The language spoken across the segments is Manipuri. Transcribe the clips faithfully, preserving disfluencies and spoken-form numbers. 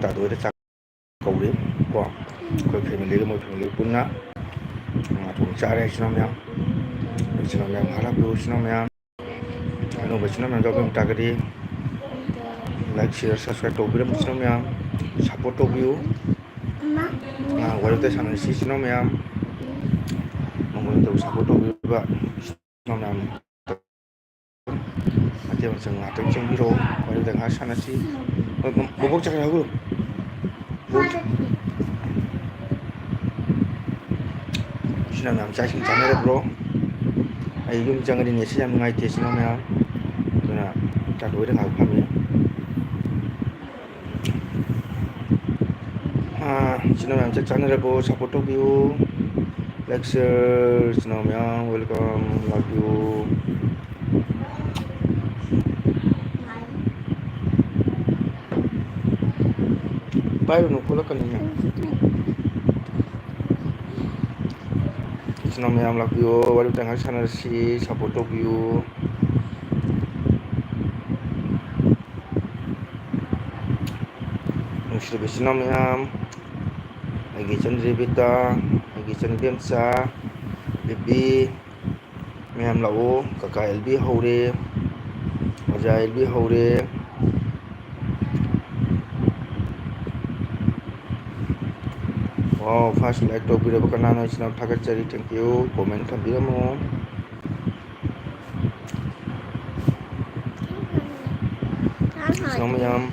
ꯆꯥꯗꯣꯏꯗ ꯆꯥꯛ ꯀꯧꯔꯦ ꯀꯣ꯫ ꯑꯩꯈꯣꯏ family ꯒ ꯃꯣꯏ family ꯒ ꯄꯨꯟꯅ ꯉꯥ ꯊꯣꯡ ꯆꯥꯔꯦ, ꯏꯆꯤꯟ ꯏꯅꯥꯎ ꯃꯌꯥꯝ꯫ ꯏꯆꯤꯟ ꯏꯅꯥꯎ ꯃꯌꯥꯝ ꯍꯔꯥꯎꯕꯤꯌꯨ, ꯏꯆꯤꯟ ꯏꯅꯥꯎ ꯃꯌꯥꯝ꯫ ꯑꯅꯧꯕ ꯏꯆꯤꯟ ꯏꯅꯥꯎ ꯃꯌꯥꯝ ꯌꯥꯎꯕꯤꯔꯝ ꯇꯥꯔꯒꯗꯤ like, share, subscribe ꯇꯧꯕꯤꯔꯝꯃꯨ, ꯏꯆꯤꯟ ꯏꯅꯥꯎ ꯃꯌꯥꯝ꯫ Support ꯇꯧꯕꯤꯌꯨ꯫ ꯉꯥ ꯋꯥꯔꯤꯇ ꯁꯥꯟꯅꯁꯤ, ꯏꯆꯤꯟ ꯏꯅꯥꯎ ꯃꯌꯥꯝ꯫ ꯃꯉꯣꯟꯗ support ꯇꯧꯕꯤꯔꯤꯕ ꯏꯆꯤꯟ ꯏꯅꯥꯎ ꯃꯌꯥꯝ꯫ ꯃꯇꯦꯛ ꯑꯃ ꯉꯥꯏꯍꯥꯛꯇꯪ ꯆꯪꯕꯤꯔꯛꯑꯣ, ꯋꯥꯔꯤꯗ ꯉꯥꯏꯍꯥꯛ ꯁꯥꯟꯅꯁꯤ꯫ ꯕꯣꯕꯣꯛ ꯆꯠꯈ꯭ꯔꯦ, ꯍꯧꯒꯠꯂꯣ꯫ ꯕꯣꯕꯣꯛ꯫ ꯏꯆꯤꯟ ꯏꯅꯥꯎ ꯃꯌꯥꯝ ꯆꯥꯛ ꯏꯁꯤꯡ ꯆꯥꯅꯔꯕ꯭ꯔꯣ? ꯑꯩ ꯌꯨꯝ ꯆꯪꯉꯗꯤ ꯅꯦꯠꯁꯦ ꯌꯥꯝ ꯅꯨꯡꯉꯥꯏꯇꯦ, ꯏꯆꯤꯟ ꯏꯅꯥꯎ ꯃꯌꯥꯝ꯫ ꯑꯗꯨꯅ ꯆꯥꯛ ꯂꯣꯏꯔ ꯉꯥꯏꯍꯥꯛ ꯐꯝꯃꯤ꯫ ꯑꯥ, ꯏꯆꯤꯟ ꯏꯅꯥꯎ ꯃꯌꯥꯝ ꯆꯥꯛ ꯆꯥꯅꯔꯕꯣ? Support ꯇꯧꯕꯤꯌꯨ꯫ Like, share, ꯏꯆꯤꯟ ꯏꯅꯥꯎ ꯃꯌꯥꯝ welcome, ꯂꯥꯛꯄꯤꯌꯨ꯫ ꯄꯥꯏꯔꯨꯅꯨ, ꯈꯣꯠꯂꯛꯀꯅꯤꯅꯦ꯫ ꯏꯆꯤꯟ ꯏꯅꯥꯎ ꯃꯌꯥꯝ ꯂꯥꯛꯄꯤꯌꯣ, ꯋꯥꯔꯤ ꯋꯥꯇꯥꯏ ꯉꯥꯏꯍꯥꯛ ꯁꯥꯟꯅꯔꯁꯤ, support ꯇꯧꯕꯤꯌꯨ꯫ ꯅꯨꯡꯁꯤꯔꯕ ꯏꯆꯤꯟ ꯏꯅꯥꯎ ꯃꯌꯥꯝ, ꯑꯩꯒꯤ ꯏꯆꯟ ꯔꯦꯕꯤꯀꯥ, ꯑꯩꯒꯤ ꯏꯆꯟ ꯏꯕꯦꯝꯆꯥ, ꯕꯦꯕꯤ, ꯃꯌꯥꯝ ꯂꯥꯛꯑꯣ꯫ ꯀꯀꯥ ꯑꯦꯜ ꯕꯤ ꯍꯧꯔꯦ, ꯑꯣꯖꯥ ꯑꯦꯜ ꯕꯤ ꯍꯧꯔꯦ꯫ Wow, first like ꯇꯧꯕꯤꯔꯕ ꯀꯅꯥꯅꯣ? ꯏꯆꯤꯟ ꯏꯅꯥꯎ ꯊꯥꯒꯠꯆꯔꯤ, thank you꯫ Comment ꯊꯝꯕꯤꯔꯝꯃꯣ꯫ ꯏꯆꯤꯟ ꯏꯅꯥꯎ ꯃꯌꯥꯝ꯫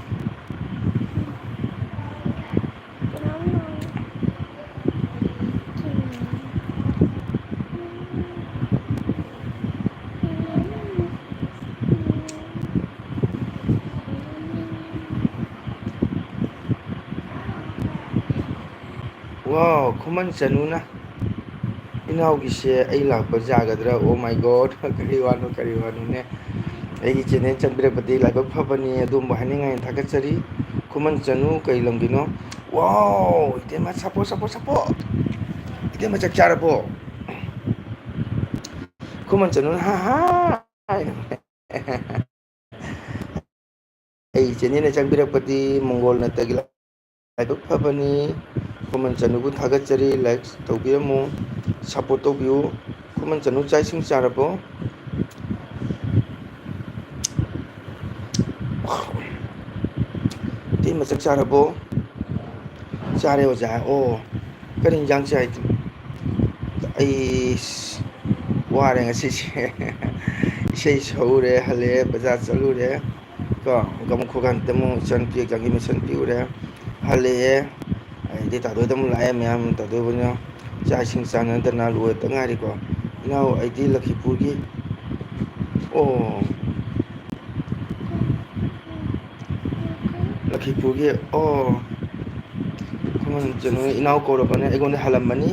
Wow, ꯈꯨꯃꯟ ꯆꯅꯨꯅ, "ꯏꯅꯥꯎꯒꯤꯁꯦ ꯑꯩ ꯂꯥꯛꯄ ꯌꯥꯒꯗ꯭ꯔꯥ?" Oh my God, ꯀꯔꯤ ꯋꯥꯅꯣ, ꯀꯔꯤ ꯋꯥꯅꯣꯅꯦ? ꯑꯩꯒꯤ channel ꯆꯪꯕꯤꯔꯛꯄꯗꯤ ꯂꯥꯏꯕꯛ ꯐꯕꯅꯤ, ꯑꯗꯣꯝꯕꯨ ꯍꯥꯏꯅꯤꯡꯉꯥꯏ ꯊꯥꯒꯠꯆꯔꯤ꯫ ꯈꯨꯃꯟ ꯆꯅꯨ ꯀꯩ ꯂꯝꯒꯤꯅꯣ? Wow, ꯏꯇꯩꯃ, support, support, support! ꯏꯇꯩꯃ, ꯆꯥꯛ ꯆꯥꯔꯕꯣ? ꯈꯨꯃꯟ ꯆꯅꯨꯅ, "ꯍꯥ ꯍꯥ" ꯍꯥꯏꯅ꯫ ꯑꯩ channel ꯆꯪꯕꯤꯔꯛꯄꯗꯤ ꯃꯪꯒꯣꯜ ꯅꯠꯇꯒꯤ ꯂꯥꯏꯕꯛ ꯐꯕꯅꯤ꯫ ꯈꯨꯃꯟ ꯆꯅꯨꯕꯨ ꯊꯥꯒꯠꯆꯔꯤ꯫ Like ꯇꯧꯕꯤꯔꯝꯃꯨ, support ꯇꯧꯕꯤꯌꯨ꯫ ꯈꯨꯃꯟ ꯆꯅꯨ, ꯆꯥꯛ ꯏꯁꯤꯡ ꯆꯥꯔꯕꯣ? ꯏꯇꯩꯃ, ꯆꯥꯛ ꯆꯥꯔꯕꯣ? ꯆꯥꯔꯦ ꯑꯣꯖꯥ꯫ ꯑꯣ, ꯀꯔꯤ ꯏꯟꯖꯥꯡ ꯆꯥꯏ? ꯑꯩ ꯋꯥꯔꯦ ꯉꯁꯤꯁꯦ꯫ ꯏꯁꯩ ꯁꯛꯎꯔꯦ, ꯍꯜꯂꯛꯑꯦ, ꯕꯖꯥꯔ ꯆꯠꯂꯨꯔꯦ꯫ ꯀꯣ, ꯑꯃꯨꯛ ꯈꯣꯏ ꯀꯥꯟꯗ ꯑꯃꯨꯛ ꯏꯆꯟꯅꯨꯄꯤ exam ꯒꯤ ꯃꯤꯁꯟ ꯄꯤꯔꯨꯔꯦ, ꯍꯜꯂꯛꯑꯦ꯫ ꯑꯗꯩꯗꯤ ꯇꯥꯗꯣꯏꯗ ꯑꯃꯨꯛ ꯂꯥꯛꯑꯦ, ꯃꯌꯥꯝ ꯇꯥꯗꯣꯏꯕꯅ ꯆꯥꯛ ꯏꯁꯤꯡ ꯆꯥꯅꯗꯅ ꯂꯣꯏꯔꯛꯇ ꯉꯥꯏꯔꯤꯀꯣ꯫ ꯏꯅꯥꯎ, ꯑꯩꯗꯤ ꯂꯛꯈꯤꯄꯨꯔꯒꯤ, ꯑꯣ, ꯂꯛꯈꯤꯄꯨꯔꯒꯤ, ꯑꯣ, ꯈꯨꯃꯟ ꯆꯅꯨ ꯏꯅꯥꯎ ꯀꯧꯔꯕꯅꯦ, ꯑꯩꯉꯣꯟꯗ ꯍꯜꯂꯝꯃꯅꯤ꯫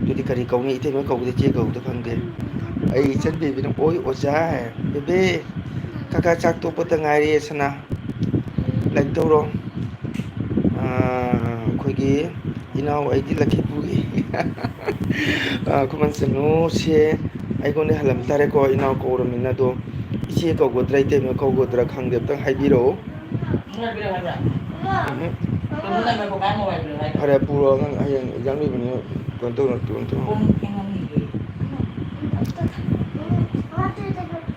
ꯑꯗꯨꯗꯤ ꯀꯔꯤ ꯀꯧꯅꯤ? ꯏꯇꯩꯃ ꯀꯧꯕꯗ ꯏꯆꯦ ꯀꯧꯕꯗ ꯈꯪꯗꯦ꯫ ꯑꯩ ꯏꯆꯟ ꯕꯦꯕꯤꯅ, "ꯑꯣꯏ ꯑꯣꯖꯥ, ꯕꯦꯕꯤ, ꯀꯀꯥ ꯆꯥꯛ ꯇꯣꯛꯄꯇ ꯉꯥꯏꯔꯦ ꯁꯅꯥ꯫ Like ꯇꯧꯔꯣ꯫ ꯑꯥ, ꯑꯩꯈꯣꯏꯒꯤ ꯏꯅꯥꯎ ꯑꯩꯗꯤ ꯂꯛꯈꯤꯄꯨꯔꯒꯤ, ꯑꯥ, ꯈꯨꯃꯟ ꯆꯅꯨꯁꯦ ꯑꯩꯉꯣꯟꯗ ꯍꯜꯂꯝ ꯇꯥꯔꯦꯀꯣ, ꯏꯅꯥꯎ ꯀꯧꯔꯃꯤꯅ꯫ ꯑꯗꯣ ꯏꯆꯦ ꯀꯧꯒꯗ꯭ꯔꯥ, ꯏꯇꯩꯃ ꯀꯧꯒꯗ꯭ꯔꯥ ꯈꯪꯗꯦ, ꯑꯝꯇꯪ ꯍꯥꯏꯕꯤꯔꯛꯑꯣ꯫ ꯎꯝ꯫ ꯐꯔꯦ, ꯄꯨꯔꯣ, ꯅꯪ ꯍꯌꯦꯡ exam ꯂꯩꯕꯅꯤꯅ ꯀꯩꯅꯣ ꯇꯧꯔꯣ, ꯀꯩꯅꯣ ꯇꯧꯔꯣ꯫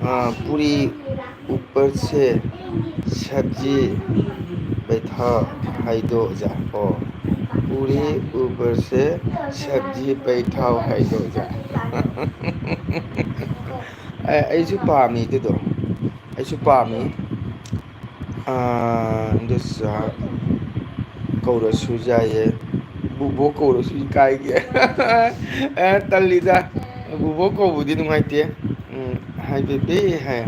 ꯑꯥ, ꯄꯨꯔꯤ ꯎꯄꯔ ꯁꯦ ꯁꯕꯖꯤ ꯕꯩꯊꯥ ꯍꯥꯏꯗꯣ ꯑꯣꯖꯥ꯫ ꯑꯣ, ꯄꯨꯔꯤ ꯎꯄꯔ ꯁꯦ ꯁꯕꯖꯤ ꯕꯩꯊꯥꯎ ꯍꯥꯏꯗꯣ ꯑꯣꯖꯥ꯫ ꯑꯩ, ꯑꯩꯁꯨ ꯄꯥꯝꯃꯤ ꯑꯗꯨꯗꯣ, ꯑꯩꯁꯨ ꯄꯥꯝꯃꯤ꯫ ꯑꯥ, ꯏꯟꯗꯣꯆꯥ ꯀꯧꯔꯁꯨ ꯌꯥꯏꯌꯦ, ꯕꯨꯕꯣꯛ ꯀꯧꯔꯁꯨ ꯏꯀꯥꯏꯒꯦ꯫ ꯑꯦ, ꯇꯜꯂꯤꯗ, ꯕꯨꯕꯣꯛ ꯀꯧꯕꯗꯤ ꯅꯨꯡꯉꯥꯏꯇꯦ꯫ ꯎꯝ, ꯍꯥꯏ ꯕꯦꯕꯤ ꯍꯥꯏ꯫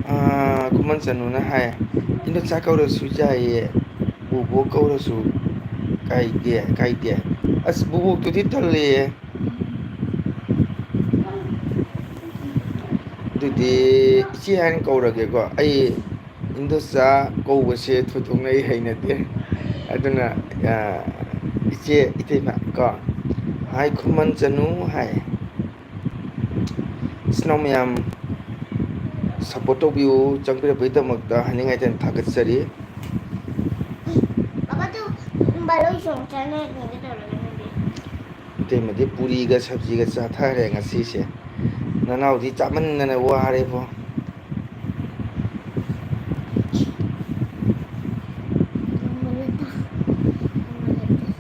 ꯑꯥ, ꯈꯨꯃꯟ ꯆꯅꯨꯅ ꯍꯥꯏ, "ꯏꯟꯗꯣꯆꯥ ꯀꯧꯔꯁꯨ ꯌꯥꯏꯌꯦ, ꯕꯨꯕꯣꯛ ꯀꯧꯔꯁꯨ ꯀꯥꯏꯗꯦ, ꯀꯥꯏꯗꯦ"꯫ ꯑꯁ, ꯕꯨꯕꯣꯛꯇꯨꯗꯤ ꯇꯜꯂꯤꯌꯦ꯫ ꯑꯗꯨꯗꯤ ꯏꯆꯦ ꯍꯥꯏꯅ ꯀꯧꯔꯒꯦꯀꯣ꯫ ꯑꯩ ꯏꯟꯗꯣꯆꯥ ꯀꯧꯕꯁꯦ ꯊꯣꯏꯗꯣꯛꯅ ꯑꯩ ꯍꯩꯅꯗꯦ꯫ ꯑꯗꯨꯅ, ꯑ, ꯏꯆꯦ, ꯏꯇꯩꯃ ꯀꯣ꯫ ꯍꯥꯏ ꯈꯨꯃꯟ ꯆꯅꯨ ꯍꯥꯏ꯫ ꯏꯆꯤꯟ ꯏꯅꯥꯎ ꯃꯌꯥꯝ, ꯁꯞꯄꯣꯔꯠ ꯇꯧꯕꯤꯌꯨ, ꯆꯪꯕꯤꯔꯛꯄꯒꯤꯗꯃꯛꯇ ꯍꯥꯏꯅꯤꯡꯉꯥꯏꯗꯅ ꯊꯥꯒꯠꯆꯔꯤ꯫ ꯕꯥꯕꯥꯗꯨ ꯕꯥꯔꯣꯏ ꯆꯣꯡ ꯆꯥꯅ ꯀꯩꯅꯣ ꯇꯧꯔꯒ ꯂꯩꯔꯦ꯫ ꯏꯇꯩꯃꯗꯤ ꯄꯨꯔꯤꯒ ꯁꯕꯖꯤꯒ ꯆꯥꯊꯔꯦ ꯉꯁꯤꯁꯦ꯫ ꯅꯅꯥꯎꯗꯤ ꯆꯥꯃꯟꯗꯅ ꯋꯥꯔꯦꯕꯣ꯫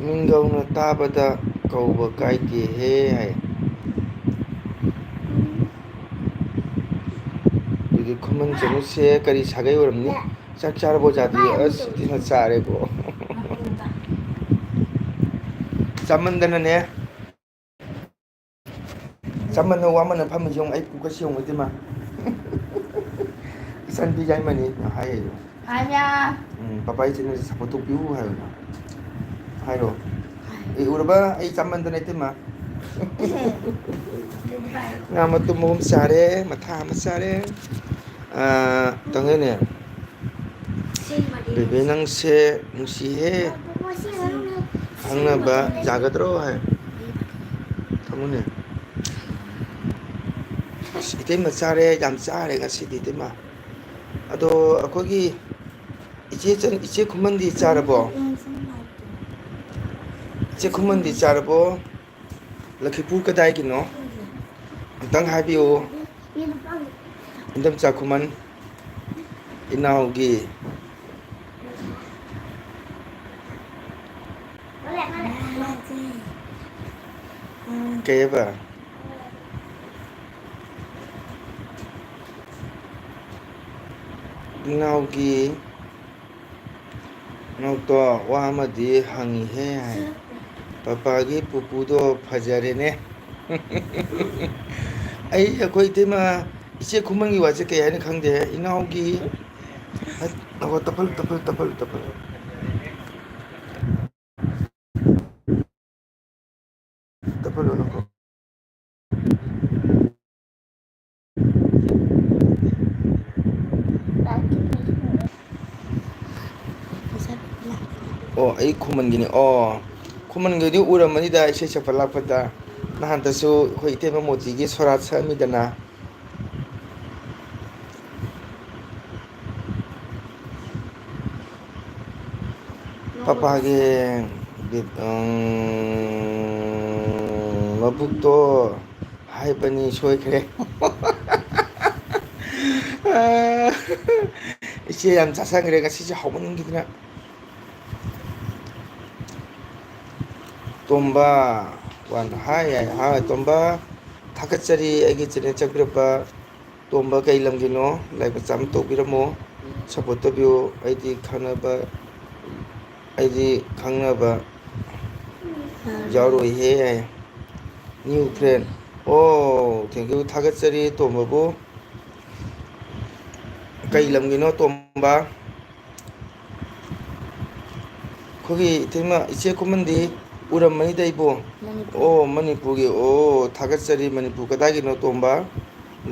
ꯃꯤꯡꯒꯧꯅ ꯇꯥꯕꯗ ꯀꯧꯕ ꯀꯥꯏꯗꯦꯍꯦ ꯍꯥꯏ꯫ ꯑꯗꯨꯗꯤ ꯈꯨꯃꯟ ꯆꯅꯨꯁꯦ ꯀꯔꯤ ꯁꯥꯒꯩ ꯑꯣꯏꯔꯝꯅꯤ? ꯆꯥꯛ ꯆꯥꯔꯕꯣ ꯖꯥꯗꯤ? ꯑꯁ, ꯏꯇꯩꯃ ꯆꯥꯔꯦꯀꯣ꯫ ꯆꯥꯃꯟꯗꯅꯅꯦ꯫ ꯆꯥꯃꯟꯗꯅ ꯋꯥꯃꯟꯗꯅ ꯐꯝꯃꯤꯁꯤ ꯌꯦꯡꯉꯨ, ꯑꯩ ꯄꯨꯛꯀꯁꯤ ꯌꯦꯡꯉꯨ, ꯏꯇꯩꯃ꯫ ꯏꯆꯟ ꯄꯤꯖꯥꯏꯃꯅꯤ ꯍꯥꯏꯌꯦ꯫ ꯍꯥꯏ ꯃꯌꯥꯝ꯫ ꯎꯝ, ꯄꯄꯥ ꯏꯆꯟ ꯁꯞꯄꯣꯔꯠ ꯇꯧꯕꯤꯌꯨ ꯍꯥꯏꯌꯣ꯫ ꯍꯥꯏꯔꯣ꯫ ꯑꯦ, ꯎꯔꯕ? ꯑꯩ ꯆꯥꯃꯟꯗꯅ ꯏꯇꯩꯃ꯫ ꯉꯥ ꯃꯇꯨꯝ ꯑꯍꯨꯝ ꯆꯥꯔꯦ, ꯃꯊꯥ ꯑꯃ ꯆꯥꯔꯦ꯫ ꯑꯥ, ꯇꯧꯗꯣꯏꯅꯦ꯫ ꯕꯦꯕꯦ, ꯅꯪꯁꯦ ꯅꯨꯡꯁꯤꯍꯦ꯫ ꯈꯪꯅꯕ ꯌꯥꯒꯗ꯭ꯔꯣ ꯍꯥꯏ꯫ ꯊꯝꯃꯨꯅꯦ꯫ ꯑꯁ, ꯏꯇꯩꯃ ꯆꯥꯔꯦ, ꯌꯥꯝ ꯆꯥꯔꯦ ꯉꯁꯤꯗꯤ ꯏꯇꯩꯃ꯫ ꯑꯗꯣ ꯑꯩꯈꯣꯏꯒꯤ ꯏꯆꯦ ꯆꯟ-, ꯏꯆꯦ ꯈꯨꯃꯟꯗꯤ ꯆꯥꯔꯕꯣ? ꯏꯆꯦ ꯈꯨꯃꯟꯗꯤ ꯆꯥꯔꯕꯣ? ꯂꯛꯈꯤꯄꯨꯔ ꯀꯗꯥꯏꯒꯤꯅꯣ? ꯑꯝꯇꯪ ꯍꯥꯏꯕꯤꯌꯨ꯫ ꯏꯟꯗꯣꯝꯆꯥ ꯈꯨꯃꯟ ꯏꯅꯥꯎꯒꯤ ꯀꯩꯑꯕ? ꯏꯅꯥꯎꯒꯤ ꯅꯥꯎꯇꯣ, ꯋꯥ ꯑꯃꯗꯤ ꯍꯪꯉꯤꯍꯦ ꯍꯥꯏ꯫ ꯄꯄꯥꯒꯤ ꯄꯨꯄꯨꯗꯣ ꯐꯖꯔꯦꯅꯦ꯫ ꯑꯩ, ꯑꯩꯈꯣꯏ ꯏꯇꯩꯃ, ꯏꯆꯦ ꯈꯨꯃꯟꯒꯤ ꯋꯥꯁꯦ ꯀꯩ ꯍꯥꯏꯅ ꯈꯪꯗꯦ꯫ ꯏꯅꯥꯎꯒꯤ, ꯍꯠ, ꯉꯥꯏꯈꯣ, ꯇꯞꯍꯜꯂꯨ, ꯇꯞꯍꯜꯂꯨ, ꯇꯞꯍꯜꯂꯨ, ꯇꯞꯍꯜꯂꯨ꯫ ꯇꯞꯍꯜꯂꯨꯅꯨꯀꯣ꯫ ꯑꯣ, ꯑꯩ ꯈꯨꯃꯟꯒꯤꯅꯤ꯫ ꯑꯣ, ꯈꯨꯃꯟꯒꯤꯗꯤ ꯎꯔꯝꯃꯅꯤꯗ, ꯏꯁꯩ ꯁꯛꯄ ꯂꯥꯛꯄꯗ꯫ ꯅꯍꯥꯟꯇꯁꯨ ꯑꯩꯈꯣꯏ ꯏꯇꯩꯃ ꯃꯣꯇꯤꯒꯤ ꯁꯣꯔꯥꯠ ꯁꯛꯑꯝꯃꯤꯗꯅ꯫ ꯄꯄꯥꯒꯤ ꯕꯤꯠ-, ꯎꯝ, ꯃꯕꯨꯛꯇꯣ ꯍꯥꯏꯕꯅꯤ, ꯁꯣꯏꯈ꯭ꯔꯦ꯫ ꯏꯆꯦ ꯌꯥꯝ ꯆꯥꯁꯟꯈ꯭ꯔꯦ ꯉꯁꯤꯁꯦ, ꯍꯧꯃꯟꯈꯤꯗꯅ꯫ ꯇꯣꯝꯕ, ꯋꯥꯟ, ꯍꯥꯏ, ꯍꯥꯏ, ꯍꯥꯏ, ꯇꯣꯝꯕ, ꯊꯥꯒꯠꯆꯔꯤ ꯑꯩꯒꯤ ꯆꯦꯅꯦꯜ ꯆꯪꯕꯤꯔꯛꯄ꯫ ꯇꯣꯝꯕ ꯀꯩ ꯂꯝꯒꯤꯅꯣ? ꯂꯥꯏꯛ ꯃꯆꯥ ꯑꯃ ꯇꯧꯕꯤꯔꯝꯃꯣ꯫ ꯁꯞꯄꯣꯔꯠ ꯇꯧꯕꯤꯌꯨ꯫ ꯑꯩꯗꯤ ꯈꯪꯅꯕ, ꯑꯩꯗꯤ ꯈꯪꯅꯕ ꯌꯥꯎꯔꯣꯏꯍꯦ꯫ New friend꯫ ꯑꯣ, thank you꯫ ꯊꯥꯒꯠꯆꯔꯤ ꯇꯣꯝꯕꯕꯨ꯫ ꯀꯩ ꯂꯝꯒꯤꯅꯣ ꯇꯣꯝꯕ? ꯑꯩꯈꯣꯏꯒꯤ ꯏꯇꯩꯃ, ꯏꯆꯦ ꯈꯨꯃꯟꯗꯤ ꯎꯔꯝꯃꯅꯤꯗ ꯑꯩꯕꯨ꯫ ꯃꯅꯤꯄꯨꯔ꯫ ꯑꯣ, ꯃꯅꯤꯄꯨꯔꯒꯤ꯫ ꯑꯣ, ꯊꯥꯒꯠꯆꯔꯤ꯫ ꯃꯅꯤꯄꯨꯔ ꯀꯗꯥꯏꯒꯤꯅꯣ ꯇꯣꯝꯕ?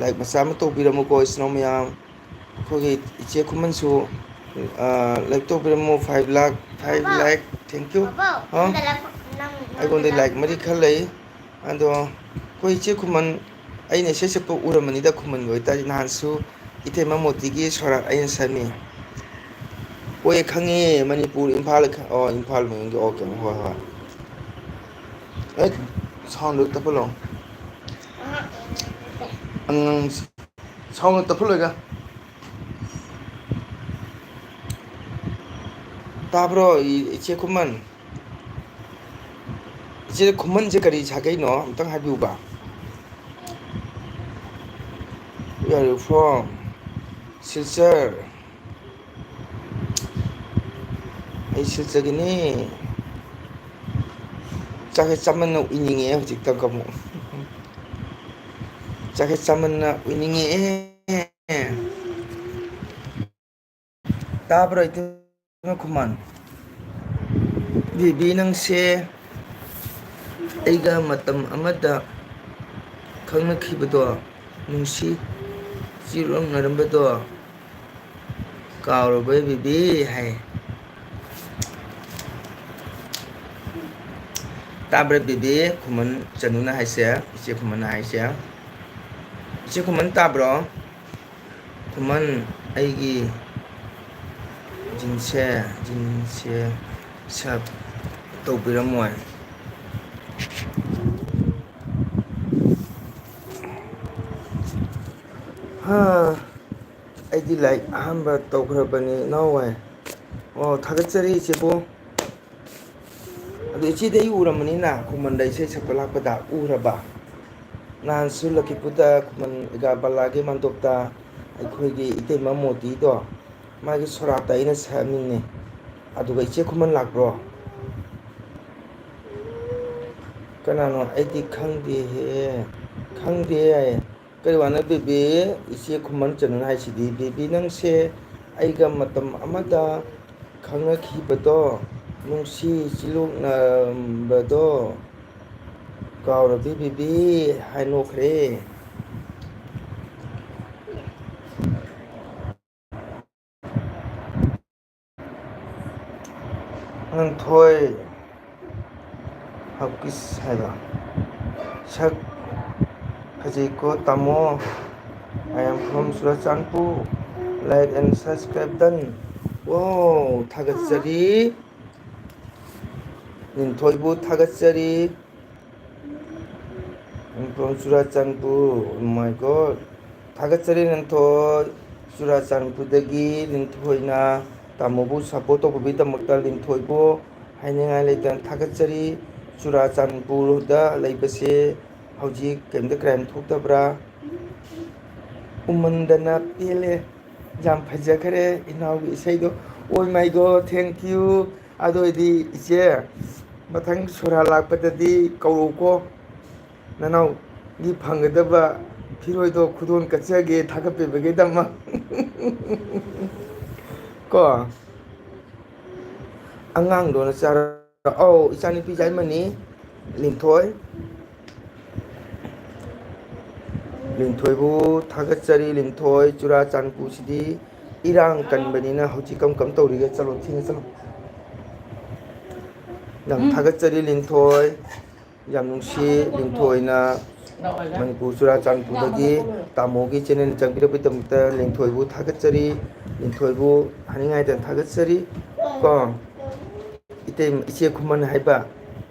ꯂꯥꯏꯛ ꯃꯆꯥ ꯑꯃ ꯇꯧꯕꯤꯔꯝꯃꯨꯀꯣ, ꯏꯆꯤꯟ ꯏꯅꯥꯎ ꯃꯌꯥꯝ꯫ ꯑꯩꯈꯣꯏꯒꯤ ꯏꯆꯦ ꯈꯨꯃꯟꯁꯨ, ꯑ, ꯂꯥꯏꯛ ꯇꯧꯕꯤꯔꯝꯃꯨ꯫ Five lakh, five ꯄꯥꯄꯥ, lakh꯫ Thank you꯫ ꯄꯥꯄꯥ, ꯍꯥ? ꯅꯪꯗ ꯂꯥꯏꯛ, ꯅꯪ, ꯅꯪꯗ ꯑꯩꯉꯣꯟꯗ ꯂꯥꯏꯛ ꯂꯥꯏꯛ ꯃꯔꯤ ꯈꯔ ꯂꯩ꯫ ꯑꯗꯣ ꯑꯩꯈꯣꯏ ꯏꯆꯦ ꯈꯨꯃꯟ, ꯑꯩꯅ ꯏꯁꯩ ꯁꯛꯄ ꯎꯔꯝꯃꯅꯤꯗ ꯈꯨꯃꯟꯒꯤ ꯑꯣꯏꯇꯥꯔꯗꯤ꯫ ꯅꯍꯥꯟꯁꯨ ꯏꯇꯩꯃ ꯃꯣꯇꯤꯒꯤ ꯁꯣꯔꯥꯠ ꯑꯩꯅ ꯁꯛꯑꯝꯃꯤ꯫ ꯍꯣꯏ, ꯈꯪꯉꯦ, ꯃꯅꯤꯄꯨꯔ, ꯏꯝꯐꯥꯜ ꯈ-, ꯑꯣ, ꯏꯝꯐꯥꯜ ꯃꯅꯨꯡꯒꯤ, ꯑꯣꯀꯦ, ꯍꯣꯏ, ꯍꯣꯏ꯫ ꯑꯦ, sound ꯗꯨ ꯇꯞꯍꯜꯂꯣ꯫ ꯑꯉꯥꯡ, sound ꯗꯨ ꯇꯞꯍꯜꯂꯣꯏꯒ꯫ ꯇꯥꯕ꯭ꯔꯣ, ꯏ-, ꯏꯆꯦ ꯈꯨꯃꯟ? ꯏꯆꯦ ꯈꯨꯃꯟꯁꯦ ꯀꯔꯤ ꯁꯥꯒꯩꯅꯣ? ꯑꯝꯇꯪ ꯍꯥꯏꯕꯤꯌꯨꯕ꯫ Where are you from? Silchar. ꯑꯩ ꯁꯤꯜꯆꯔꯒꯤꯅꯦ꯫ ꯆꯥꯛꯁꯦ ꯆꯥꯃꯟꯅ ꯎꯏꯅꯤꯡꯉꯛꯑꯦ ꯍꯧꯖꯤꯛꯇ ꯑꯃꯨꯛ꯫ ꯆꯥꯛꯁꯦ ꯆꯥꯃꯟꯅ ꯎꯏꯅꯤꯡꯉꯛꯑꯦ꯫ ꯇꯥꯕ꯭ꯔꯣ, ꯏꯇꯩꯃ ꯈꯨꯃꯟ? ꯕꯦꯕꯤ, ꯅꯪꯁꯦ ꯑꯩꯒ ꯃꯇꯝ ꯑꯃꯗ ꯈꯪꯅꯈꯤꯕꯗꯣ, ꯅꯨꯡꯁꯤ ꯆꯤꯔꯣꯡꯅꯔꯝꯕꯗꯣ ꯀꯥꯎꯔꯕꯣꯏ, ꯕꯦꯕꯤ? ꯍꯥꯏ꯫ ꯇꯥꯕ꯭ꯔꯥ, ꯕꯦꯕꯤ? ꯈꯨꯃꯟ ꯆꯅꯨꯅ ꯍꯥꯏꯁꯦ, ꯏꯆꯦ ꯈꯨꯃꯟꯅ ꯍꯥꯏꯁꯦ꯫ ꯏꯆꯦ ꯈꯨꯃꯟ, ꯇꯥꯕ꯭ꯔꯣ? ꯈꯨꯃꯟ, ꯑꯩꯒꯤ ꯖꯤꯟꯁꯦ, ꯖꯤꯟꯁꯦ, ꯁꯦꯞ ꯇꯧꯕꯤꯔꯝꯃꯣꯏ꯫ ꯍꯥ, ꯑꯩꯗꯤ ꯂꯥꯏꯛ ꯑꯍꯥꯟꯕ ꯇꯧꯈ꯭ꯔꯕꯅꯤ ꯏꯅꯥꯎꯋꯥꯏ꯫ ꯑꯣ, ꯊꯥꯒꯠꯆꯔꯤ ꯏꯆꯦꯕꯨ꯫ ꯑꯗꯨ ꯏꯆꯦꯗꯤ ꯑꯩ ꯎꯔꯝꯕꯅꯤꯅ ꯈꯨꯃꯟꯗ ꯏꯁꯩ ꯁꯛꯄ ꯂꯥꯛꯄꯗ ꯎꯔꯕ? ꯅꯍꯥꯟꯁꯨ ꯂꯛꯈꯤꯄꯨꯔꯗ ꯈꯨꯃꯟ ꯏꯒꯥ ꯕꯂꯥꯒꯤ ꯃꯥꯟꯗꯣꯞꯇ ꯑꯩꯈꯣꯏꯒꯤ ꯏꯇꯩꯃ ꯃꯣꯇꯤꯗꯣ, ꯃꯥꯒꯤ ꯁꯣꯔꯥꯠꯇ ꯑꯩꯅ ꯁꯛꯑꯝꯃꯤꯅꯦ꯫ ꯑꯗꯨꯒ ꯏꯆꯦ ꯈꯨꯃꯟ ꯂꯥꯛꯄ꯭ꯔꯣ? ꯀꯅꯥꯅꯣ? ꯑꯩꯗꯤ ꯈꯪꯗꯦꯍꯦ꯫ ꯈꯪꯗꯦ ꯍꯥꯏꯌꯦ꯫ ꯀꯔꯤ ꯋꯥꯅꯣ ꯕꯦꯕꯤ? ꯏꯆꯦ ꯈꯨꯃꯟ ꯆꯅꯨꯅ ꯍꯥꯏꯁꯤꯗꯤ, ꯕꯦꯕꯤ ꯅꯪꯁꯦ ꯑꯩꯒ ꯃꯇꯝ ꯑꯃꯗ ꯈꯪꯅꯈꯤꯕꯗꯣ, ꯅꯨꯡꯁꯤ ꯆꯤꯂꯣꯛꯅꯔꯝꯕꯗꯣ ꯀꯥꯎꯔꯕꯤ ꯕꯦꯕꯤ ꯍꯥꯏꯅꯣꯛꯈ꯭ꯔꯦ꯫ ꯂꯤꯟꯊꯣꯏ ꯍꯛꯄꯤꯁ ꯍꯥꯏꯕ꯫ ꯁꯛ ꯐꯖꯩꯀꯣ ꯇꯥꯃꯣ꯫ I am from Churachandpur. Like and subscribe done꯫ ꯋꯥꯎ, ꯊꯥꯒꯠꯆꯔꯤ꯫ ꯂꯤꯟꯊꯣꯏꯕꯨ ꯊꯥꯒꯠꯆꯔꯤ꯫ ꯂꯤꯟꯊꯣꯏ ꯆꯨꯔꯥꯆꯥꯟꯄꯨꯔ, oh my God꯫ ꯊꯥꯒꯠꯆꯔꯤ ꯂꯤꯟꯊꯣꯏ꯫ ꯆꯨꯔꯥꯆꯥꯟꯄꯨꯔꯗꯒꯤ ꯂꯤꯟꯊꯣꯏꯅ ꯇꯥꯃꯣꯕꯨ support ꯇꯧꯕꯤꯕꯒꯤꯗꯃꯛꯇ ꯂꯤꯟꯊꯣꯏꯕꯨ ꯍꯥꯏꯅꯤꯡꯉꯥꯏ ꯂꯩꯇꯅ ꯊꯥꯒꯠꯆꯔꯤ꯫ ꯆꯨꯔꯥꯆꯥꯟꯄꯨꯔꯗ ꯂꯩꯕꯁꯦ ꯍꯧꯖꯤꯛ ꯀꯔꯤꯝꯇ crime ꯊꯣꯛꯇꯕ꯭ꯔꯥ? ꯎꯃꯟꯗꯅ ꯄꯦꯜꯂꯦ꯫ ꯌꯥꯝ ꯐꯖꯈ꯭ꯔꯦ ꯏꯅꯥꯎꯒꯤ ꯏꯁꯩꯗꯣ꯫ Oh my God, thank you꯫ ꯑꯗꯨ ꯑꯣꯏꯗꯤ ꯏꯆꯦ, ꯃꯊꯪ ꯁꯣꯔꯥ ꯂꯥꯛꯄꯗꯗꯤ ꯀꯧꯔꯛꯎꯀꯣ꯫ ꯅꯅꯥꯎꯒꯤ ꯐꯪꯒꯗꯕ ꯐꯤꯔꯣꯏꯗꯣ ꯈꯨꯗꯣꯜ ꯀꯠꯆꯒꯦ ꯊꯥꯒꯠꯄꯤꯕꯒꯤꯗꯃꯛ꯫ ꯀꯣ꯫ ꯑꯉꯥꯡꯗꯣ ꯅꯆꯥꯔ-, ꯑꯧ, ꯏꯆꯥꯅꯨꯄꯤ ꯌꯥꯏꯃꯅꯤ, ꯂꯤꯟꯊꯣꯏ꯫ ꯂꯤꯟꯊꯣꯏꯕꯨ ꯊꯥꯒꯠꯆꯔꯤ꯫ ꯂꯤꯟꯊꯣꯏ, ꯆꯨꯔꯥꯆꯥꯟꯄꯨꯔꯁꯤꯗꯤ ꯏꯔꯥꯡ ꯀꯟꯕꯅꯤꯅ ꯍꯧꯖꯤꯛ ꯀꯝ ꯀꯝ ꯇꯧꯔꯤꯒꯦ? ꯆꯠꯂꯣ, ꯊꯦꯡꯉꯦ, ꯆꯠꯂꯣ꯫ ꯌꯥꯝ ꯊꯥꯒꯠꯆꯔꯤ, ꯂꯤꯟꯊꯣꯏ꯫ ꯌꯥꯝ ꯅꯨꯡꯁꯤ, ꯂꯤꯟꯊꯣꯏꯅ ꯃꯅꯤꯄꯨꯔ ꯆꯨꯔꯥꯆꯥꯟꯄꯨꯔꯗꯒꯤ ꯇꯥꯃꯣꯒꯤ channel ꯆꯪꯕꯤꯔꯛꯄꯒꯤꯗꯃꯛꯇ ꯂꯤꯟꯊꯣꯏꯕꯨ ꯊꯥꯒꯠꯆꯔꯤ꯫ ꯂꯤꯟꯊꯣꯏꯕꯨ ꯍꯥꯏꯅꯤꯡꯉꯥꯏꯗ ꯊꯥꯒꯠꯆꯔꯤ꯫ ꯀꯣ꯫ ꯏꯆꯦ, ꯏꯆꯦ ꯈꯨꯃꯟ ꯍꯥꯏꯕ꯫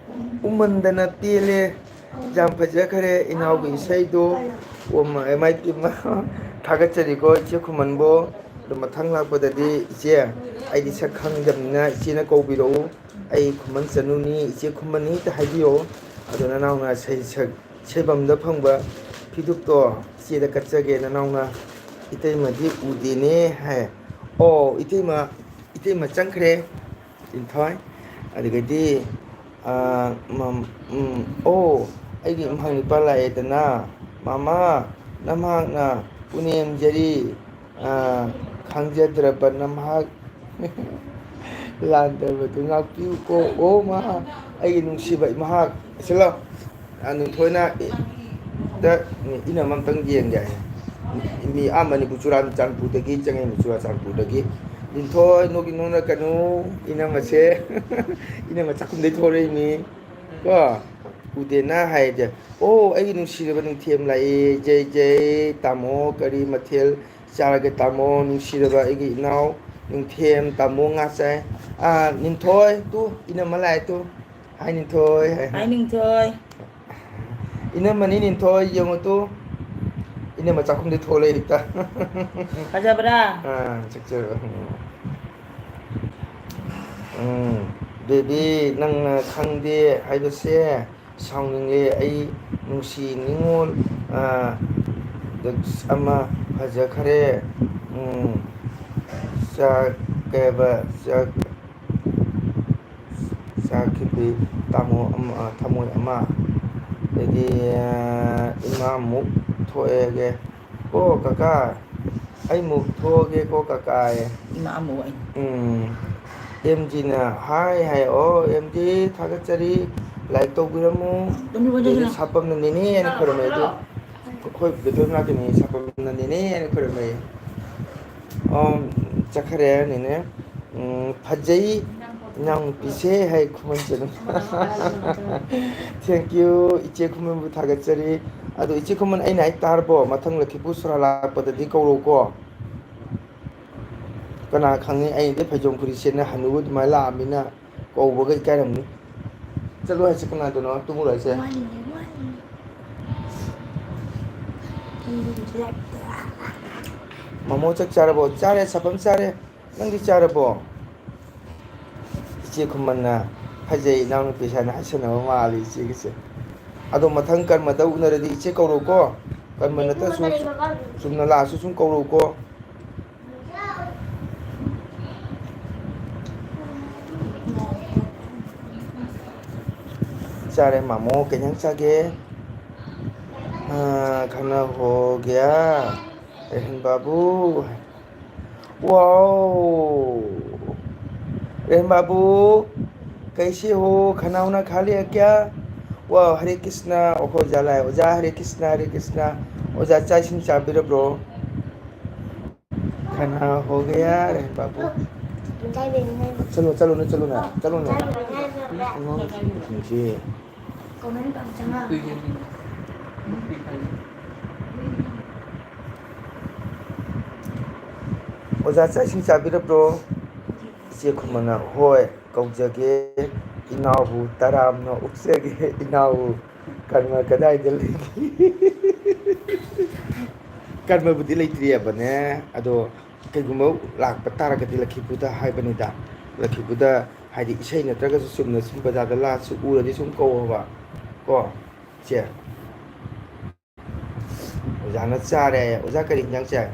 ꯎꯃꯟꯗꯅ ꯄꯦꯜꯂꯦ꯫ ꯌꯥꯝ ꯐꯖꯈ꯭ꯔꯦ ꯏꯅꯥꯎꯒꯤ ꯏꯁꯩꯗꯣ꯫ ꯑꯣ ꯃꯥꯏ, ꯃꯥꯏ ꯄꯦꯝꯃ꯫ ꯊꯥꯒꯠꯆꯔꯤꯀꯣ ꯏꯆꯦ ꯈꯨꯃꯟꯕꯨ꯫ ꯑꯗꯣ ꯃꯊꯪ ꯂꯥꯛꯄꯗꯗꯤ ꯏꯆꯦ, ꯑꯩꯗꯤ ꯁꯛ ꯈꯪꯗꯕꯅꯤꯅ ꯏꯆꯦꯅ ꯀꯧꯕꯤꯔꯛꯎ꯫ ꯑꯩ ꯈꯨꯃꯟ ꯆꯅꯨꯅꯤ, ꯏꯆꯦ ꯈꯨꯃꯟꯅꯤ ꯍꯦꯛꯇ ꯍꯥꯏꯕꯤꯌꯣ꯫ ꯑꯗꯣ ꯅꯅꯥꯎꯅ ꯁꯩ-, ꯁꯛ-, ꯁꯩꯕꯝꯗ ꯐꯪꯕ ꯐꯤꯗꯨꯞꯇꯣ ꯏꯆꯦꯗ ꯀꯠꯆꯒꯦ ꯅꯅꯥꯎꯅ꯫ ꯏꯇꯩꯃꯗꯤ ꯎꯗꯦꯅꯦ ꯍꯥꯏ꯫ ꯑꯣ, ꯏꯇꯩꯃ, ꯏꯇꯩꯃ ꯆꯪꯈ꯭ꯔꯦ꯫ ꯂꯤꯟꯊꯣꯏ꯫ ꯑꯗꯨꯗꯒꯤꯗꯤ, ꯑꯥ, ꯃꯝ-, ꯎꯝ, ꯑꯣ, ꯑꯩꯒꯤ ꯏꯝꯐꯥꯜ ꯅꯨꯄꯥ ꯂꯥꯛꯑꯦꯗꯅ꯫ ꯃꯃꯥ, ꯅꯝꯍꯥꯛꯅ ꯄꯨꯅꯦꯝꯖꯔꯤ, ꯑꯥ, ꯈꯪꯖꯗ꯭ꯔꯕ ꯅꯝꯍꯥꯛ ꯂꯥꯟꯗꯕꯗꯨ ꯉꯥꯛꯄꯤꯌꯨꯀꯣ꯫ ꯑꯣ ꯃꯥ, ꯑꯩꯒꯤ ꯅꯨꯡꯁꯤꯕ ꯏꯃꯥꯍꯥꯛ꯫ ꯁꯤꯂꯣ꯫ ꯑ, ꯅꯤꯡꯊꯣꯏꯅ ꯏ-, ꯗ ꯏꯅꯝ ꯑꯝꯇꯪ ꯌꯦꯡꯒꯦ ꯍꯥꯏ꯫ ꯃꯤ ꯑꯥ ꯃꯅꯤꯄꯨꯔ ꯆꯨꯔꯥꯆꯥꯟꯄꯨꯔꯗꯒꯤ ꯆꯪꯉꯛꯏ, ꯆꯨꯔꯥꯆꯥꯟꯄꯨꯔꯗꯒꯤ꯫ ꯂꯤꯟꯊꯣꯏ, ꯅꯣꯛꯀꯤ ꯅꯣꯛꯅꯔꯛꯀꯅꯨ, ꯏꯅꯝꯃꯁꯦ꯫ ꯏꯅꯝꯃ ꯆꯥꯛꯈꯨꯝꯗꯩ ꯊꯣꯛꯂꯛꯏꯅꯤ꯫ ꯀꯣ? ꯎꯗꯦꯅ ꯍꯥꯏꯗꯦ꯫ ꯑꯣ, ꯑꯩꯒꯤ ꯅꯨꯡꯁꯤꯔꯕ ꯅꯤꯡꯊꯦꯝ ꯂꯥꯛꯑꯦ꯫ ꯖꯩ ꯖꯩ, ꯇꯥꯃꯣ, ꯀꯔꯤ ꯃꯊꯦꯜ ꯆꯥꯔꯒꯦ ꯇꯥꯃꯣ? ꯅꯨꯡꯁꯤꯔꯕ ꯑꯩꯒꯤ ꯏꯅꯥꯎ ꯅꯤꯡꯊꯦꯝ, ꯇꯥꯃꯣ ꯉꯥ ꯆꯥꯏ꯫ ꯑꯥ, ꯅꯤꯡꯊꯣꯏ, ꯇꯨ, ꯏꯅꯝꯃ ꯂꯥꯛꯑꯦ ꯇꯨ꯫ ꯍꯥꯏ ꯅꯤꯡꯊꯣꯏ, ꯍꯥꯏ꯫ ꯍꯥꯏ ꯅꯤꯡꯊꯣꯏ꯫ ꯏꯅꯝꯃꯅꯤ ꯅꯤꯡꯊꯣꯏ, ꯌꯦꯡꯉꯨ ꯇꯨ꯫ ꯏꯅꯝꯃ ꯆꯥꯛꯈꯨꯝꯗꯩ ꯊꯣꯛꯂꯛꯑꯦ ꯍꯦꯛꯇ꯫ ꯐꯖꯕ꯭ꯔꯥ? ꯑꯥ, ꯆꯥꯛꯆꯔꯣ꯫ ꯎꯝ꯫ ꯎꯝ, ꯕꯦꯕꯤ, ꯅꯪꯅ ꯈꯪꯗꯦ ꯍꯥꯏꯕꯁꯦ ꯁꯥꯎꯅꯤꯡꯉꯦ꯫ ꯑꯩ ꯅꯨꯡꯁꯤ ꯅꯤꯉꯣꯜ, ꯑꯥ, ꯑꯃ ꯐꯖꯈ꯭ꯔꯦ꯫ ꯎꯝ, ꯆꯥꯛ, ꯀꯩ ꯍꯥꯏꯕ, ꯆꯥꯛ, ꯆꯥꯛꯈꯤꯕꯤ ꯇꯥꯃꯣ ꯑꯃ, ꯊꯃꯣꯏ ꯑꯃ꯫ ꯑꯗꯒꯤ, ꯑ, ꯏꯃꯥꯃꯨꯛ ꯊꯣꯛꯑꯦꯒꯦ꯫ ꯀꯣ ꯀꯀꯥ, ꯑꯩꯃꯨꯛ ꯊꯣꯛꯑꯒꯦ ꯀꯣ ꯀꯀꯥ꯫ ꯏꯃꯥꯃꯨꯛ ꯑꯩ꯫ ꯎꯝ꯫ ꯑꯦꯝ ꯖꯤꯅ ꯍꯥꯏ ꯍꯥꯏ꯫ ꯑꯣ, ꯑꯦꯝ ꯖꯤ ꯊꯥꯒꯠꯆꯔꯤ꯫ ꯂꯥꯏꯛ ꯇꯧꯕꯤꯔꯝꯃꯨ꯫ ꯇꯨꯝꯕꯤ ꯑꯣꯟꯁꯤꯜꯂꯨ꯫ ꯑꯗꯒꯤ ꯁꯥꯄꯝꯅ ꯅꯦꯅꯦ ꯍꯥꯏꯅ ꯈꯣꯏꯔꯝꯃꯦ ꯑꯗꯨ꯫ ꯑꯩꯈꯣꯏ ꯕꯦꯊꯣꯟ ꯃꯅꯥꯛꯀꯤꯅꯤ, ꯁꯥꯄꯝꯅ ꯅꯦꯅꯦ ꯍꯥꯏꯅ ꯈꯣꯏꯔꯝꯃꯦ꯫ ꯑꯣ, ꯆꯠꯈ꯭ꯔꯦ ꯅꯦꯅꯦ꯫ ꯎꯝ, ꯐꯖꯩ ꯏꯅꯥꯎꯅꯨꯄꯤꯁꯦ ꯍꯥꯏ ꯈꯨꯃꯟꯁꯦ ꯑꯗꯨꯝ꯫ Thank you, ꯏꯆꯦ ꯈꯨꯃꯟꯕꯨ ꯊꯥꯒꯠꯆꯔꯤ꯫ ꯑꯗꯣ ꯏꯆꯦ ꯈꯨꯃꯟ, ꯑꯩꯅ ꯍꯥꯏ ꯇꯥꯔꯕꯣ? ꯃꯊꯪ ꯂꯛꯈꯤꯄꯨꯔ ꯁꯣꯔꯥ ꯂꯥꯛꯄꯗꯗꯤ ꯀꯧꯔꯛꯎꯀꯣ꯫ ꯀꯅꯥ ꯈꯪꯅꯤ, ꯑꯩꯗꯤ ꯐꯩꯖꯣꯝ ꯐꯨꯔꯤꯠ ꯁꯦꯠꯅ ꯍꯅꯨꯕ ꯑꯗꯨꯃꯥꯏꯅ ꯂꯥꯛꯑꯃꯤꯅ ꯀꯧꯕꯒ ꯏꯀꯥꯏꯔꯝꯅꯤ꯫ ꯆꯠꯂꯣ ꯍꯥꯏꯁꯦ ꯀꯅꯥꯗꯅꯣ? ꯇꯨꯝꯃꯨꯔꯣ ꯍꯥꯏꯁꯦ? ꯃꯃꯣ ꯆꯥꯛ ꯆꯥꯔꯕꯣ? ꯆꯥꯔꯦ, ꯁꯥꯄꯝ ꯆꯥꯔꯦ꯫ ꯅꯪꯗꯤ ꯆꯥꯔꯕꯣ? ꯏꯆꯦ ꯈꯨꯃꯟꯅ ꯐꯖꯩ, ꯏꯅꯥꯎꯅꯨꯄꯤ ꯁꯥꯏꯅ ꯍꯥꯏꯁꯟꯅꯕ ꯃꯥꯜꯂꯤ ꯏꯆꯦꯒꯤꯁꯦ꯫ ꯑꯗꯣ ꯃꯊꯪ ꯀꯔꯃꯗ ꯎꯅꯔꯗꯤ ꯏꯆꯦ ꯀꯧꯔꯛꯎꯀꯣ꯫ ꯀꯔꯃ ꯅꯠꯇ꯭ꯔꯁꯨ ꯆꯨꯝꯅ ꯂꯥꯛꯑꯁꯨ ꯁꯨꯝ ꯀꯧꯔꯛꯎꯀꯣ꯫ ꯆꯥꯔꯦ ꯃꯥꯃꯣ, ꯀꯩ ꯏꯟꯖꯥꯡ ꯆꯥꯒꯦ? ꯑ, ꯈꯅ ꯍꯣ ꯒꯌꯥ, ꯔꯦꯍꯟ ꯕꯥꯕꯨ꯫ Wow! ꯔꯦꯍꯟ ꯕꯥꯕꯨ, ꯀꯩꯁꯦ ꯍꯣ, ꯈꯅꯥꯎꯅ ꯈꯥ ꯂꯤꯌꯥ ꯀꯌꯥ? Wow, ꯍꯔꯦ ꯀ꯭ꯔꯤꯁꯅ, ꯑꯩꯈꯣꯏ ꯑꯣꯖꯥ ꯂꯥꯛꯑꯦ꯫ ꯑꯣꯖꯥ, ꯍꯔꯦ ꯀ꯭ꯔꯤꯁꯅ, ꯍꯔꯦ ꯀ꯭ꯔꯤꯁꯅ꯫ ꯑꯣꯖꯥ, ꯆꯥꯛ ꯏꯁꯤꯡ ꯆꯥꯕꯤꯔꯕ꯭ꯔꯣ? ꯈꯅꯥ ꯍꯣ ꯒꯌꯥ ꯔꯦ ꯕꯥꯕꯨ꯫ ꯆꯠꯂꯣ, ꯆꯠꯂꯣꯅꯦ, ꯆꯠꯂꯣꯅꯦ, ꯆꯠꯂꯣꯅꯦ꯫ ꯑꯉꯥꯡꯁꯤꯡꯁꯦ꯫ ꯑꯣꯖꯥ, ꯆꯥꯛ ꯏꯁꯤꯡ ꯆꯥꯕꯤꯔꯕ꯭ꯔꯣ? ꯏꯆꯦ ꯈꯨꯃꯟꯅ, ꯍꯣꯏ, ꯀꯧꯖꯒꯦ ꯏꯅꯥꯎꯕꯨ, ꯇꯔꯥꯝꯅ ꯑꯣꯛꯆꯒꯦ ꯏꯅꯥꯎꯕꯨ꯫ ꯀꯔꯃ ꯀꯗꯥꯏꯗ ꯂꯩꯒꯦ? ꯀꯔꯃꯕꯨꯗꯤ ꯂꯩꯇ꯭ꯔꯤꯑꯕꯅꯦ, ꯑꯗꯣ ꯀꯩꯒꯨꯝꯕ ꯂꯥꯛꯄ ꯇꯥꯔꯒꯗꯤ ꯂꯛꯈꯤꯄꯨꯔꯗ ꯍꯥꯏꯕꯅꯤꯗ꯫ ꯂꯛꯈꯤꯄꯨꯔꯗ ꯍꯥꯏꯗꯤ ꯏꯁꯩ ꯅꯠꯇ꯭ꯔꯒꯁꯨ ꯆꯨꯝꯅ ꯁꯨꯝ ꯕꯖꯥꯔꯗ ꯂꯥꯛꯑꯁꯨ ꯎꯔꯗꯤ ꯁꯨꯝ ꯀꯧꯋꯣꯕ꯫ ꯀꯣ, ꯏꯆꯦ꯫ ꯑꯣꯖꯥꯅ ꯆꯥꯔꯦ꯫ ꯑꯣꯖꯥ ꯀꯔꯤ ꯏꯟꯖꯥꯡ ꯆꯥꯏ?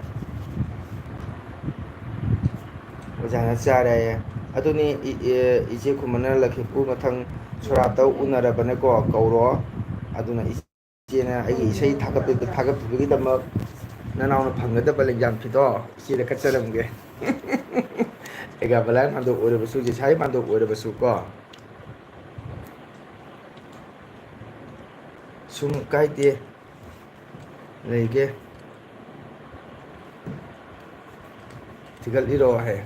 ꯑꯣꯖꯥꯅ ꯆꯥꯔꯦ꯫ ꯑꯗꯨꯅꯤ ꯏ-, ꯏ-, ꯏꯆꯦ ꯈꯨꯃꯟꯅ ꯂꯛꯈꯤꯄꯨꯔ ꯃꯊꯪ ꯁꯣꯔꯥꯠꯇ ꯎꯅꯔꯕꯅꯀꯣ, ꯀꯧꯔꯣ꯫ ꯑꯗꯨꯅ ꯏꯆꯦꯅ ꯑꯩꯒꯤ ꯏꯁꯩ ꯊꯥꯒꯠꯄꯤꯕ-, ꯊꯥꯒꯠꯄꯤꯕꯒꯤꯗꯃꯛ ꯅꯅꯥꯎꯅ ꯐꯪꯒꯗꯕ ꯂꯦꯡꯌꯥꯟ ꯐꯤꯗꯣ ꯏꯆꯦꯗ ꯀꯠꯆꯔꯝꯒꯦ꯫ ꯑꯦꯒꯥꯕꯂꯥꯏ ꯃꯥꯟꯗꯣꯞ ꯑꯣꯏꯔꯕꯁꯨ, ꯖꯤꯁꯥꯏ ꯃꯥꯟꯗꯣꯞ ꯑꯣꯏꯔꯕꯁꯨ ꯀꯣ꯫ ꯁꯨꯝ ꯀꯥꯏꯗꯦ꯫ ꯂꯩꯒꯦ꯫ ꯊꯤꯒꯠꯂꯤꯔꯣ ꯍꯥꯏ꯫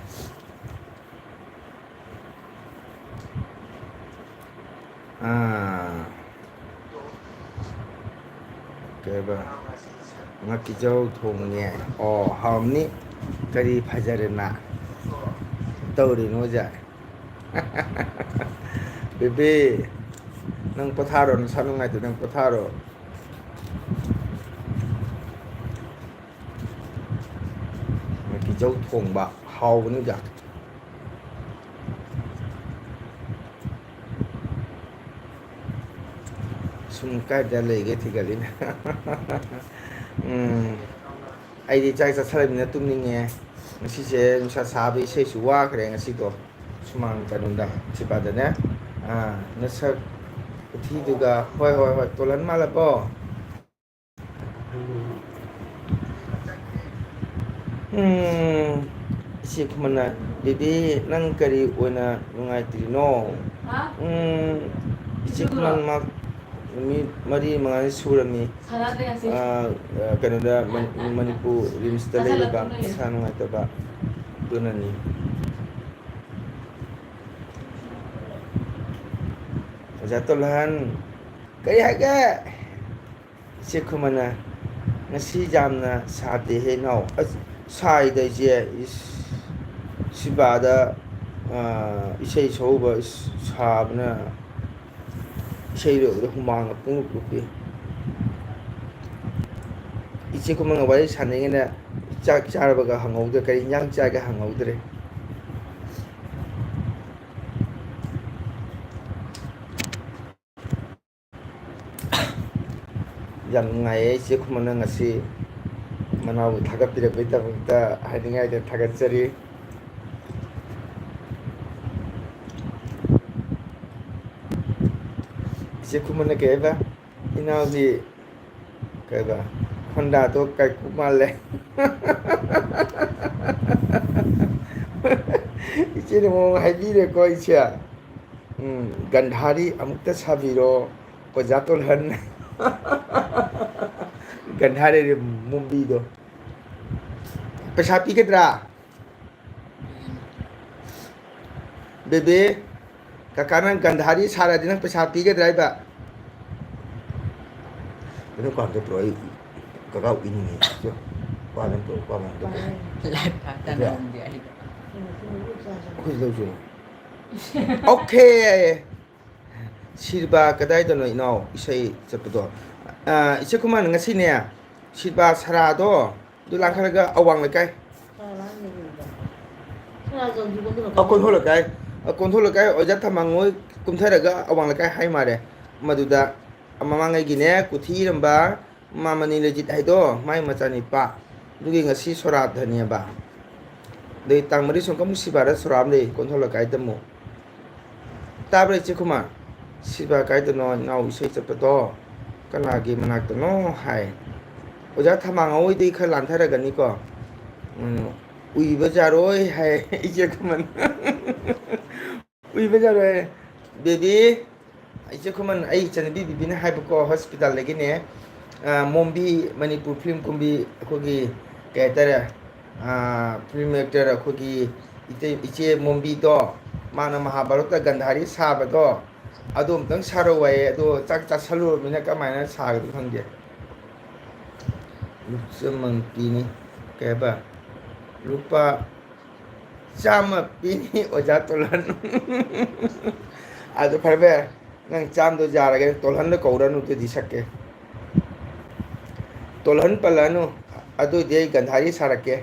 ꯑꯥ꯫ ꯀꯩꯕ? ꯉꯥꯀꯤꯖꯧ ꯊꯣꯡꯉꯦ꯫ ꯑꯣ, ꯍꯥꯎꯔꯝꯅꯤ꯫ ꯀꯔꯤ ꯐꯖꯔꯦꯅ ꯇꯧꯔꯤꯅꯣ ꯑꯣꯖꯥ? ꯕꯦꯕꯤ, ꯅꯪ ꯄꯣꯊꯥꯔꯣ, ꯅꯁꯥ ꯅꯨꯡꯉꯥꯏꯇꯦ, ꯅꯪ ꯄꯣꯊꯥꯔꯣ꯫ ꯃꯩꯇꯩꯆꯧ ꯊꯣꯡꯕ ꯍꯥꯎꯕꯅꯤꯗ꯫ ꯁꯨꯝ ꯀꯥꯏꯗ ꯂꯩꯒꯦ ꯊꯤꯒꯠꯂꯤꯅꯦ꯫ ꯎꯝ, ꯑꯩꯗꯤ ꯆꯥꯛ ꯆꯥꯁꯜꯂꯕꯅꯤꯅ ꯇꯨꯝꯅꯤꯡꯉꯦ꯫ ꯉꯁꯤꯁꯦ ꯅꯨꯡꯁꯥ ꯁꯥꯕ, ꯏꯁꯩꯁꯨ ꯋꯥꯈ꯭ꯔꯦ ꯉꯁꯤꯗꯣ꯫ ꯁꯨꯃꯥꯡ ꯀꯩꯅꯣꯗ, ꯁꯤꯄꯥꯗꯅꯦ꯫ ꯑꯥ, ꯅꯁꯛ ꯈꯨꯊꯤꯗꯨꯒ꯫ ꯍꯣꯏ, ꯍꯣꯏ, ꯍꯣꯏ, ꯇꯣꯜꯍꯟ ꯃꯥꯜꯂꯕꯣ? ꯎꯝ, ꯏꯆꯦ ꯈꯨꯃꯟꯅ, "ꯕꯦꯕꯤ, ꯅꯪ ꯀꯔꯤ ꯑꯣꯏꯅ ꯅꯨꯡꯉꯥꯏꯇ꯭ꯔꯤꯅꯣ?" ꯍꯥ? ꯎꯝ, ꯏꯆꯦ ꯈꯨꯃꯟ ꯃꯥ ꯅꯨꯃꯤꯠ ꯃꯔꯤ ꯃꯉꯥꯅꯤ ꯁꯨꯔꯝꯃꯤ꯫ ꯁꯥꯟꯅꯗ꯭ꯔꯦ ꯉꯁꯤ꯫ ꯑꯥ, ꯑꯥ, ꯀꯩꯅꯣꯗ, ꯃꯅꯤ-, ꯃꯅꯤꯄꯨꯔ ꯔꯤꯝꯁꯇ ꯂꯩꯔꯤꯕ, ꯃꯁꯥ ꯅꯨꯡꯉꯥꯏꯇꯕ꯫ ꯑꯗꯨꯅꯅꯤ꯫ ꯑꯣꯖꯥ ꯇꯣꯜꯍꯟ, ꯀꯔꯤ ꯍꯥꯏꯒꯦ? ꯏꯆꯦ ꯈꯨꯃꯟꯅ, "ꯉꯁꯤ ꯌꯥꯝꯅ ꯁꯥꯗꯦꯍꯦ ꯏꯅꯥꯎ"꯫ ꯑꯁ, ꯁꯥꯏꯗ ꯏꯆꯦ꯫ ꯏꯁ, ꯁꯤꯕꯥꯗ, ꯑ, ꯏꯁꯩ ꯁꯛꯎꯕ, ꯏꯁ, ꯁꯥꯕꯅ ꯏꯁꯩ ꯂꯣꯏꯕꯗ ꯍꯨꯃꯥꯡꯅ ꯄꯨꯡꯂꯨꯞ ꯂꯨꯞꯄꯤ꯫ ꯏꯆꯦ ꯈꯨꯃꯟꯒ ꯋꯥꯔꯤ ꯁꯥꯟꯅꯔꯤꯉꯩꯗ ꯆꯥꯛ ꯆꯥꯔꯕꯒ ꯍꯪꯍꯧꯗ꯭ꯔꯦ, ꯀꯔꯤ ꯏꯟꯖꯥꯡ ꯆꯥꯒꯦ ꯍꯪꯍꯧꯗ꯭ꯔꯦ꯫ ꯌꯥꯝ ꯅꯨꯡꯉꯥꯏꯌꯦ, ꯏꯆꯦ ꯈꯨꯃꯟꯅ ꯉꯁꯤ ꯃꯅꯥꯎꯕꯨ ꯊꯥꯒꯠꯄꯤꯔꯛꯄꯒꯤꯗꯃꯛꯇ ꯍꯥꯏꯅꯤꯡꯉꯥꯏꯗ ꯊꯥꯒꯠꯆꯔꯤ꯫ ꯏꯆꯦ ꯈꯨꯃꯟꯅ ꯀꯩ ꯍꯥꯏꯕ? ꯏꯅꯥꯎꯗꯤ ꯀꯩꯕ? ꯍꯣꯟꯗꯥꯗꯣ ꯀꯥꯏꯀꯨ ꯃꯥꯜꯂꯦ꯫ ꯏꯆꯦꯅ ꯃꯑꯣꯡ ꯍꯥꯏꯕꯤꯔꯦꯀꯣ ꯏꯆꯦ꯫ ꯎꯝ, ꯒꯟꯙꯥꯔꯤ ꯑꯃꯨꯛꯇ ꯁꯥꯕꯤꯔꯣ, ꯑꯣꯖꯥ ꯇꯣꯜꯍꯟ꯫ ꯒꯟꯙꯥꯔꯤ ꯃꯨꯝꯕꯤꯗꯣ꯫ ꯄꯩꯁꯥ ꯄꯤꯒꯗ꯭ꯔꯥ? ꯕꯦꯕꯦ, ꯀꯀꯥꯅ ꯒꯟꯙꯥꯔꯤ ꯁꯥꯔꯗꯤ ꯅꯪ ꯄꯩꯁꯥ ꯄꯤꯒꯗ꯭ꯔꯥ ꯍꯥꯏꯕ? ꯑꯗꯨ ꯀꯥꯟꯗ ꯄꯨꯔꯛꯑꯣ, ꯑꯩ ꯀꯀꯥ ꯎꯏꯅꯤꯡꯉꯦ꯫ ꯆꯣ, ꯋꯥ ꯑꯗꯨꯝ ꯄꯨꯔꯛꯑꯣ, ꯋꯥ ꯑꯗꯨꯝ ꯄꯨꯔꯛꯑꯣ꯫ ꯂꯥꯏ ꯐꯥ ꯇꯅ ꯎꯝꯗꯤ ꯑꯩꯗꯣ꯫ ꯑꯩꯈꯣꯏ ꯂꯧꯁꯨ꯫ ꯑꯣꯀꯦ꯫ ꯁꯤꯔꯕꯥ ꯀꯗꯥꯏꯗꯅꯣ ꯏꯅꯥꯎ ꯏꯁꯩ ꯆꯠꯄꯗꯣ? ꯑ, ꯏꯆꯦ ꯈꯨꯃꯟ, ꯉꯁꯤꯅꯦ ꯁꯤꯔꯕꯥ ꯁꯔꯥꯗꯣ ꯑꯗꯨ ꯂꯥꯡꯈꯠꯂꯒ ꯑꯋꯥꯡ ꯂꯩꯀꯥꯏ, ꯑ, ꯀꯣꯟꯊꯣ ꯂꯩꯀꯥꯏ, ꯑ, ꯀꯣꯟꯊꯣ ꯂꯩꯀꯥꯏ ꯑꯣꯖꯥ ꯊꯝꯃꯥꯡꯉꯣꯏ ꯀꯨꯝꯊꯔꯒ ꯑꯋꯥꯡ ꯂꯩꯀꯥꯏ ꯍꯥꯏ ꯃꯥꯜꯂꯦ꯫ ꯃꯗꯨꯗ ꯃꯃꯥꯡꯉꯩꯒꯤꯅꯦ ꯀꯨꯊꯤ ꯏꯔꯝꯕ ꯃꯥꯃꯅꯤ ꯂꯩꯖꯤꯠ ꯍꯥꯏꯗꯣ, ꯃꯥꯏ ꯃꯆꯥꯅꯤꯄꯥ꯫ ꯑꯗꯨꯒꯤ ꯉꯁꯤ ꯁꯣꯔꯥꯠ ꯍꯥꯏꯅꯦꯕ꯫ ꯑꯗꯩ ꯇꯥꯡ ꯃꯔꯤ ꯁꯣꯝꯀꯝ ꯁꯤꯕꯥꯔ ꯁꯣꯔꯥꯠ ꯑꯃ ꯂꯩ ꯀꯣꯟꯊꯣ ꯂꯩꯀꯥꯏꯗ ꯑꯃꯨꯛ꯫ ꯇꯥꯕ꯭ꯔꯥ ꯏꯆꯦ ꯈꯨꯃꯥ? ꯁꯤꯕꯥ ꯀꯥꯏꯗꯅꯣ ꯏꯅꯥꯎ ꯏꯁꯩ ꯆꯠꯄꯗꯣ? ꯀꯅꯥꯒꯤ ꯃꯅꯥꯛꯇꯅꯣ ꯍꯥꯏ꯫ ꯑꯣꯖꯥ ꯊꯝꯃꯥꯡꯉꯣꯏꯗꯩ ꯈꯔ ꯂꯥꯟꯊꯔꯒꯅꯤꯀꯣ꯫ ꯎꯝ, ꯎꯏꯕ ꯌꯥꯔꯣꯏ ꯍꯥꯏ ꯏꯆꯦ ꯈꯨꯃꯟ꯫ ꯎꯏꯕ ꯌꯥꯔꯣꯏ꯫ ꯕꯦꯕꯤ, ꯏꯆꯦ ꯈꯨꯃꯟ, ꯑꯩ ꯏꯆꯟꯅꯨꯄꯤ ꯕꯤꯕꯤꯅ ꯍꯥꯏꯕꯀꯣ, ꯍꯣꯁꯄꯤꯇꯥꯜꯗꯒꯤꯅꯦ, ꯑ, ꯃꯣꯝꯕꯤ, ꯃꯅꯤꯄꯨꯔ ꯐꯤꯂꯝ ꯀꯨꯝꯕꯤ, ꯑꯩꯈꯣꯏꯒꯤ, ꯀꯩ ꯍꯥꯏꯇꯥꯔꯦ, ꯑ, ꯐꯤꯂꯝ ꯑꯦꯛꯇꯔ ꯑꯩꯈꯣꯏꯒꯤ ꯏꯇꯩ-, ꯏꯆꯦ ꯃꯣꯝꯕꯤꯗꯣ, ꯃꯥꯅ ꯃꯍꯥꯚꯥꯔꯠꯇ ꯒꯟꯙꯥꯔꯤ ꯁꯥꯕꯗꯣ, ꯑꯗꯨ ꯑꯝꯇꯪ ꯁꯥꯔꯛꯑꯣ ꯍꯥꯏꯌꯦ꯫ ꯑꯗꯣ ꯆꯥꯛ ꯆꯥꯁꯜꯂꯨꯔꯕꯅꯤꯅ ꯀꯃꯥꯏꯅ ꯁꯥꯒꯗ꯭ꯔꯣ ꯈꯪꯗꯦ꯫ ꯂꯨꯞꯆꯃꯪ ꯄꯤꯅꯤ꯫ ꯀꯩ ꯍꯥꯏꯕ? ꯂꯨꯄꯥ ꯆꯥꯝꯃ ꯄꯤꯅꯤ ꯑꯣꯖꯥ ꯇꯣꯜꯍꯟ꯫ ꯑꯗꯨ ꯐꯔꯦ ꯐꯔꯦ, ꯅꯪ ꯆꯥꯝꯗꯣ ꯌꯥꯔꯒꯦ, ꯇꯣꯜꯍꯟꯗ ꯀꯧꯔꯅꯨ, ꯑꯗꯨꯗꯤ ꯁꯛꯀꯦ꯫ ꯇꯣꯜꯍꯟ ꯄꯜꯂꯛꯑꯅꯨ, ꯑꯗꯨꯑꯣꯏꯗꯤ ꯑꯩ ꯒꯟꯙꯥꯔꯤ ꯁꯥꯔꯛꯀꯦ꯫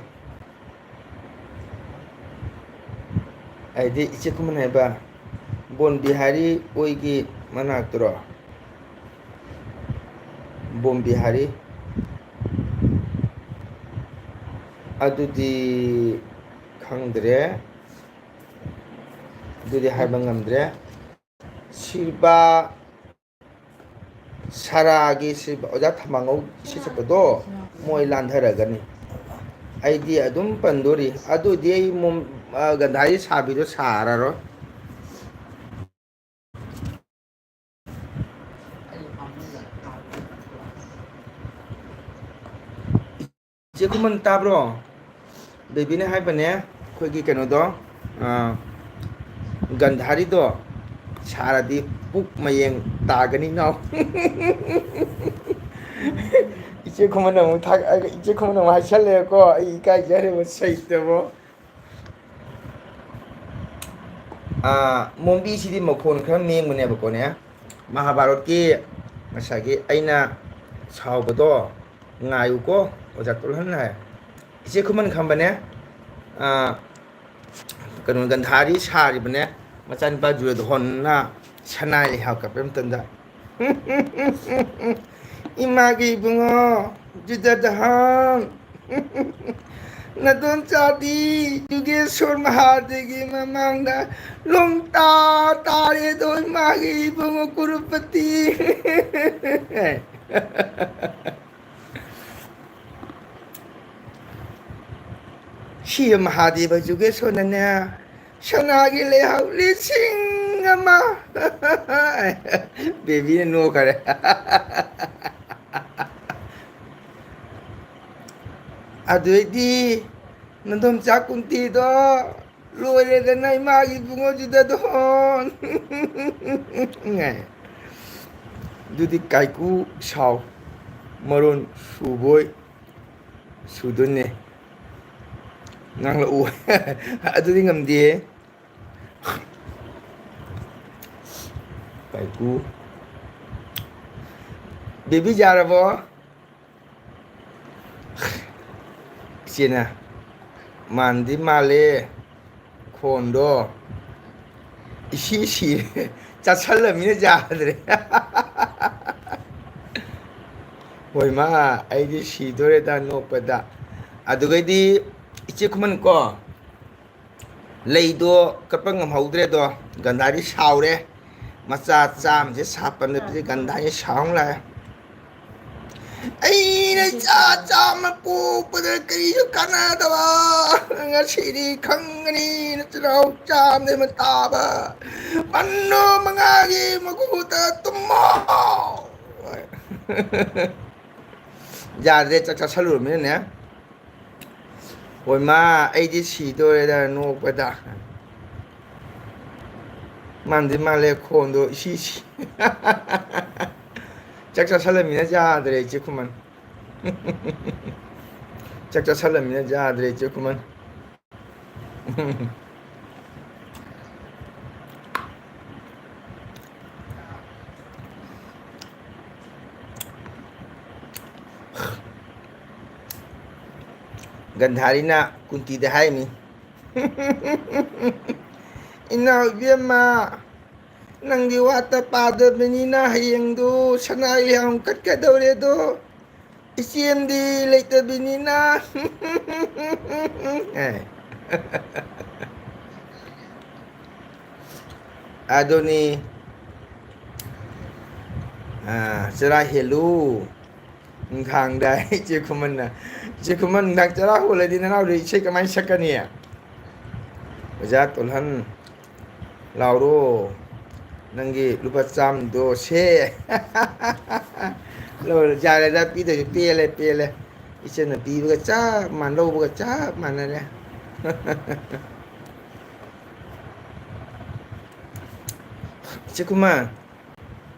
ꯍꯥꯏꯗꯤ ꯏꯆꯦ ꯈꯨꯃꯟ ꯍꯥꯏꯕ ꯕꯣꯟ ꯕꯤꯍꯥꯔꯤ ꯑꯣꯏꯒꯤ ꯃꯅꯥꯛꯇꯨꯔꯣ? ꯕꯣꯝ ꯕꯤꯍꯥꯔꯤ꯫ ꯑꯗꯨꯗꯤ ꯈꯪꯗ꯭ꯔꯦ꯫ ꯑꯗꯨꯗꯤ ꯍꯥꯏꯕ ꯉꯝꯗ꯭ꯔꯦ꯫ ꯁꯤꯜꯄꯥ ꯁꯔꯥꯒꯤ ꯁꯤꯜꯄꯥ ꯑꯣꯖꯥ ꯊꯝꯃꯥꯡꯉꯧ ꯏꯁꯩ ꯁꯛꯄꯗꯣ ꯃꯣꯏ ꯂꯥꯟꯊꯔꯒꯅꯤ꯫ ꯑꯩꯗꯤ ꯑꯗꯨꯝ ꯄꯟꯗꯣꯔꯤ꯫ ꯑꯗꯨꯗꯤ ꯑꯩ ꯃꯣꯝ-, ꯑ, ꯒꯟꯙꯥꯔꯤ ꯁꯥꯕꯤꯗꯣ ꯁꯥꯔꯔꯣꯏ꯫ ꯏꯆꯦ ꯈꯨꯃꯟ ꯇꯥꯕ꯭ꯔꯣ? ꯕꯦꯕꯤꯅ ꯍꯥꯏꯕꯅꯦ, ꯑꯩꯈꯣꯏꯒꯤ ꯀꯩꯅꯣꯗꯣ, ꯑ, ꯒꯟꯙꯥꯔꯤꯗꯣ ꯁꯥꯔꯗꯤ ꯄꯨꯛ ꯃꯌꯦꯡ ꯇꯥꯒꯅꯤ ꯅꯥꯎ꯫ ꯏꯆꯦ ꯈꯨꯃꯟ ꯑꯃꯨꯛ ꯊꯥ-, ꯏꯆꯦ ꯈꯨꯃꯟ ꯑꯃꯨꯛ ꯍꯥꯏꯁꯜꯂꯦꯀꯣ, ꯑꯩ ꯏꯀꯥꯏꯖꯔꯦꯕ, ꯁꯩꯇꯕꯣ꯫ ꯃꯣꯝꯕꯤꯁꯤꯗꯤ ꯃꯈꯣꯟ ꯈꯔ ꯃꯦꯡꯕꯅꯦꯕꯀꯣꯅꯦ꯫ ꯃꯍꯥꯚꯥꯔꯠꯀꯤ ꯉꯁꯥꯏꯒꯤ ꯑꯩꯅ ꯁꯥꯎꯕꯗꯣ ꯉꯥꯏꯌꯨꯀꯣ, ꯑꯣꯖꯥ ꯇꯣꯜꯍꯟ ꯍꯥꯏ꯫ ꯏꯆꯦ ꯈꯨꯃꯟ ꯈꯝꯕꯅꯦ, ꯑꯥ, ꯀꯩꯅꯣ, ꯒꯟꯙꯥꯔꯤ ꯁꯥꯔꯤꯕꯅꯦ, ꯃꯆꯥꯅꯨꯄꯥ ꯖꯨꯔꯗꯣꯍꯣꯟꯅ ꯁꯅꯥꯏ ꯂꯩꯍꯥꯎ ꯀꯠꯄ ꯃꯇꯝꯗ, "ꯏꯃꯥꯒꯤ ꯏꯕꯨꯡꯉꯣ ꯖꯨꯗꯗꯍꯟ, ꯅꯗꯣꯝꯆꯥꯗꯤ ꯖꯨꯒꯦꯁꯣꯔ ꯃꯍꯥꯗꯦꯒꯤ ꯃꯃꯥꯡꯗ ꯂꯣꯡꯇꯥ ꯇꯥꯔꯦꯗꯣ, ꯏꯃꯥꯒꯤ ꯏꯕꯨꯡꯉꯣ ꯀꯨꯔꯨꯄꯇꯤ"꯫ ꯁꯤꯕ ꯃꯍꯥꯗꯦꯕ ꯖꯨꯒꯦꯁꯣꯔꯅꯅꯦ, ꯁꯅꯥꯒꯤ ꯂꯩꯍꯥꯎ ꯂꯤꯁꯤꯡ ꯑꯃ꯫ ꯕꯦꯕꯤꯅ ꯅꯣꯛꯈꯔꯦ꯫ ꯑꯗꯨꯏꯗꯤ ꯅꯗꯣꯝꯆꯥ ꯀꯨꯟꯇꯤꯗꯣ ꯂꯣꯏꯔꯦꯗꯅ, ꯏꯃꯥꯒꯤ ꯏꯕꯨꯡꯉꯣ ꯖꯨꯗꯗꯣꯟ꯫ ꯑꯗꯨꯗꯤ ꯀꯥꯏꯀꯨ ꯁꯥꯎ, ꯃꯔꯣꯟ ꯁꯨꯕꯣꯏ ꯁꯨꯗꯣꯏꯅꯦ꯫ ꯉꯥꯡꯂꯛꯎ꯫ ꯑꯗꯨꯗꯤ ꯉꯝꯗꯦ꯫ ꯀꯥꯏꯀꯨ꯫ ꯕꯦꯕꯤ ꯌꯥꯔꯕꯣ? ꯏꯆꯦꯅ, "ꯃꯥꯟꯗꯤ ꯃꯥꯜꯂꯦ, ꯈꯣꯟꯗꯣ ꯏꯁꯤ ꯁꯤꯔꯦ, ꯆꯥꯁꯜꯂꯃꯤꯅ ꯌꯥꯗ꯭ꯔꯦ"꯫ ꯍꯣꯏ ꯃꯥ, ꯑꯩꯗꯤ ꯁꯤꯗꯣꯔꯦꯗ ꯅꯣꯛꯄꯗ꯫ ꯑꯗꯨꯒꯩꯗꯤ ꯏꯆꯦ ꯈꯨꯃꯟ ꯀꯣ, ꯂꯩꯗꯣ ꯀꯠꯄ ꯉꯝꯍꯧꯗ꯭ꯔꯦꯗꯣ, ꯒꯟꯙꯥꯔꯤ ꯁꯥꯎꯔꯦ꯫ ꯃꯆꯥ ꯆꯥꯝꯃꯁꯦ ꯁꯥꯄꯟꯗꯕꯁꯦ ꯒꯟꯙꯥꯔꯤ ꯁꯥꯎ ꯂꯥꯛꯑꯦ꯫ "ꯑꯩꯅ ꯏꯆꯥ ꯆꯥꯝꯃ ꯄꯣꯛꯄꯗ ꯀꯔꯤꯁꯨ ꯀꯥꯟꯅꯗꯕ, ꯉꯁꯤꯗꯤ ꯈꯪꯒꯅꯤ ꯅꯆꯤꯟꯅꯥꯎ ꯆꯥꯝꯃꯗꯩ ꯑꯃ ꯇꯥꯕ ꯄꯟꯗꯣ ꯃꯉꯥꯒꯤ ꯃꯈꯨꯠꯇ ꯇꯨꯝꯃꯣ"꯫ ꯌꯥꯗ꯭ꯔꯦ, ꯆꯥꯛ ꯆꯥꯁꯜꯂꯨꯔꯃꯤꯅꯅꯦ꯫ ꯍꯣꯏ ꯃꯥ, ꯑꯩꯗꯤ ꯁꯤꯗꯣꯔꯦꯗ ꯅꯣꯛꯄꯗ꯫ ꯃꯥꯟꯗꯤ ꯃꯥꯜꯂꯦ ꯈꯣꯟꯗꯣ ꯏꯁꯤ ꯁꯤ꯫ ꯆꯥꯛ ꯆꯥꯁꯜꯂꯃꯤꯅ ꯌꯥꯗ꯭ꯔꯦ ꯏꯆꯦ ꯈꯨꯃꯟ꯫ ꯆꯥꯛ ꯆꯥꯁꯜꯂꯃꯤꯅ ꯌꯥꯗ꯭ꯔꯦ ꯏꯆꯦ ꯈꯨꯃꯟ꯫ ꯒꯟꯙꯥꯔꯤꯅ ꯀꯨꯟꯇꯤꯗ ꯍꯥꯏꯃꯤ, "ꯏꯅꯥꯎ ꯏꯕꯦꯝꯃ, ꯅꯪꯗꯤ ꯋꯥꯠꯇ ꯄꯥꯗꯕꯅꯤꯅ ꯍꯌꯦꯡꯗꯨ ꯁꯅꯥ ꯂꯩꯍꯥꯎ ꯀꯠꯀꯗꯧꯔꯦ ꯑꯗꯣ, ꯏꯆꯦꯝꯗꯤ ꯂꯩꯇꯕꯤꯅꯤꯅ"꯫ ꯑꯦ꯫ ꯑꯗꯨꯅꯤ꯫ ꯑꯥ, ꯆꯔꯥ ꯍꯦꯜꯂꯨ ꯅꯨꯡꯗꯥꯡꯗ꯫ ꯏꯆꯦ ꯈꯨꯃꯟꯅ, "ꯏꯆꯦ ꯈꯨꯃꯟ, ꯅꯨꯡꯗꯥꯡ ꯆꯔꯥ ꯍꯣꯜꯂꯗꯤ ꯅꯅꯥꯎꯗꯤ ꯏꯁꯩ ꯀꯃꯥꯏꯅ ꯁꯛꯀꯅꯤ?" ꯑꯣꯖꯥ ꯇꯣꯜꯍꯟ, ꯂꯥꯎꯔꯣ, ꯅꯪꯒꯤ ꯂꯨꯄꯥ ꯆꯥꯝꯃꯗꯣ ꯁꯦ꯫ ꯂꯧꯔꯣ, ꯌꯥꯔꯦꯗ, ꯄꯤꯗꯣꯏꯁꯦ ꯄꯦꯜꯂꯦ, ꯄꯦꯜꯂꯦ꯫ ꯏꯆꯟꯅ ꯄꯤꯕꯒ ꯆꯞ ꯃꯥꯟꯅ, ꯂꯧꯕꯒ ꯆꯞ ꯃꯥꯟꯅꯔꯦ꯫ ꯏꯆꯦ ꯈꯨꯃꯟ,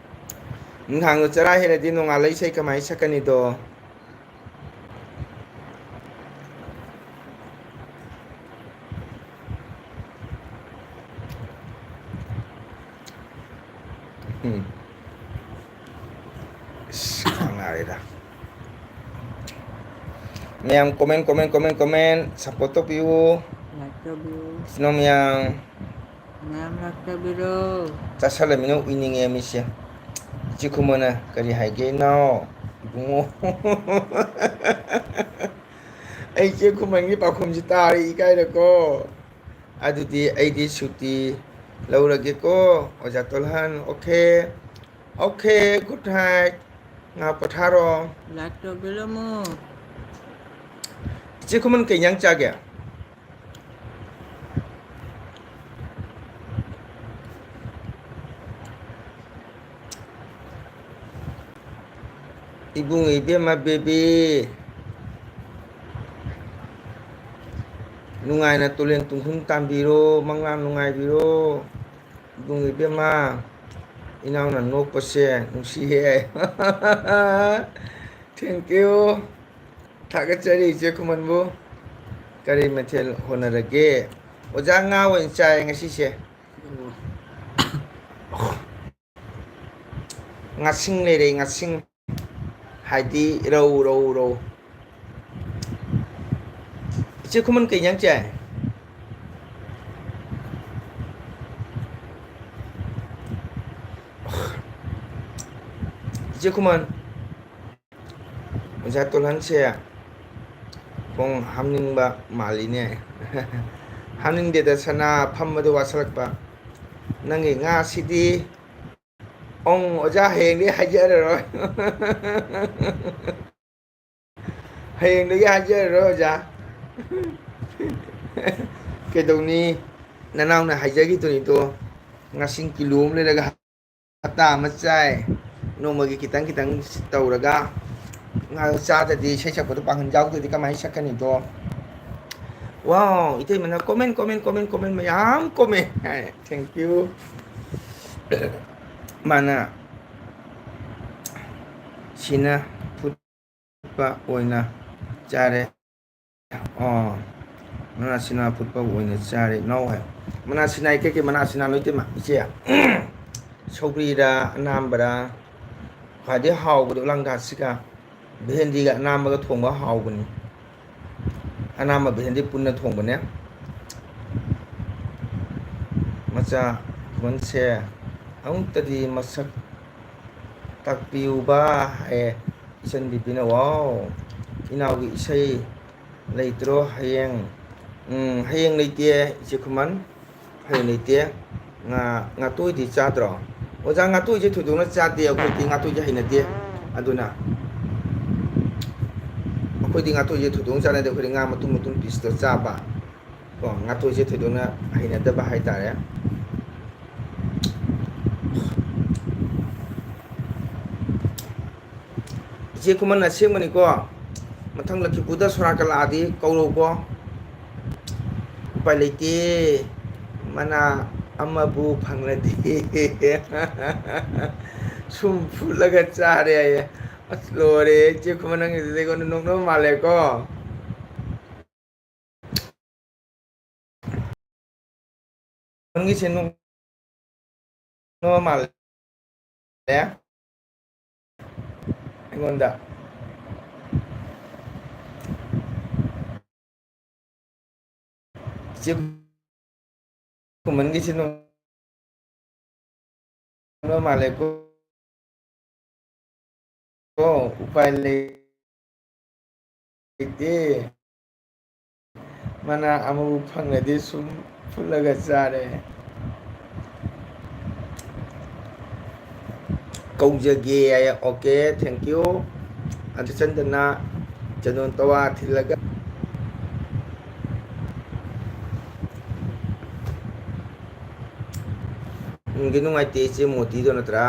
ꯅꯨꯡꯗꯥꯡꯗꯣ ꯆꯔꯥ ꯍꯦꯜꯂꯗꯤ ꯅꯣꯡꯉꯥꯜꯂ ꯏꯁꯩ ꯀꯃꯥꯏꯅ ꯁꯛꯀꯅꯤꯗꯣ? ꯎꯝ꯫ ꯑꯁ, ꯈ꯭ꯋꯥꯡ ꯅꯥꯔꯦꯗ꯫ ꯃꯌꯥꯝ comment, comment, comment, comment, support ꯇꯧꯕꯤꯌꯨ꯫ Like ꯇꯧꯕꯤꯌꯨ꯫ ꯏꯆꯤꯟ ꯏꯅꯥꯎ ꯃꯌꯥꯝ꯫ ꯃꯌꯥꯝ ꯂꯥꯛꯆꯕꯤꯔꯣ꯫ ꯆꯥꯁꯜꯂꯃꯤꯅ ꯎꯏꯅꯤꯡꯉꯦ ꯃꯤꯠꯁꯦ꯫ ꯏꯆꯦ ꯈꯨꯃꯟꯅ ꯀꯔꯤ ꯍꯥꯏꯒꯦ, "ꯏꯅꯥꯎ, ꯏꯕꯨꯡꯉꯣ"? ꯑꯩ ꯏꯆꯦ ꯈꯨꯃꯟꯒꯤ ꯄꯥꯎꯈꯨꯝꯁꯤ ꯇꯥꯔꯦ, ꯏꯀꯥꯏꯔꯦꯀꯣ꯫ ꯑꯗꯨꯗꯤ ꯑꯩꯗꯤ ꯁꯨꯇꯤ ꯂꯧꯔꯒꯦꯀꯣ, ꯑꯣꯖꯥ ꯇꯣꯜꯍꯟ꯫ Okay, okay, good night꯫ ꯉꯥꯏꯍꯥꯛ ꯄꯣꯊꯥꯔꯣ꯫ Like ꯇꯧꯕꯤꯔꯝꯃꯣ꯫ ꯏꯆꯦ ꯈꯨꯃꯟ ꯀꯩ ꯏꯟꯖꯥꯡ ꯆꯥꯒꯦ? ꯏꯕꯨꯡ ꯏꯕꯦꯝꯃ baby, ꯅꯨꯡꯉꯥꯏꯅ ꯇꯨꯂꯦꯟ ꯇꯨꯡꯈꯨꯟ ꯇꯥꯟꯕꯤꯔꯣ, ꯃꯪꯂꯥꯟ ꯅꯨꯡꯉꯥꯏꯕꯤꯔꯣ꯫ ꯏꯕꯨꯡ ꯏꯕꯦꯝꯃ, ꯏꯅꯥꯎꯅ ꯅꯣꯛꯄꯁꯦ ꯅꯨꯡꯁꯤꯍꯦ꯫ Thank you꯫ ꯊꯥꯒꯠꯆꯔꯤ ꯏꯆꯦ ꯈꯨꯃꯟꯕꯨ꯫ ꯀꯔꯤ ꯃꯊꯦꯜ ꯍꯣꯠꯅꯔꯒꯦ? ꯑꯣꯖꯥ, ꯉꯥ ꯑꯣꯏꯅ ꯆꯥꯏ ꯉꯁꯤꯁꯦ꯫ ꯉꯥꯁꯤꯡ ꯂꯩꯔꯦ, ꯉꯥꯁꯤꯡ꯫ ꯍꯥꯏꯗꯤ ꯔꯧ, ꯔꯧ, ꯔꯧ꯫ ꯏꯆꯦ ꯈꯨꯃꯟ ꯀꯩ ꯏꯟꯖꯥꯡ ꯆꯥꯏ? ꯏꯆꯦ ꯈꯨꯃꯟ, ꯑꯣꯖꯥ ꯇꯣꯜꯍꯟꯁꯦ ꯈꯣꯡ ꯍꯥꯝꯅꯤꯡꯕ ꯃꯥꯜꯂꯤꯅꯦ꯫ ꯍꯥꯝꯅꯤꯡꯗꯦꯗ ꯁꯅꯥ, ꯐꯝꯕꯗ ꯋꯥꯁꯜꯂꯛꯄ꯫ ꯅꯪꯒꯤ ꯉꯥꯁꯤꯗꯤ ꯑꯣꯡ ꯑꯣꯖꯥ ꯍꯌꯦꯡꯗꯤ ꯍꯥꯏꯖꯔꯔꯣꯏ꯫ ꯍꯌꯦꯡꯗꯒꯤ ꯍꯥꯏꯖꯔꯔꯣꯏ ꯑꯣꯖꯥ꯫ ꯀꯩꯗꯧꯅꯤ? ꯅꯅꯥꯎꯅ ꯍꯥꯏꯖꯈꯤꯗꯨꯅꯤꯗꯣ, ꯉꯁꯤꯡ ꯀꯤꯂꯣ ꯑꯃ ꯂꯩꯔꯒ ꯍꯞꯇꯥ ꯑꯃ ꯆꯥꯏ, ꯅꯣꯡꯃꯒꯤ ꯈꯤꯇꯪ ꯈꯤꯇꯪ ꯇꯧꯔꯒ꯫ ꯉꯥꯏꯍꯥꯛ ꯆꯥꯗ꯭ꯔꯗꯤ, ꯏꯁꯩ ꯁꯛꯄꯗꯣ ꯄꯥꯡꯒꯜ ꯌꯥꯎꯗ꯭ꯔꯗꯤ ꯀꯃꯥꯏꯅ ꯁꯛꯀꯅꯤꯗꯣ? ꯋꯥꯎ, ꯏꯇꯩꯃꯅ comment, comment, comment, comment ꯃꯌꯥꯝ ꯀꯨꯝꯃꯦ꯫ Thank you꯫ ꯃꯥꯅ ꯁꯤꯅ ꯐꯨꯠꯄ ꯑꯣꯏꯅ ꯆꯥꯔꯦ꯫ ꯑꯣ, ꯃꯅꯥ ꯁꯤꯅꯥ ꯐꯨꯠꯄ ꯑꯣꯏꯅ ꯆꯥꯔꯦ ꯏꯅꯥꯎ ꯍꯥꯏ꯫ ꯃꯅꯥ ꯁꯤꯅꯥ ꯀꯩꯀꯩ ꯃꯅꯥ ꯁꯤꯅꯥ ꯂꯣꯏ ꯇꯤꯃ ꯏꯆꯦ? ꯁꯧꯒ꯭ꯔꯤꯔꯥ, ꯑꯅꯥꯝꯕꯔꯥ? ꯈ꯭ꯋꯥꯏꯗꯩ ꯍꯥꯎꯕꯗꯣ ꯂꯪꯒꯥꯁꯤꯒ ꯚꯦꯟꯗꯤꯒ ꯑꯅꯥꯝꯕꯒ ꯊꯣꯡꯕ ꯍꯥꯎꯕꯅꯤ꯫ ꯑꯅꯥꯝꯕ ꯚꯦꯟꯗꯤ ꯄꯨꯟꯅ ꯊꯣꯡꯕꯅꯦ꯫ ꯃꯆꯥ ꯈꯨꯃꯟꯁꯦ ꯑꯃꯨꯛꯇꯗꯤ ꯃꯁꯛ ꯇꯥꯛꯄꯤꯌꯨꯕ ꯍꯥꯏꯌꯦ ꯏꯆꯟ ꯕꯤꯕꯤꯅ꯫ ꯋꯥꯎ, ꯏꯅꯥꯎꯒꯤ ꯏꯁꯩ ꯂꯩꯇ꯭ꯔꯣ ꯍꯌꯦꯡ? ꯎꯝ, ꯍꯌꯦꯡ ꯂꯩꯇꯦ ꯏꯆꯦ ꯈꯨꯃꯟ꯫ ꯐꯩ ꯂꯩꯇꯦ꯫ ꯉꯥ, ꯉꯥꯇꯣꯏꯗꯤ ꯆꯥꯗ꯭ꯔꯣ? ꯑꯣꯖꯥ, ꯉꯥꯇꯣꯏꯁꯦ ꯊꯣꯏꯗꯣꯛꯅ ꯆꯥꯗꯦ, ꯑꯩꯈꯣꯏꯗꯤ ꯉꯥꯇꯣꯏꯁꯦ ꯍꯩꯅꯗꯦ꯫ ꯑꯗꯨꯅ ꯑꯩꯈꯣꯏꯗꯤ ꯉꯥꯇꯣꯏꯁꯦ ꯊꯣꯏꯗꯣꯛꯅ ꯆꯥꯅꯗꯦ, ꯑꯩꯈꯣꯏꯗꯤ ꯉꯥ ꯃꯇꯨꯝ ꯃꯇꯨꯝ ꯄꯤꯁꯇꯣ ꯆꯥꯕ꯫ ꯀꯣ, ꯉꯥꯇꯣꯏꯁꯦ ꯊꯣꯏꯗꯣꯛꯅ ꯍꯩꯅꯗꯕ ꯍꯥꯏꯇꯥꯔꯦ꯫ ꯏꯆꯦ ꯈꯨꯃꯟ ꯑꯁꯦꯡꯕꯅꯤꯀꯣ, ꯃꯊꯪ ꯂꯛꯈꯤꯄꯨꯔꯗ ꯁꯣꯔꯥꯠꯀ ꯂꯥꯛꯑꯗꯤ ꯀꯧꯔꯧꯀꯣ꯫ ꯎꯄꯥꯏ ꯂꯩꯇꯦ, ꯃꯅꯥ ꯑꯃꯕꯨ ꯐꯪꯂꯗꯤ꯫ ꯁꯨꯝ ꯐꯨꯠꯂꯒ ꯆꯥꯔꯦ ꯍꯥꯏꯌꯦ꯫ ꯑꯁ, ꯂꯣꯏꯔꯦ, ꯏꯆꯦ ꯈꯨꯃꯟ, ꯅꯪꯒꯤꯗꯨꯗꯤ ꯑꯩꯉꯣꯟꯗ ꯅꯣꯛꯅꯕ ꯃꯥꯜꯂꯦꯀꯣ꯫ ꯅꯪꯒꯤꯁꯦ ꯅꯣꯛ-, ꯅꯣꯛꯅꯕ ꯃꯥꯜꯂꯦ꯫ ꯑꯩꯉꯣꯟꯗ꯫ ꯏꯆꯦ ꯈꯨꯃꯟꯒꯤꯁꯤ ꯅꯣꯡ ꯃꯥꯜꯂꯦꯀꯣ꯫ ꯀꯣ, ꯎꯄꯥꯏ ꯂꯩꯇꯦ꯫ ꯃꯅꯥ ꯑꯃꯨꯕ ꯐꯪꯉꯗꯤ ꯁꯨꯝ ꯐꯨꯠꯂꯒ ꯆꯥꯔꯦ꯫ ꯀꯧꯖꯒꯦ ꯍꯥꯏꯌꯦ꯫ Okay, thank you꯫ ꯑꯗꯨ ꯆꯟꯗꯅ ꯆꯅꯣꯟ ꯇꯋꯥ ꯊꯤꯜꯂꯒ꯫ ꯅꯨꯡꯗꯤ ꯅꯨꯡꯉꯥꯏꯇꯦ ꯏꯆꯦ ꯃꯣꯇꯤꯗꯣ ꯅꯠꯇ꯭ꯔꯥ?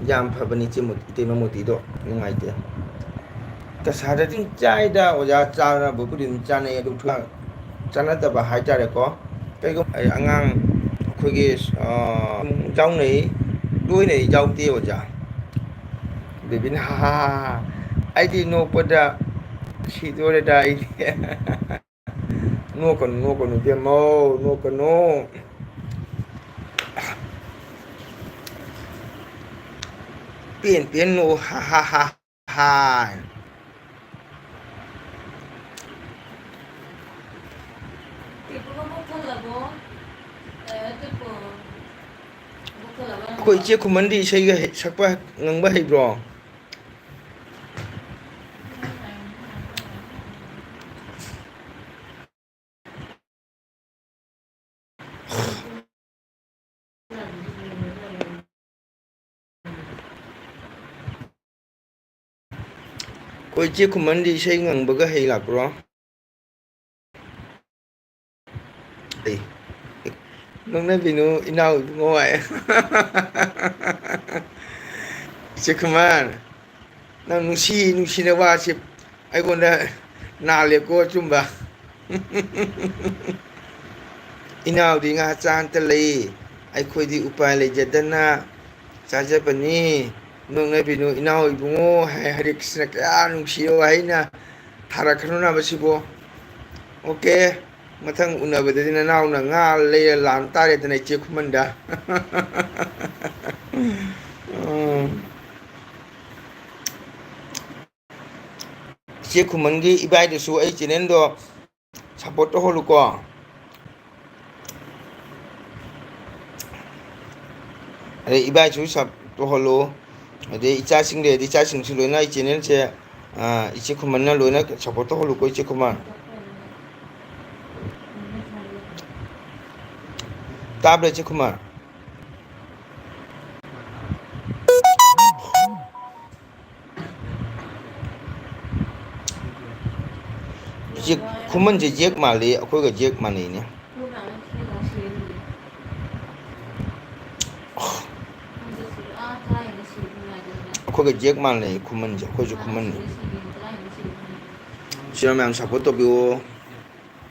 ꯌꯥꯝ ꯐꯕꯅꯤ ꯏꯆꯦ ꯃꯣꯇꯤ, ꯏꯇꯩꯃ ꯃꯣꯇꯤꯗꯣ꯫ ꯅꯨꯡꯉꯥꯏꯇꯦ꯫ ꯀꯁꯥꯗꯗꯤ ꯆꯥꯏꯗ ꯑꯣꯖꯥ, ꯆꯥꯅꯕꯕꯨꯗꯤ ꯑꯗꯨꯝ ꯆꯥꯅꯩ, ꯑꯗꯨ ꯆꯥꯟꯅꯗꯕ ꯍꯥꯏꯇꯥꯔꯦꯀꯣ꯫ ꯀꯩꯒꯨꯝꯕ ꯑꯩ ꯑꯉꯥꯡ ꯑꯩꯈꯣꯏꯒꯤ, ꯑ, ꯌꯥꯎꯅꯩ, ꯇꯣꯏꯅꯗꯤ ꯌꯥꯎꯗꯦ ꯑꯣꯖꯥ꯫ ꯕꯦꯕꯤꯅ, "ꯍꯥ, ꯍꯥ, ꯍꯥ, ꯍꯥ꯫ ꯑꯩꯗꯤ ꯅꯣꯛꯄꯗ ꯁꯤꯗꯣꯔꯦꯗ ꯑꯩꯗꯤ꯫" ꯅꯣꯛꯀꯅꯨ, ꯅꯣꯛꯀꯅꯨ, ꯏꯕꯦꯝꯃꯧ, ꯅꯣꯛꯀꯅꯨ꯫ ꯄꯦꯟ ꯄꯦꯟ ꯅꯣꯛꯎ, ꯍꯥ, ꯍꯥ, ꯍꯥ, ꯍꯥ꯫ ꯑꯩꯈꯣꯏ ꯏꯆꯦ ꯈꯨꯃꯟꯗꯤ ꯏꯁꯩꯒ ꯍꯦꯛ ꯁꯛꯄ ꯉꯪꯕ ꯍꯩꯕ꯭ꯔꯣ? ꯑꯩꯈꯣꯏ ꯏꯆꯦ ꯈꯨꯃꯟꯗꯤ ꯏꯁꯩ ꯉꯪꯕꯒ ꯍꯩ ꯂꯥꯛꯄ꯭ꯔꯣ? ꯑꯩ, ꯅꯣꯛꯅꯕꯤꯅꯨ ꯏꯅꯥꯎ ꯏꯕꯨꯡꯉꯣ ꯍꯥꯏ꯫ ꯏꯆꯦ ꯈꯨꯃꯟ, ꯅꯪ ꯅꯨꯡꯁꯤ ꯅꯨꯡꯁꯤꯅ ꯋꯥꯁꯦ ꯑꯩꯉꯣꯟꯗ ꯅꯥꯜꯂꯦꯀꯣ ꯑꯆꯨꯝꯕ꯫ ꯏꯅꯥꯎꯗꯤ ꯉꯥ ꯆꯥ ꯑꯝꯇ ꯂꯩ, ꯑꯩꯈꯣꯏꯗꯤ ꯎꯄꯥꯏ ꯂꯩꯖꯗꯅ ꯆꯥꯖꯕꯅꯤ꯫ ꯅꯣꯛꯅꯕꯤꯅꯨ ꯏꯅꯥꯎ ꯏꯕꯨꯡꯉꯣ ꯍꯥꯏ꯫ ꯍꯔꯦ ꯀ꯭ꯔꯤꯁꯅ, ꯀꯌꯥ ꯅꯨꯡꯁꯤꯕ ꯋꯥꯍꯩꯅ ꯊꯥꯔꯛꯈ꯭ꯔꯅꯣꯅꯕ ꯁꯤꯕꯣ꯫ Okay, ꯃꯊꯪ ꯎꯅꯕꯗꯗꯤ ꯅꯅꯥꯎꯅ ꯉꯥ ꯂꯩꯔ ꯂꯥꯛ ꯇꯥꯔꯦꯗꯅ ꯏꯆꯦ ꯈꯨꯃꯟꯗ꯫ ꯎꯝ꯫ ꯏꯆꯦ ꯈꯨꯃꯟꯒꯤ ꯏꯕꯥꯏꯗꯨꯁꯨ ꯑꯩ channelꯗꯣ ꯁꯞꯄꯣꯔꯠ ꯇꯧꯍꯜꯂꯨꯀꯣ꯫ ꯑꯗꯩ ꯏꯕꯥꯏꯁꯨ ꯁꯞ ꯇꯧꯍꯜꯂꯨ꯫ ꯑꯗꯩ ꯏꯆꯥꯁꯤꯡ ꯂꯩꯔꯗꯤ ꯏꯆꯥꯁꯤꯡꯁꯨ ꯂꯣꯏꯅ ꯑꯩ ꯆꯦꯅꯦꯜꯁꯦ, ꯑ, ꯏꯆꯦ ꯈꯨꯃꯟꯅ ꯂꯣꯏꯅ ꯁꯞꯄꯣꯔꯠ ꯇꯧꯍꯜꯂꯨꯀꯣ, ꯏꯆꯦ ꯈꯨꯃꯟ꯫ ꯇꯥꯕ꯭ꯔꯥ, ꯏꯆꯦ ꯈꯨꯃꯟ? ꯏꯆꯦ ꯈꯨꯃꯟꯁꯦ ꯖꯦꯛ ꯃꯥꯜꯂꯤ, ꯑꯩꯈꯣꯏꯒ ꯖꯦꯛ ꯃꯥꯟꯅꯩꯅꯦ꯫ ꯑꯩꯈꯣꯏꯒ ꯖꯦꯛ ꯃꯥꯟꯅꯩ ꯈꯨꯃꯟꯁꯦ, ꯑꯩꯈꯣꯏꯁꯨ ꯈꯨꯃꯟꯅꯤ꯫ ꯁꯤꯔ ꯃꯌꯥꯝ ꯁꯞꯄꯣꯔꯠ ꯇꯧꯕꯤꯌꯣ꯫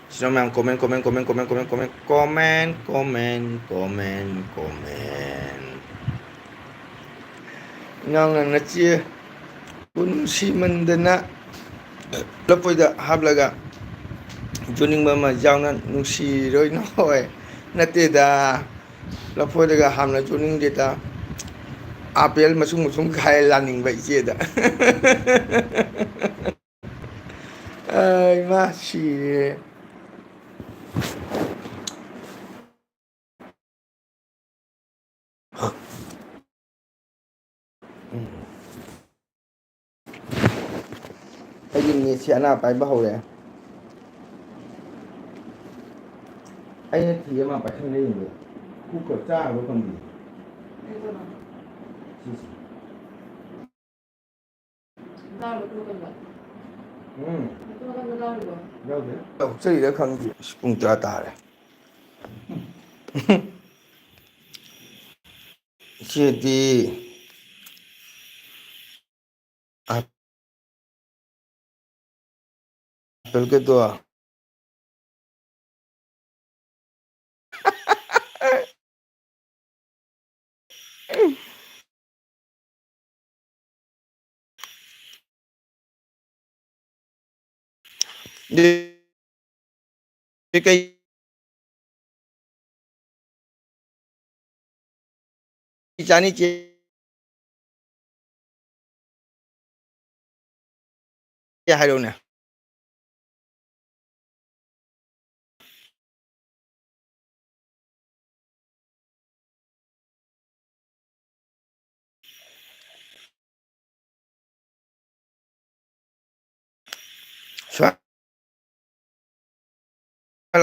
ꯁꯤꯗ ꯃꯌꯥꯝ comment, comment, comment, comment, comment, comment, comment, comment, comment, comment. ꯏꯅꯥꯎꯅ ꯅꯆꯦ ꯅꯨꯡꯁꯤꯃꯟꯗꯅ ꯂꯐꯣꯏꯗ ꯍꯥꯞꯂꯒ ꯌꯣꯟꯅꯤꯡꯕ ꯑꯃ ꯌꯥꯎꯅ ꯅꯨꯡꯁꯤꯔꯣꯏ ꯅꯣꯏ꯫ ꯅꯠꯇꯦꯗ, ꯂꯐꯣꯏꯗꯒ ꯍꯥꯞꯅ ꯌꯣꯟꯅꯤꯡꯗꯦꯗ꯫ ꯑꯥꯄꯦꯜ ꯃꯁꯨꯡ ꯃꯁꯨꯡ ꯈꯥꯏ ꯂꯥꯅꯤꯡꯕ ꯏꯆꯦꯗ꯫ ꯑꯩ ꯃꯥ ꯁꯤꯔꯦ꯫ ꯎꯝ꯫ ꯑꯩꯒꯤ ꯅꯦꯠꯁꯦ ꯑꯅꯥ ꯄꯥꯏꯕ ꯍꯧꯔꯦ꯫ ꯑꯩꯅ ꯊꯤ ꯑꯃ ꯄꯥꯏꯁꯟ ꯂꯩꯔꯤꯅꯦ꯫ ꯀꯨꯀꯔ ꯆꯥꯔꯕ ꯈꯪꯗꯦ꯫ ꯁꯤꯁꯦ꯫ ꯎꯝ꯫ ꯌꯥꯎꯗꯦ꯫ ꯌꯥꯎꯆꯔꯤꯔ ꯈꯪꯗꯦ꯫ ꯑꯁ, ꯄꯨꯡ ꯇꯔꯥ ꯇꯥꯔꯦ꯫ ꯏꯆꯦꯗꯤ ꯑꯥꯄꯦꯜꯒꯗꯣ꯫ ꯀꯩ ꯆꯥꯅꯤ ꯆꯦ? ꯍꯥꯏꯔꯛꯎꯅꯦ꯫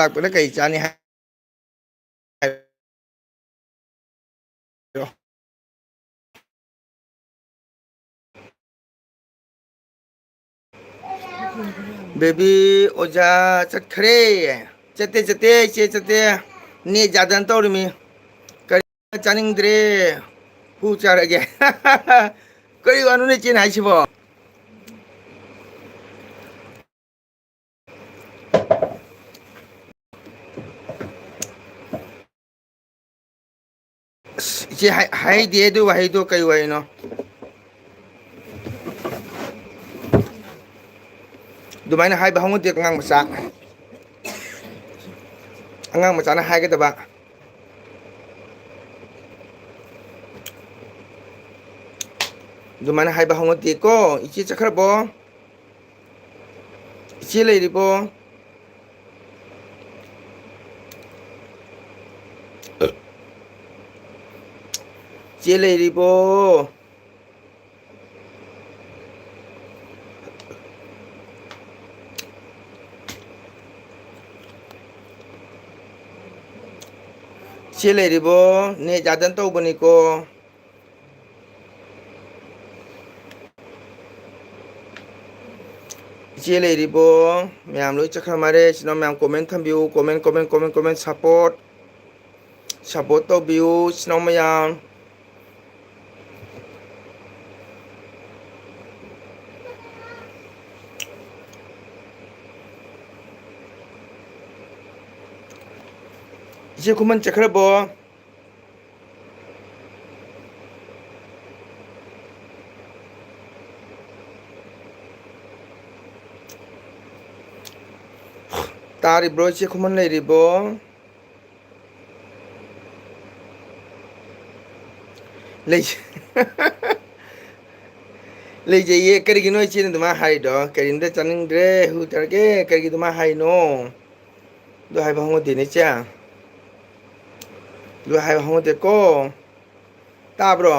ꯂꯥꯛꯄꯗ ꯀꯩ ꯆꯥꯅꯤ ꯍꯥꯏ? ꯕꯦꯕꯤ ꯑꯣꯖꯥ ꯆꯠꯈ꯭ꯔꯦ꯫ ꯆꯠꯇꯦ, ꯆꯠꯇꯦ, ꯏꯆꯦ ꯆꯠꯇꯦ꯫ ꯅꯦꯠ ꯌꯥꯗꯅ ꯇꯧꯔꯤꯃꯤ꯫ ꯀꯔꯤ ꯆꯥꯅꯤꯡꯗ꯭ꯔꯦ꯫ ꯍꯨ ꯆꯥꯔꯒꯦ꯫ ꯀꯔꯤ ꯋꯥꯅꯣꯅꯦ ꯏꯆꯦꯅ ꯍꯥꯏꯁꯤꯕꯣ? ꯑꯁ, ꯏꯆꯦ ꯍꯥꯏ-, ꯍꯥꯏꯗꯦ ꯑꯗꯨ ꯋꯥꯍꯩꯗꯣ ꯀꯩ ꯋꯥꯍꯩꯅꯣ? ꯑꯗꯨꯃꯥꯏꯅ ꯍꯥꯏꯕ ꯍꯧꯅꯗꯦ ꯑꯉꯥꯡ ꯃꯆꯥ꯫ ꯑꯉꯥꯡ ꯃꯆꯥꯅ ꯍꯥꯏꯒꯗꯕ꯫ ꯑꯗꯨꯃꯥꯏꯅ ꯍꯥꯏꯕ ꯍꯧꯅꯗꯦꯀꯣ꯫ ꯏꯆꯦ ꯆꯠꯈ꯭ꯔꯕꯣ? ꯏꯆꯦ ꯂꯩꯔꯤꯕꯣ? ꯏꯆꯦ ꯂꯩꯔꯤꯕꯣ? ꯏꯆꯦ ꯂꯩꯔꯤꯕꯣ? ꯅꯦꯠ ꯌꯥꯗꯅ ꯇꯧꯕꯅꯤꯀꯣ꯫ ꯏꯆꯦ ꯂꯩꯔꯤꯕꯣ? ꯃꯌꯥꯝ ꯂꯣꯏ ꯆꯠꯈ꯭ꯔ ꯃꯥꯜꯂꯦ꯫ ꯏꯆꯤꯟ ꯏꯅꯥꯎ ꯃꯌꯥꯝ comment ꯊꯝꯕꯤꯌꯨ꯫ Comment, comment, comment, comment, support, support ꯇꯧꯕꯤꯌꯨ, ꯏꯆꯤꯟ ꯏꯅꯥꯎ ꯃꯌꯥꯝ꯫ ꯏꯆꯦ ꯈꯨꯃꯟ ꯆꯠꯈ꯭ꯔꯕꯣ? ꯇꯥꯔꯤꯕ꯭ꯔꯣ? ꯏꯆꯦ ꯈꯨꯃꯟ ꯂꯩꯔꯤꯕꯣ? ꯂꯩ-, ꯂꯩꯖꯩꯌꯦ꯫ ꯀꯔꯤꯒꯤꯅꯣ ꯏꯆꯦꯅ ꯑꯗꯨꯃꯥꯏꯅ ꯍꯥꯏꯔꯤꯗꯣ? ꯀꯔꯤꯝꯇ ꯆꯥꯅꯤꯡꯗ꯭ꯔꯦ, ꯍꯨ ꯇꯥꯔꯒꯦ꯫ ꯀꯔꯤꯒꯤ ꯑꯗꯨꯃꯥꯏꯅ ꯍꯥꯏꯔꯤꯅꯣ? ꯑꯗꯨ ꯍꯥꯏꯕ ꯍꯧꯅꯗꯦꯅꯦ, ꯏꯆꯦ꯫ ꯑꯗꯨ ꯍꯥꯏꯕ ꯍꯧꯅꯗꯦꯀꯣ꯫ ꯇꯥꯕ꯭ꯔꯣ?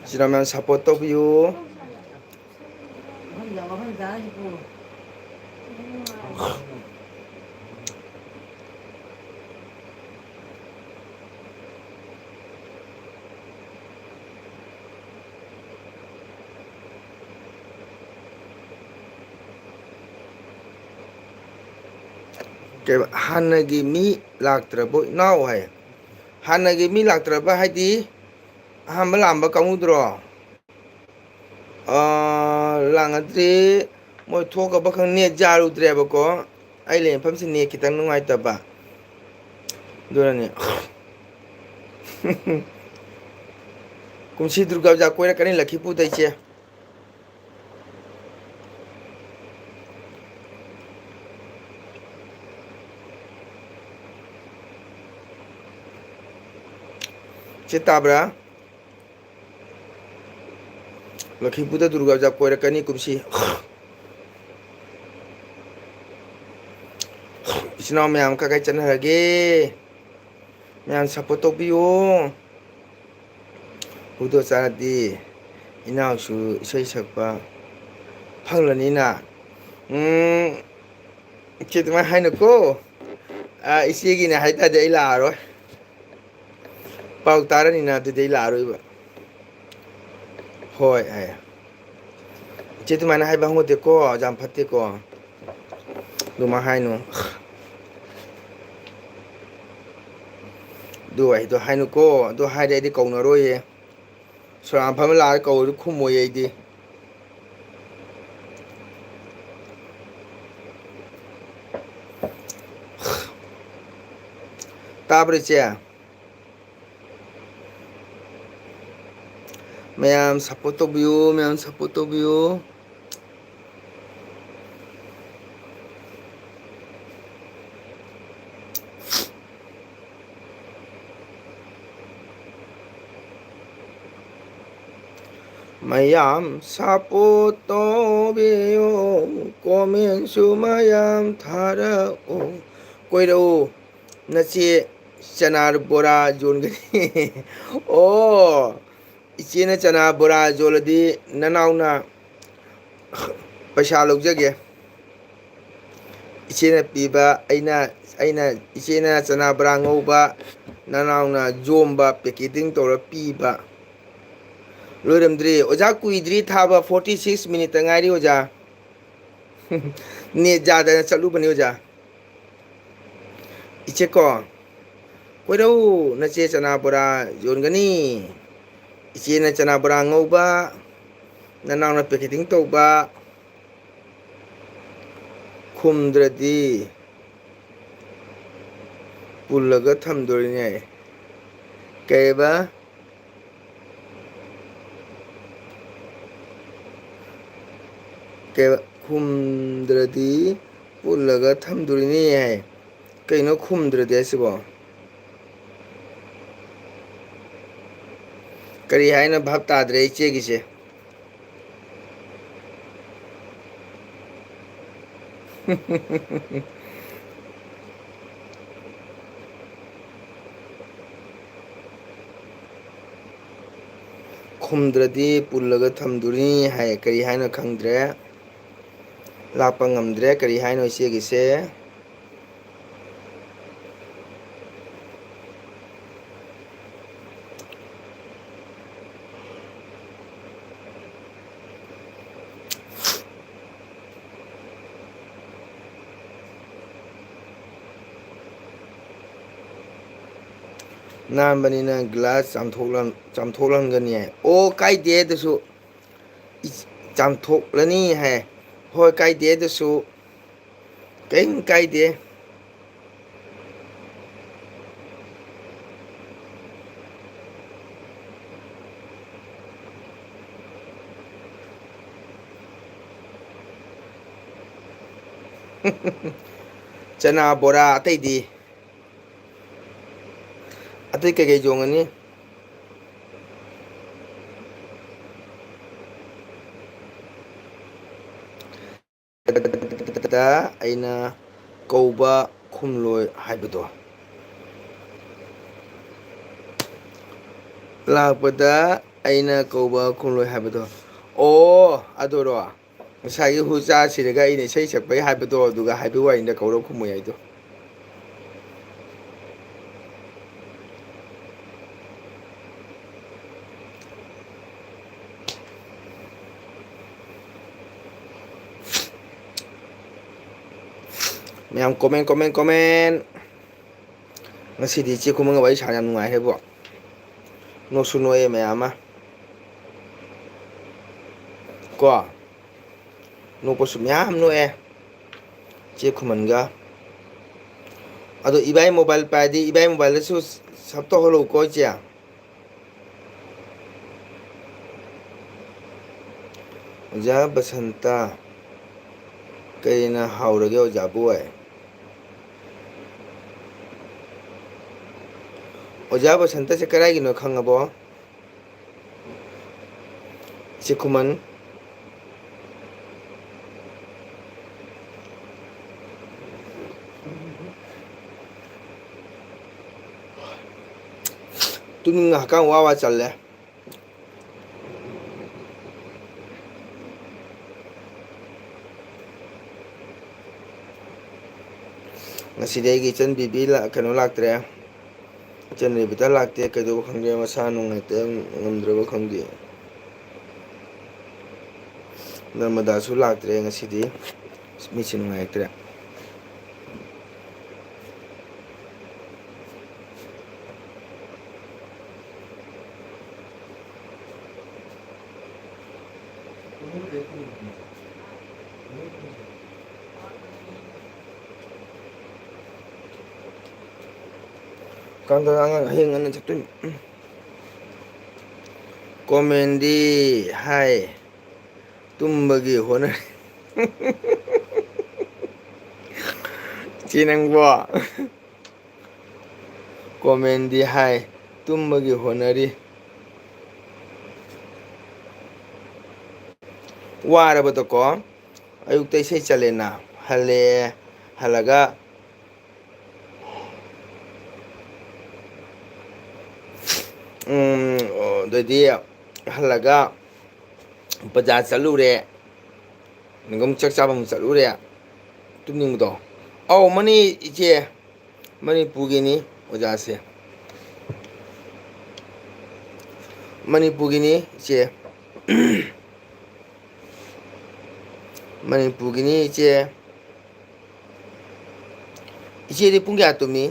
ꯏꯆꯤꯟ ꯏꯅꯥꯎ ꯃꯌꯥꯝ support ꯇꯧꯕꯤꯌꯨ꯫ ꯀꯩꯕ? ꯍꯥꯟꯅꯒꯤ ꯃꯤ ꯂꯥꯛꯇ꯭ꯔꯕꯣ ꯏꯅꯥꯎ ꯍꯥꯏ꯫ ꯍꯥꯟꯅꯒꯤ ꯃꯤ ꯂꯥꯛꯇ꯭ꯔꯕ ꯍꯥꯏꯗꯤ ꯑꯍꯥꯟꯕ ꯂꯥꯛꯑꯝꯕ ꯀꯥꯡꯕꯨꯗꯨꯔꯣ? ꯑꯥ, ꯂꯥꯛꯅꯗ꯭ꯔꯤ꯫ ꯃꯣꯏ ꯊꯣꯛꯈ꯭ꯔꯕ ꯈꯪ-, net ꯌꯥꯔꯨꯗ꯭ꯔꯦꯕꯀꯣ꯫ ꯑꯩ ꯂꯩ ꯃꯐꯝꯁꯤ net ꯈꯤꯇꯪ ꯅꯨꯡꯉꯥꯏꯇꯕ꯫ ꯑꯗꯨꯅꯅꯦ꯫ ꯀꯨꯝꯁꯤ ꯗꯨꯔꯒꯥ ꯄꯨꯖꯥ ꯀꯣꯏꯔꯛꯀꯅꯤ ꯂꯛꯈꯤꯄꯨꯔꯗ ꯏꯆꯦ꯫ ꯆꯦ ꯇꯥꯕ꯭ꯔꯥ? ꯂꯛꯈꯤꯄꯨꯔꯗ ꯗꯨꯔꯒꯥ ꯄꯨꯖꯥ ꯀꯣꯏꯔꯛꯀꯅꯤ ꯀꯨꯝꯁꯤ꯫ ꯏꯆꯤꯟ ꯏꯅꯥꯎ ꯃꯌꯥꯝ ꯀꯥꯏ ꯀꯥꯏ ꯆꯠꯅꯔꯒꯦ? ꯃꯌꯥꯝ support ꯇꯧꯕꯤꯌꯨ꯫ ꯍꯨꯗꯣ ꯆꯥꯔꯗꯤ ꯏꯅꯥꯎꯁꯨ ꯏꯁꯩ ꯁꯛꯄ ꯐꯪꯂꯅꯤꯅ꯫ ꯎꯝ, ꯏꯆꯦ ꯑꯗꯨꯃꯥꯏꯅ ꯍꯥꯏꯅꯨꯀꯣ꯫ ꯑꯥ, ꯏꯆꯦꯒꯤꯅꯦ ꯍꯥꯏ ꯇꯥꯔꯗꯤ ꯑꯩ ꯂꯥꯛꯑꯔꯣꯏ꯫ ꯄꯥꯎ ꯇꯥꯔꯅꯤꯅ ꯑꯗꯨꯗꯤ ꯑꯩ ꯂꯥꯛꯑꯔꯣꯏꯕ꯫ ꯍꯣꯏ ꯍꯥꯏ꯫ ꯏꯆꯦ ꯑꯗꯨꯃꯥꯏꯅ ꯍꯥꯏꯕ ꯍꯧꯅꯗꯦꯀꯣ, ꯌꯥꯝ ꯐꯠꯇꯦꯀꯣ꯫ ꯑꯗꯨꯃꯥꯏ ꯍꯥꯏꯅꯨ꯫ ꯑꯗꯨ ꯋꯥꯍꯩꯗꯣ ꯍꯥꯏꯅꯨꯀꯣ꯫ ꯑꯗꯨ ꯍꯥꯏꯔꯗꯤ ꯑꯩꯗꯤ ꯀꯧꯅꯔꯣꯏꯌꯦ꯫ ꯁꯣꯔꯥ ꯐꯝꯃ ꯂꯥꯛꯑꯒ ꯀꯧꯔꯁꯨ ꯈꯨꯝꯃꯣꯏ ꯑꯩꯗꯤ꯫ ꯇꯥꯕ꯭ꯔꯣ ꯏꯆꯦ? ꯃꯌꯥꯝ support ꯇꯧꯕꯤꯌꯨ, ꯃꯌꯥꯝ support ꯇꯧꯕꯤꯌꯨ꯫ ꯃꯌꯥꯝ support ꯇꯧꯕꯤꯌꯨ, comment ꯁꯨ ꯃꯌꯥꯝ ꯊꯥꯔꯛꯎ꯫ ꯀꯣꯏꯔꯛꯎ, ꯅꯆꯦ ꯆꯅꯥ ꯕꯣꯔꯥ ꯌꯣꯟꯒꯅꯤ꯫ ꯑꯣ, ꯏꯆꯦꯅ ꯆꯅꯥ ꯕꯣꯔꯥ ꯌꯣꯜꯂꯗꯤ ꯅꯅꯥꯎꯅ ꯄꯩꯁꯥ ꯂꯧꯖꯒꯦ꯫ ꯏꯆꯦꯅ ꯄꯤꯕ, ꯑꯩꯅ, ꯑꯩꯅ, ꯏꯆꯦꯅ ꯆꯅꯥ ꯕꯣꯔꯥ ꯉꯧꯕ, ꯅꯅꯥꯎꯅ ꯌꯣꯝꯕ, packeting ꯇꯧꯔ ꯄꯤꯕ꯫ ꯂꯣꯏꯔꯝꯗ꯭ꯔꯤ ꯑꯣꯖꯥ, ꯀꯨꯏꯗ꯭ꯔꯤ ꯊꯥꯕ, forty six minute ꯉꯥꯏꯔꯤ ꯑꯣꯖꯥ꯫ Net ꯌꯥꯗꯅ ꯆꯠꯂꯨꯕꯅꯤ ꯑꯣꯖꯥ꯫ ꯏꯆꯦꯀꯣ, ꯀꯣꯏꯔꯧ, ꯅꯆꯦ ꯆꯅꯥ ꯕꯣꯔꯥ ꯌꯣꯟꯒꯅꯤ꯫ ꯏꯆꯦꯅ ꯆꯅꯥ ꯕꯣꯔꯥ ꯉꯧꯕ, ꯅꯅꯥꯎꯅ packeting ꯇꯧꯕ, ꯈꯨꯝꯗ꯭ꯔꯗꯤ ꯄꯨꯜꯂꯒ ꯊꯝꯗꯣꯔꯤꯅꯦ꯫ ꯀꯩꯕ? ꯀꯩꯕ? ꯈꯨꯝꯗ꯭ꯔꯗꯤ ꯄꯨꯜꯂꯒ ꯊꯝꯗꯣꯔꯤꯅꯦ ꯍꯥꯏ꯫ ꯀꯩꯅꯣ ꯈꯨꯝꯗ꯭ꯔꯗꯤ ꯍꯥꯏꯁꯤꯕꯣ? ꯀꯔꯤ ꯍꯥꯏꯅꯣ ꯚꯥꯞ ꯇꯥꯗ꯭ꯔꯦ ꯏꯆꯦꯒꯤꯁꯦ꯫ ꯈꯨꯝꯗ꯭ꯔꯗꯤ ꯄꯨꯜꯂꯒ ꯊꯝꯗꯣꯔꯤꯅꯤ ꯍꯥꯏ꯫ ꯀꯔꯤ ꯍꯥꯏꯅꯣ ꯈꯪꯗ꯭ꯔꯦ꯫ ꯂꯥꯛꯄ ꯉꯝꯗ꯭ꯔꯦ꯫ ꯀꯔꯤ ꯍꯥꯏꯅꯣ ꯏꯆꯦꯒꯤꯁꯦ? ꯅꯥꯟꯕꯅꯤꯅ glass ꯆꯥꯝꯊꯣꯛꯂꯝ-, ꯆꯥꯝꯊꯣꯛꯂꯝꯒꯅꯤ ꯍꯥꯏ꯫ ꯑꯣ, ꯀꯥꯏꯗꯦ ꯑꯗꯨꯁꯨ꯫ ꯏꯁ, ꯆꯥꯝꯊꯣꯛꯂꯅꯤ ꯍꯥꯏ꯫ ꯍꯣꯏ, ꯀꯥꯏꯗꯦ ꯑꯗꯨꯁꯨ꯫ ꯀꯩꯝ ꯀꯥꯏꯗꯦ꯫ ꯆꯅꯥ ꯕꯣꯔꯥ ꯑꯇꯩꯗꯤ? ꯑꯇꯩ ꯀꯩꯀꯩ ꯌꯣꯡꯉꯅꯤ? ꯑꯩꯅ ꯀꯧꯕ ꯈꯨꯝꯂꯣꯏ ꯍꯥꯏꯕꯗꯣ꯫ ꯂꯥꯛꯄꯗ ꯑꯩꯅ ꯀꯧꯕ ꯈꯨꯝꯂꯣꯏ ꯍꯥꯏꯕꯗꯣ꯫ ꯑꯣ, ꯑꯗꯨꯔꯣ? ꯉꯁꯥꯏꯒꯤ ꯍꯨ ꯆꯥ ꯁꯤꯔꯒ ꯑꯩꯅ ꯏꯁꯩ ꯁꯛꯄꯩ ꯍꯥꯏꯕꯗꯣ, ꯑꯗꯨꯒ ꯍꯥꯏꯕꯩ ꯋꯥꯅꯤꯗ, ꯀꯧꯔ ꯈꯨꯝꯃꯣꯏ ꯍꯥꯏꯗꯣ꯫ ꯃꯌꯥꯝ comment, comment, comment꯫ ꯉꯁꯤꯗꯤ ꯏꯆꯦ ꯈꯨꯃꯟꯒ ꯋꯥꯔꯤ ꯁꯥꯟꯅ ꯌꯥꯝ ꯅꯨꯡꯉꯥꯏꯍꯦꯕꯣ꯫ ꯅꯣꯛꯁꯨ ꯅꯣꯛꯑꯦ ꯃꯌꯥꯝ ꯑꯃ꯫ ꯀꯣ? ꯅꯣꯛꯄꯁꯨ ꯃꯌꯥꯝ ꯅꯣꯛꯑꯦ꯫ ꯏꯆꯦ ꯈꯨꯃꯟꯒ꯫ ꯑꯗꯣ ꯏꯕꯥꯏ mobile ꯄꯥꯏꯔꯗꯤ ꯏꯕꯥꯏ mobileꯗꯁꯨ sub ꯇꯧꯍꯜꯂꯛꯎꯀꯣ, ꯏꯆꯦ꯫ ꯑꯣꯖꯥ ꯕꯁꯟꯇ, ꯀꯔꯤꯅ ꯍꯥꯎꯔꯒꯦ ꯑꯣꯖꯥꯕꯨ ꯑꯣꯏ? ꯑꯣꯖꯥ ꯕꯁꯟꯇꯁꯦ ꯀꯗꯥꯏꯒꯤꯅꯣ ꯈꯪꯉꯕꯣ? ꯏꯆꯦ ꯈꯨꯃꯟ꯫ ꯇꯨꯝꯅꯤꯡ ꯍꯛꯀꯥꯝ ꯋꯥ ꯋꯥ ꯆꯜꯂꯦ꯫ ꯉꯁꯤꯗꯤ ꯑꯩꯒꯤ ꯏꯆꯟ ꯕꯤꯕꯤ ꯂꯥ-, ꯀꯩꯅꯣ ꯂꯥꯛꯇ꯭ꯔꯦ꯫ ꯏꯆꯟ ꯔꯦꯕꯤꯀꯥ ꯂꯥꯛꯇꯦ, ꯀꯩꯗꯧꯕ ꯈꯪꯗꯦ, ꯃꯁꯥ ꯅꯨꯡꯉꯥꯏꯇ ꯉꯝꯗ꯭ꯔꯕ ꯈꯪꯗꯦ꯫ ꯅꯔꯃꯗꯥꯁꯨ ꯂꯥꯛꯇ꯭ꯔꯦ ꯉꯁꯤꯗꯤ, ꯃꯤꯠꯁꯦ ꯅꯨꯡꯉꯥꯏꯔꯛꯇ꯭ꯔꯦ꯫ ꯀꯥꯡꯒ ꯑꯉꯥꯡ ꯍꯌꯦꯡ ꯉꯟꯅ ꯆꯠꯇꯣꯏꯅꯤ꯫ Commentꯗꯤ ꯍꯥꯏ, ꯇꯨꯝꯕꯒꯤ ꯍꯣꯠꯅꯔꯤ꯫ ꯏꯆꯦ ꯅꯪꯕꯣ꯫ Commentꯗꯤ ꯍꯥꯏ, ꯇꯨꯝꯕꯒꯤ ꯍꯣꯠꯅꯔꯤ꯫ ꯋꯥꯔꯕꯗꯣꯀꯣ, ꯑꯌꯨꯛꯇ ꯏꯁꯩ ꯆꯠꯂꯦꯅ, ꯍꯜꯂꯛꯑꯦ, ꯍꯜꯂꯒ, ꯎꯝ, ꯑꯣ, ꯑꯗꯩꯗꯤ ꯍꯜꯂꯒ ꯕꯖꯥꯔ ꯆꯠꯂꯨꯔꯦ, ꯑꯗꯨꯒ ꯑꯃꯨꯛ ꯆꯥꯛ ꯆꯥꯕ ꯑꯃꯨꯛ ꯆꯠꯂꯨꯔꯦ, ꯇꯨꯝꯅꯤꯡꯕꯗꯣ꯫ ꯑꯧ, ꯃꯅꯤ ꯏꯆꯦ, ꯃꯅꯤꯄꯨꯔꯒꯤꯅꯤ ꯑꯣꯖꯥꯁꯦ, ꯃꯅꯤꯄꯨꯔꯒꯤꯅꯤ ꯏꯆꯦ, ꯃꯅꯤꯄꯨꯔꯒꯤꯅꯤ ꯏꯆꯦ꯫ ꯏꯆꯦꯗꯤ ꯄꯨꯡ ꯀꯌꯥ ꯇꯨꯝꯃꯤ?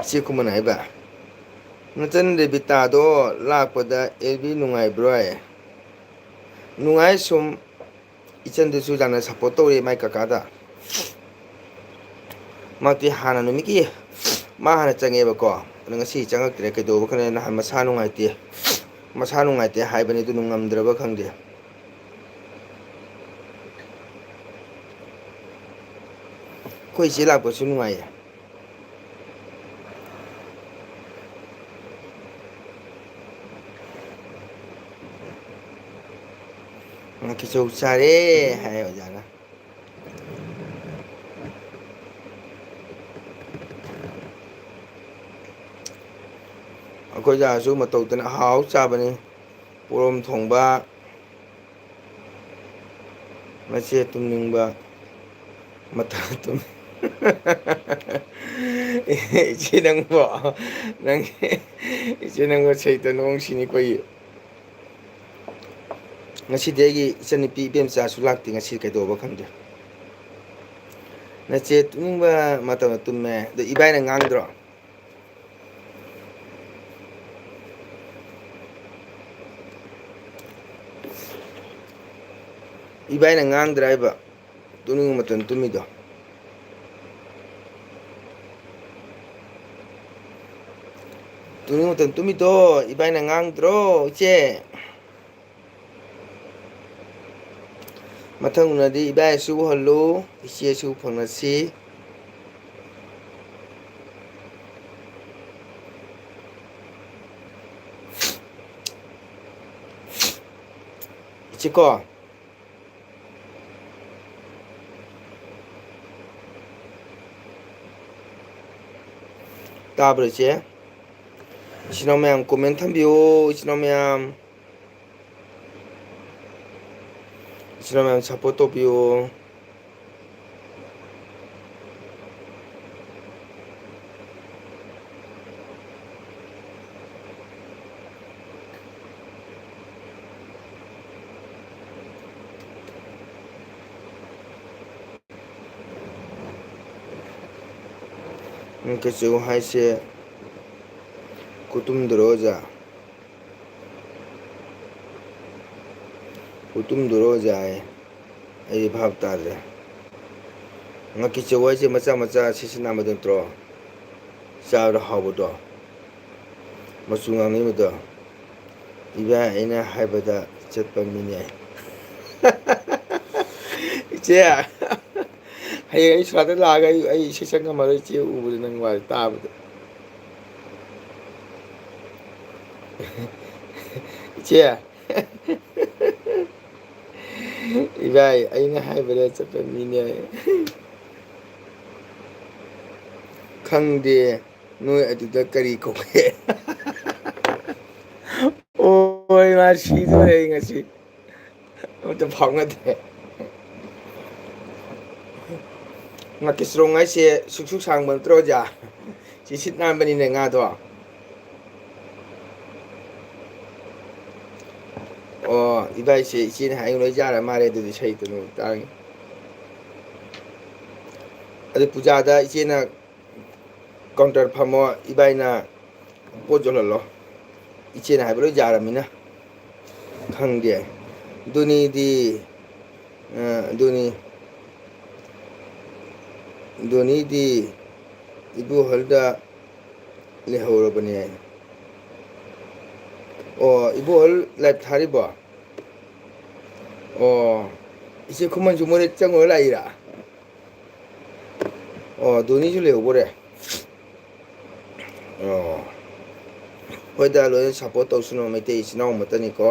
ꯏꯆꯦ ꯈꯨꯃꯟ ꯍꯥꯏꯕ, ꯅꯆꯟ ꯔꯦꯕꯤꯇꯥꯗꯣ ꯂꯥꯛꯄꯗ ꯑꯦꯜꯕꯤ ꯅꯨꯡꯉꯥꯏꯕ꯭ꯔꯣ? ꯅꯨꯡꯉꯥꯏ ꯁꯨꯝ꯫ ꯏꯆꯟꯗꯨꯁꯨ ꯌꯥꯝꯅ ꯁꯞꯄꯣꯔꯠ ꯇꯧꯔꯤ ꯃꯥꯏ ꯀꯀꯥꯗ꯫ ꯃꯥꯗꯤ ꯍꯥꯟꯅ ꯅꯨꯃꯤꯠꯀꯤ ꯃꯥ ꯍꯥꯟꯅ ꯆꯪꯉꯦꯕꯀꯣ, ꯑꯗꯣ ꯉꯁꯤ ꯆꯪꯉꯛꯇ꯭ꯔꯦ꯫ ꯀꯩꯗꯧꯕ ꯈꯪꯗꯦ, ꯅꯍꯥꯟ ꯃꯁꯥ ꯅꯨꯡꯉꯥꯏꯇꯦ, ꯃꯁꯥ ꯅꯨꯡꯉꯥꯏꯇꯦ ꯍꯥꯏꯕꯅꯤ, ꯑꯗꯨꯅ ꯉꯝꯗ꯭ꯔꯕ ꯈꯪꯗꯦ꯫ ꯑꯩꯈꯣꯏ ꯏꯆꯦ ꯂꯥꯛꯄꯁꯨ ꯅꯨꯡꯉꯥꯏꯌꯦ꯫ ꯉꯥꯀꯤꯆꯧ ꯆꯥꯔꯦ ꯍꯥꯏ ꯑꯣꯖꯥꯅ꯫ ꯑꯩꯈꯣꯏ ꯑꯣꯖꯥꯁꯨ ꯃꯇꯧ ꯇꯝꯅ ꯑꯍꯥꯎ ꯆꯥꯕꯅꯤ꯫ ꯄꯣꯔꯣꯝ ꯊꯣꯡꯕ, ꯃꯆꯦ ꯇꯨꯝꯅꯤꯡꯕ ꯃꯇꯝ ꯇꯨꯝ-, ꯏꯆꯦ ꯅꯪꯕꯣ, ꯅꯪ, ꯏꯆꯦ ꯅꯪꯕꯨ ꯁꯩꯇ ꯅꯣꯡ ꯁꯤꯅꯤ ꯀꯣꯏ꯫ ꯉꯁꯤꯗꯤ ꯑꯩꯒꯤ ꯏꯆꯟꯅꯨꯄꯤ ꯏꯕꯦꯝꯆꯥꯁꯨ ꯂꯥꯛꯇꯦ, ꯉꯁꯤ ꯀꯩꯗꯧꯕ ꯈꯪꯗꯦ꯫ ꯅꯆꯦ ꯇꯨꯝꯅꯤꯡꯕ ꯃꯇꯝꯗ ꯇꯨꯝꯃꯦ, ꯑꯗꯣ ꯏꯕꯥꯏꯅ ꯉꯥꯡꯗ꯭ꯔꯣ? ꯏꯕꯥꯏꯅ ꯉꯥꯡꯗ꯭ꯔꯥ ꯍꯥꯏꯕ? ꯇꯨꯝꯅꯤꯡꯕ ꯃꯇꯝ ꯇꯨꯝꯃꯤꯗꯣ꯫ ꯇꯨꯝꯅꯤꯡꯕ ꯃꯇꯝ ꯇꯨꯝꯃꯤꯗꯣ ꯏꯕꯥꯏꯅ ꯉꯥꯡꯗ꯭ꯔꯣ, ꯏꯆꯦ? ꯃꯊꯪ ꯎꯅꯗꯤ ꯏꯕꯥꯏꯁꯨ ꯎꯍꯜꯂꯨ, ꯏꯆꯦꯁꯨ ꯐꯪꯅꯁꯤ꯫ ꯏꯆꯦꯀꯣ꯫ ꯇꯥꯕ꯭ꯔꯣ ꯏꯆꯦ? ꯏꯆꯤꯟ ꯏꯅꯥꯎ ꯃꯌꯥꯝ comment ꯊꯝꯕꯤꯌꯨ, ꯏꯆꯤꯟ ꯏꯅꯥꯎ ꯃꯌꯥꯝ꯫ ꯏꯆꯤꯟ ꯏꯅꯥꯎ ꯃꯌꯥꯝ support ꯇꯧꯕꯤꯌꯨ꯫ ꯀꯩꯁꯨ ꯍꯥꯏꯁꯦ ꯀꯨꯇꯨꯝꯗꯨꯔꯣ ꯑꯣꯖꯥ? ꯀꯨꯇꯨꯝꯗꯨꯔꯣ ꯑꯣꯖꯥ? ꯑꯩ ꯚꯥꯞ ꯇꯥꯗ꯭ꯔꯦ꯫ ꯉꯥꯀꯤ ꯆꯋꯥꯏꯁꯦ ꯃꯆꯥ ꯃꯆꯥ ꯁꯤꯠ ꯁꯤꯠ ꯅꯥꯟꯕꯗꯨ ꯅꯠꯇ꯭ꯔꯣ? ꯆꯥꯕꯗ ꯍꯥꯎꯕꯗꯣ꯫ ꯃꯆꯨ ꯉꯥꯡꯅꯤꯡꯕꯗꯣ꯫ ꯏꯕꯥꯏ ꯑꯩꯅ ꯍꯥꯏꯕꯗ ꯆꯠꯄ ꯃꯤꯅꯦ꯫ ꯏꯆꯦ, ꯍꯌꯦꯡ ꯑꯩ ꯁ꯭ꯋꯥꯏꯗ ꯂꯥꯛꯑꯒ ꯑꯩ, ꯑꯩ ꯏꯁꯩ ꯁꯛ ꯉꯝꯃꯔꯣꯏ ꯏꯆꯦ ꯎꯕꯗ ꯅꯪ ꯋꯥꯔꯤ ꯇꯥꯕꯗ꯫ ꯏꯆꯦ꯫ ꯏꯕꯥꯏ, ꯑꯩꯅ ꯍꯥꯏꯕꯗ ꯆꯠꯄ ꯃꯤꯅꯦ꯫ ꯈꯪꯗꯦ, ꯅꯣꯏ ꯑꯗꯨꯗ ꯀꯔꯤ ꯀꯧꯒꯦ? ꯑꯣꯏ, ꯃꯥ ꯁꯤꯗꯣꯔꯦ ꯑꯩ ꯉꯁꯤ꯫ ꯑꯃꯇ ꯐꯥꯎꯅꯗꯦ꯫ ꯉꯥꯀꯤ ꯆꯔꯣꯡ ꯍꯥꯏꯁꯦ ꯁꯨꯛ ꯁꯨꯛ ꯁꯥꯡꯕ ꯅꯠꯇ꯭ꯔꯣ, ꯑꯣꯖꯥ? ꯁꯤ ꯁꯤꯠ ꯅꯥꯟꯕꯅꯤꯅꯦ ꯉꯥꯗꯣ꯫ ꯑꯣ, ꯏꯕꯥꯏꯁꯦ ꯏꯆꯦꯅ ꯍꯥꯏ ꯂꯣꯏ ꯌꯥꯔ ꯃꯥꯜꯂꯦ, ꯑꯗꯨꯗꯤ ꯁꯍꯤꯇ ꯅꯨꯃꯤꯠ ꯇꯥꯡꯉꯤ꯫ ꯑꯗꯨ ꯄꯨꯖꯥꯗ ꯏꯆꯦꯅ counter ꯐꯝꯃꯣ, ꯏꯕꯥꯏꯅ ꯄꯣꯠ ꯌꯣꯜꯍꯜꯂꯣ꯫ ꯏꯆꯦꯅ ꯍꯥꯏꯕ ꯂꯣꯏ ꯌꯥꯔꯝꯃꯤꯅ꯫ ꯈꯪꯗꯦ꯫ ꯗꯨꯅꯤꯗꯤ, ꯑ, ꯗꯨꯅꯤ꯫ ꯗꯨꯅꯤꯗꯤ ꯏꯕꯣꯍꯜꯗ ꯂꯩꯍꯧꯔꯕꯅꯦ꯫ ꯑꯣ, ꯏꯕꯣꯍꯜ live ꯊꯥꯔꯤꯕꯣ? ꯑꯣ, ꯏꯆꯦ ꯈꯨꯃꯟꯁꯨ ꯃꯣꯔꯦ ꯆꯪꯉꯨꯔ ꯂꯥꯛꯏꯔꯥ? ꯑꯣ, ꯙꯣꯅꯤꯁꯨ ꯂꯩꯍꯧꯕꯣꯔꯦ꯫ ꯑꯣ, ꯍꯣꯏꯗ, ꯂꯣꯏꯅ ꯁꯞꯄꯣꯔꯠ ꯇꯧꯁꯅꯨ, ꯃꯩꯇꯩ ꯏꯆꯤꯟ ꯏꯅꯥꯎ ꯑꯃꯠꯇꯅꯤꯀꯣ꯫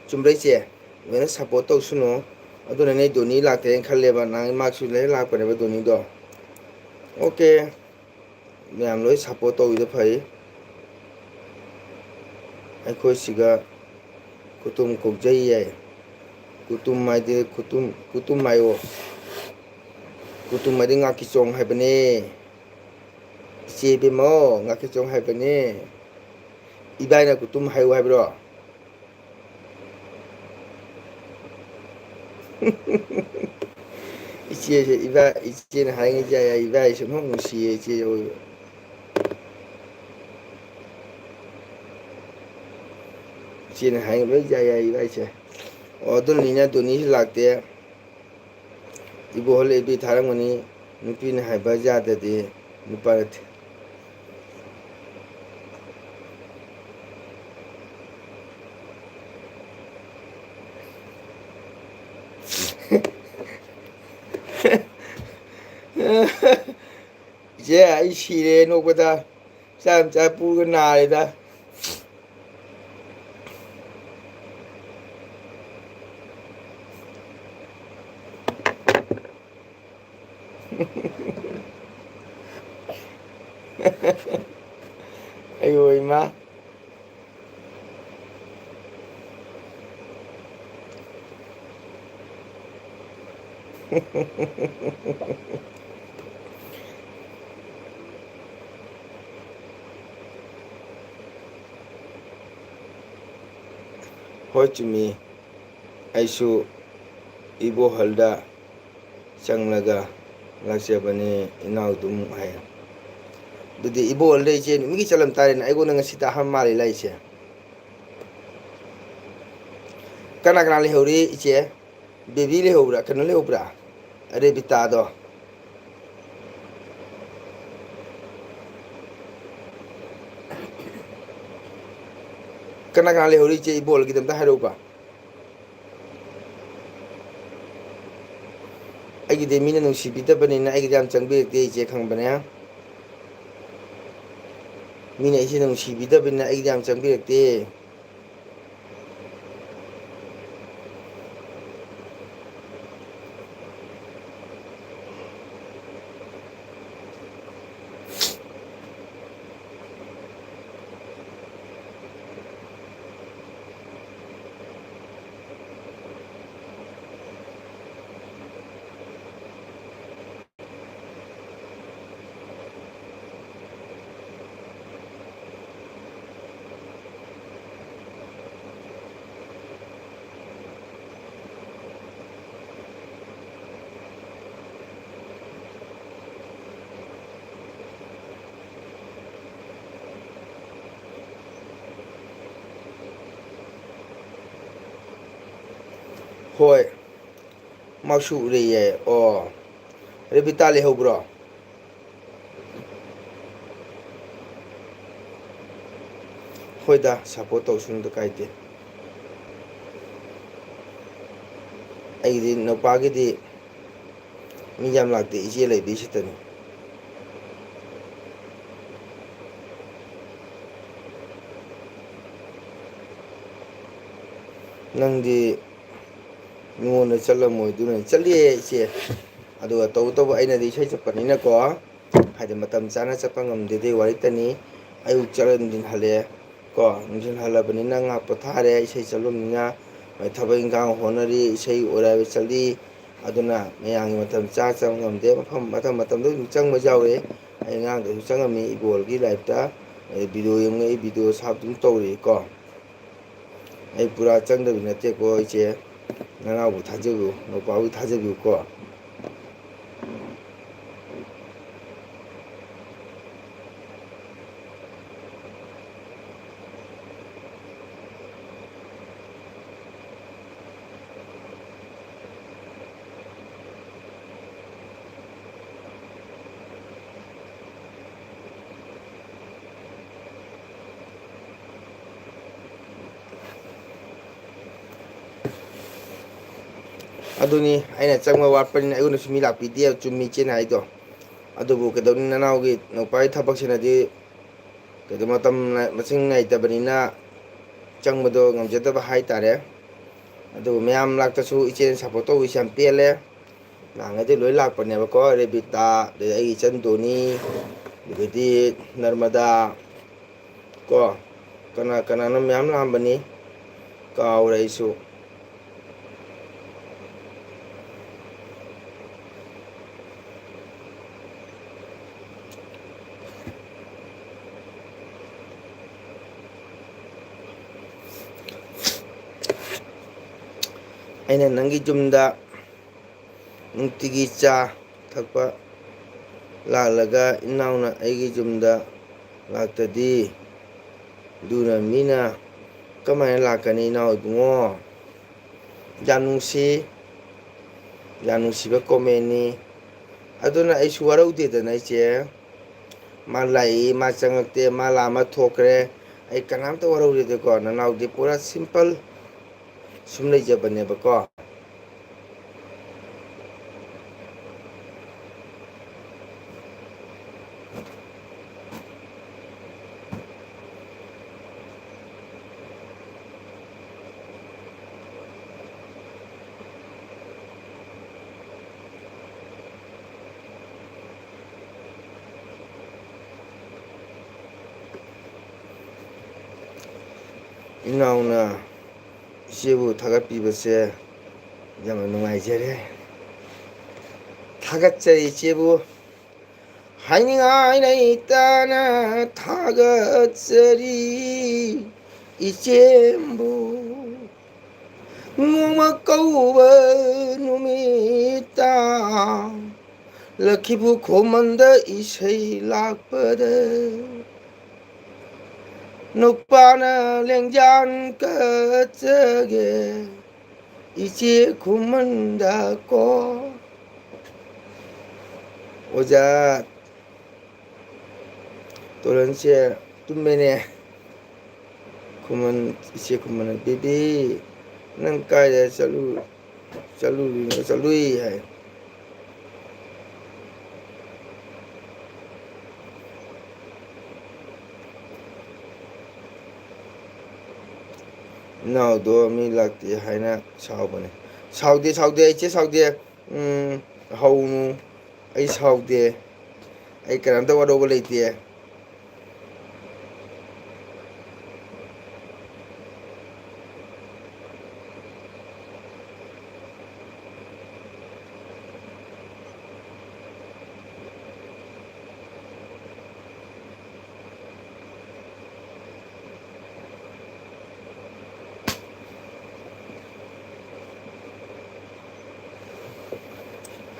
ꯆꯨꯝꯕ꯭ꯔꯥ ꯏꯆꯦ? ꯂꯣꯏꯅ ꯁꯞꯄꯣꯔꯠ ꯇꯧꯁꯅꯨ꯫ ꯑꯗꯨꯅꯅꯦ ꯙꯣꯅꯤ ꯂꯥꯛꯇꯦꯅ ꯈꯜꯂꯦꯕ, ꯅꯍꯥꯟ ꯃꯥꯁꯨ ꯂꯩ ꯂꯥꯛꯄꯅꯦꯕ ꯙꯣꯅꯤꯗꯣ꯫ ꯑꯣꯀꯦ, ꯃꯌꯥꯝ ꯂꯣꯏ ꯁꯞꯄꯣꯔꯠ ꯇꯧꯕꯤꯗꯣ ꯐꯩ꯫ ꯑꯩꯈꯣꯏ ꯁꯤꯒ ꯀꯨꯇꯨꯝ ꯀꯣꯛꯆꯩ ꯌꯥꯏ꯫ ꯀꯨꯇꯨꯝ ꯍꯥꯏꯗꯤ ꯀꯨꯇꯨꯝ, ꯀꯨꯇꯨꯝ ꯍꯥꯏꯌꯣ꯫ ꯀꯨꯇꯨꯝ ꯍꯥꯏꯗꯤ ꯉꯥꯀꯤꯆꯣꯡ ꯍꯥꯏꯕꯅꯦ꯫ ꯏꯆꯦ ꯏꯕꯦꯝꯃꯧ, ꯉꯥꯀꯤꯆꯣꯡ ꯍꯥꯏꯕꯅꯦ꯫ ꯏꯕꯥꯏꯅ ꯀꯨꯇꯨꯝ ꯍꯥꯏꯌꯨ ꯍꯥꯏꯕ꯭ꯔꯣ? ꯏꯆꯦꯁꯦ ꯏꯕꯥ-, ꯏꯆꯦꯅ ꯍꯥꯏꯉꯩꯁꯦ ꯌꯥꯏ, ꯏꯕꯥꯏꯁꯦ ꯑꯃꯨꯛ ꯅꯨꯡꯁꯤꯌꯦ ꯏꯆꯦ ꯑꯣꯏꯕ꯫ ꯏꯆꯦꯅ ꯍꯥꯏꯉꯩ ꯂꯣꯏ ꯌꯥꯏ, ꯌꯥꯏ, ꯏꯕꯥꯏꯁꯦ꯫ ꯑꯣ, ꯑꯗꯨꯅꯅꯤꯅ ꯙꯣꯅꯤꯁꯨ ꯂꯥꯛꯇꯦ꯫ ꯏꯕꯣꯍꯜ ꯑꯦꯕꯤ ꯊꯥꯔꯝꯒꯅꯤ, "ꯅꯨꯄꯤꯅ ꯍꯥꯏꯕ ꯌꯥꯗꯗꯤ ꯅꯨꯄꯥ ꯅꯠꯇꯦ"꯫ ꯏꯆꯦ, ꯑꯩ ꯁꯤꯔꯦ ꯅꯣꯛꯄꯗ꯫ ꯆꯥ ꯃꯆꯥ ꯄꯨꯔꯒ ꯅꯥꯔꯦꯗ꯫ ꯑꯩꯌꯣ ꯏꯃꯥ꯫ ꯍꯣꯏ, ꯆꯨꯝꯃꯤ꯫ ꯑꯩꯁꯨ ꯏꯕꯣꯍꯜꯗ ꯆꯪꯂꯒ ꯂꯥꯛꯆꯕꯅꯦ, ꯏꯅꯥꯎꯗꯨꯝ ꯍꯥꯏ꯫ ꯑꯗꯨꯗꯤ ꯏꯕꯣꯍꯜꯗ ꯏꯆꯦ ꯅꯨꯃꯤꯠꯀꯤ ꯆꯠꯂꯝ ꯇꯥꯔꯦꯅꯦ, ꯑꯩꯉꯣꯟꯗ ꯉꯁꯤꯇ ꯑꯍꯥꯟꯕ ꯃꯥꯜꯂꯦ ꯂꯥꯛꯏꯁꯦ꯫ ꯀꯅꯥ ꯀꯅꯥ ꯂꯩꯍꯧꯔꯤ ꯏꯆꯦ? ꯕꯦꯕꯤ ꯂꯩꯍꯧꯕ꯭ꯔꯥ? ꯀꯩꯅꯣ ꯂꯩꯍꯧꯕ꯭ꯔꯥ? ꯔꯦꯕꯤꯇꯥꯗꯣ꯫ ꯀꯅꯥ ꯀꯅꯥ ꯂꯩꯍꯧꯔꯤ ꯏꯆꯦ? ꯏꯕꯣꯜꯒꯤꯗ ꯑꯝꯇ ꯍꯥꯏꯔꯛꯎꯕ꯫ ꯑꯩꯒꯤꯗꯤ ꯃꯤꯅ ꯅꯨꯡꯁꯤꯕꯤꯗꯕꯅꯤꯅ ꯑꯩꯒꯤꯗꯤ ꯌꯥꯝ ꯆꯪꯕꯤꯔꯛꯇꯦ, ꯏꯆꯦ, ꯈꯪꯕꯅꯦ꯫ ꯃꯤꯅ ꯑꯩꯁꯦ ꯅꯨꯡꯁꯤꯕꯤꯗꯕꯅꯤꯅ ꯑꯩꯒꯤꯗꯤ ꯌꯥꯝ ꯆꯪꯕꯤꯔꯛꯇꯦ꯫ ꯍꯣꯏ, ꯃꯥꯁꯨ ꯎꯔꯦꯌꯦ꯫ ꯑꯣ, ꯔꯦꯕꯤꯇꯥ ꯂꯩꯍꯧꯕ꯭ꯔꯣ? ꯍꯣꯏꯗ, support ꯇꯧꯁꯅꯨꯗ, ꯀꯥꯏꯗꯦ꯫ ꯑꯩꯒꯤꯗꯤ ꯅꯨꯄꯥꯒꯤꯗꯤ ꯃꯤ ꯌꯥꯝ ꯂꯥꯛꯇꯦ, ꯏꯆꯦ ꯂꯩꯕꯤ ꯁꯤꯠꯇꯅꯤ꯫ ꯅꯪꯗꯤ ꯃꯤꯉꯣꯟꯗ ꯆꯠꯂꯝꯃꯣꯏ, ꯑꯗꯨꯅ ꯆꯠꯂꯤꯌꯦ ꯏꯆꯦ꯫ ꯑꯗꯨꯒ ꯇꯧꯕꯇꯕꯨ ꯑꯩꯅꯗꯤ ꯏꯁꯩ ꯆꯠꯄꯅꯤꯅꯀꯣ, ꯍꯥꯏꯗꯤ ꯃꯇꯝ ꯆꯥꯅ ꯆꯠꯄ ꯉꯝꯗꯦ, ꯑꯗꯨꯏ ꯋꯥꯔꯤꯇꯅꯤ꯫ ꯑꯌꯨꯛ ꯆꯠꯂ ꯅꯨꯡꯊꯤꯟ ꯍꯜꯂꯛꯑꯦ ꯀꯣ, ꯅꯨꯡꯊꯤꯟ ꯍꯜꯂꯕꯅꯤꯅ ꯉꯥꯏꯍꯥꯛ ꯄꯣꯊꯥꯔꯦ, ꯏꯁꯩ ꯆꯠꯂꯨꯕꯅꯤꯅ꯫ ꯊꯕꯛ ꯏꯪꯈꯥꯡ ꯍꯣꯠꯅꯔꯤ, ꯏꯁꯩ ꯑꯣꯏꯔꯥꯏꯕ ꯆꯠꯂꯤ꯫ ꯑꯗꯨꯅ ꯃꯌꯥꯝꯒꯤ ꯃꯇꯝ ꯆꯥ ꯆꯪꯕ ꯉꯝꯗꯦ꯫ ꯃꯐꯝ, ꯃꯇꯝ ꯃꯇꯝꯗ ꯑꯗꯨꯝ ꯆꯪꯕꯁꯨ ꯌꯥꯎꯋꯦ꯫ ꯑꯩ ꯑꯉꯥꯡꯗꯁꯨ ꯆꯪꯉꯝꯃꯤ ꯏꯕꯣꯜꯒꯤ live ꯇ꯫ ꯑꯩ video ꯌꯦꯡꯉꯛꯏ, video ꯁꯥꯞ ꯑꯗꯨꯝ ꯇꯧꯔꯤꯀꯣ꯫ ꯑꯩ ꯄꯨꯔꯥ ꯆꯪꯗꯕꯤ ꯅꯠꯇꯦꯀꯣ ꯏꯆꯦ꯫ ꯅꯅꯥꯎꯕꯨ ꯊꯥꯖꯕꯤꯌꯨ, ꯅꯨꯄꯥꯕꯨ ꯊꯥꯖꯕꯤꯌꯨꯀꯣ꯫ ꯑꯗꯨꯅꯤ, ꯑꯩꯅ ꯆꯪꯕ ꯋꯥꯠꯄꯅꯤꯅ ꯑꯩꯉꯣꯟꯗꯁꯨ ꯃꯤ ꯂꯥꯛꯄꯤꯗꯦ, ꯆꯨꯝꯃꯤ ꯏꯆꯦꯅ ꯍꯥꯏꯗꯣ꯫ ꯑꯗꯨꯕꯨ ꯀꯩꯗꯧꯅꯤ, ꯅꯅꯥꯎꯒꯤ ꯅꯨꯄꯥꯒꯤ ꯊꯕꯛꯁꯤꯅꯗꯤ ꯀꯩꯗꯧ, ꯃꯇꯝ ꯃꯁꯤꯡ ꯅꯥꯏꯗꯕꯅꯤꯅ ꯆꯪꯕꯗꯣ ꯉꯝꯖꯗꯕ ꯍꯥꯏꯇꯥꯔꯦ꯫ ꯑꯗꯨꯕꯨ ꯃꯌꯥꯝ ꯂꯥꯛꯇꯁꯨ ꯏꯆꯦꯅ ꯁꯞꯄꯣꯔꯠ ꯇꯧꯕꯤꯁꯦ ꯌꯥꯝ ꯄꯦꯜꯂꯦ꯫ ꯅꯍꯥꯟꯉꯩꯗꯤ ꯂꯣꯏ ꯂꯥꯛꯄꯅꯦꯕꯀꯣ, ꯔꯦꯕꯤꯇꯥ, ꯑꯗꯩ ꯑꯩꯒꯤ ꯏꯆꯟ ꯗꯣꯅꯤ, ꯑꯗꯒꯤꯗꯤ ꯅꯔꯃꯗꯥ, ꯀꯣ, ꯀꯅꯥ ꯀꯅꯥꯅꯣ ꯃꯌꯥꯝ ꯂꯥꯛꯑꯝꯕꯅꯤ, ꯀꯥꯎꯔꯦ ꯑꯩꯁꯨ꯫ ꯑꯩꯅ ꯅꯪꯒꯤ ꯌꯨꯝꯗ ꯅꯨꯡꯇꯤꯒꯤ ꯆꯥ ꯊꯛꯄ ꯂꯥꯛꯂꯒ ꯏꯅꯥꯎꯅ ꯑꯩꯒꯤ ꯌꯨꯝꯗ ꯂꯥꯛꯇꯗꯤ, ꯑꯗꯨꯅ ꯃꯤꯅ ꯀꯃꯥꯏꯅ ꯂꯥꯛꯀꯅꯤ ꯏꯅꯥꯎ ꯏꯕꯨꯡꯉꯣ? ꯌꯥꯝ ꯅꯨꯡꯁꯤ, ꯌꯥꯝ ꯅꯨꯡꯁꯤꯕ ꯀꯣꯃꯦꯟꯅꯤ꯫ ꯑꯗꯨꯅ ꯑꯩꯁꯨ ꯋꯥꯔꯧꯗꯦꯗꯅ ꯏꯆꯦ꯫ ꯃꯥ ꯂꯥꯛꯏ, ꯃꯥ ꯆꯪꯉꯛꯇꯦ, ꯃꯥ ꯂꯥꯛꯑꯃ ꯊꯣꯛꯈ꯭ꯔꯦ, ꯑꯩ ꯀꯅꯥꯝꯇ ꯋꯥꯔꯧꯗꯦꯗꯀꯣ꯫ ꯅꯅꯥꯎꯗꯤ ꯄꯨꯔꯥ ꯁꯤꯝꯄꯜ ꯁꯨꯝ ꯂꯩꯖꯕꯅꯦꯕꯀꯣ꯫ ꯏꯅꯥꯎꯅ ꯏꯆꯦꯕꯨ ꯊꯥꯒꯠꯄꯤꯕꯁꯦ ꯌꯥꯝꯅ ꯅꯨꯡꯉꯥꯏꯖꯔꯦ꯫ ꯊꯥꯒꯠꯆꯔꯤ ꯏꯆꯦꯕꯨ꯫ ꯍꯥꯏꯅꯤꯡꯉꯥꯏ ꯂꯩꯇꯅ ꯊꯥꯒꯠꯆꯔꯤ ꯏꯆꯦꯕꯨ꯫ ꯅꯣꯡꯃ ꯀꯧꯕ ꯅꯨꯃꯤꯠꯇ ꯂꯛꯈꯤꯕꯨ ꯈꯨꯃꯟꯗ ꯏꯁꯩ ꯂꯥꯛꯄꯗ ꯅꯨꯄꯥꯅ ꯂꯦꯡꯖꯥꯟ ꯀꯠꯆꯒꯦ ꯏꯆꯦ ꯈꯨꯃꯟꯗ ꯀꯣ꯫ ꯑꯣꯖꯥ ꯇꯣꯂꯟꯁꯦ ꯇꯨꯝꯃꯦꯅꯦ꯫ ꯈꯨꯃꯟ, ꯏꯆꯦ ꯈꯨꯃꯟꯅ, "ꯕꯦꯕꯤ, ꯅꯪ ꯀꯥꯏꯗ ꯆꯠꯂꯨ?" ꯆꯠꯂꯨꯔꯤꯅꯣ? ꯆꯠꯂꯨꯏ ꯍꯥꯏ꯫ ꯏꯅꯥꯎꯗꯣ ꯃꯤ ꯂꯥꯛꯇꯦ ꯍꯥꯏꯅ ꯁꯥꯎꯕꯅꯦ꯫ ꯁꯥꯎꯗꯦ, ꯁꯥꯎꯗꯦ, ꯏꯆꯦ ꯁꯥꯎꯗꯦ꯫ ꯎꯝ, ꯍꯧꯅꯨ꯫ ꯑꯩ ꯁꯥꯎꯗꯦ꯫ ꯑꯩ ꯀꯅꯥꯝꯇ ꯋꯥꯔꯧꯕ ꯂꯩꯇꯦ꯫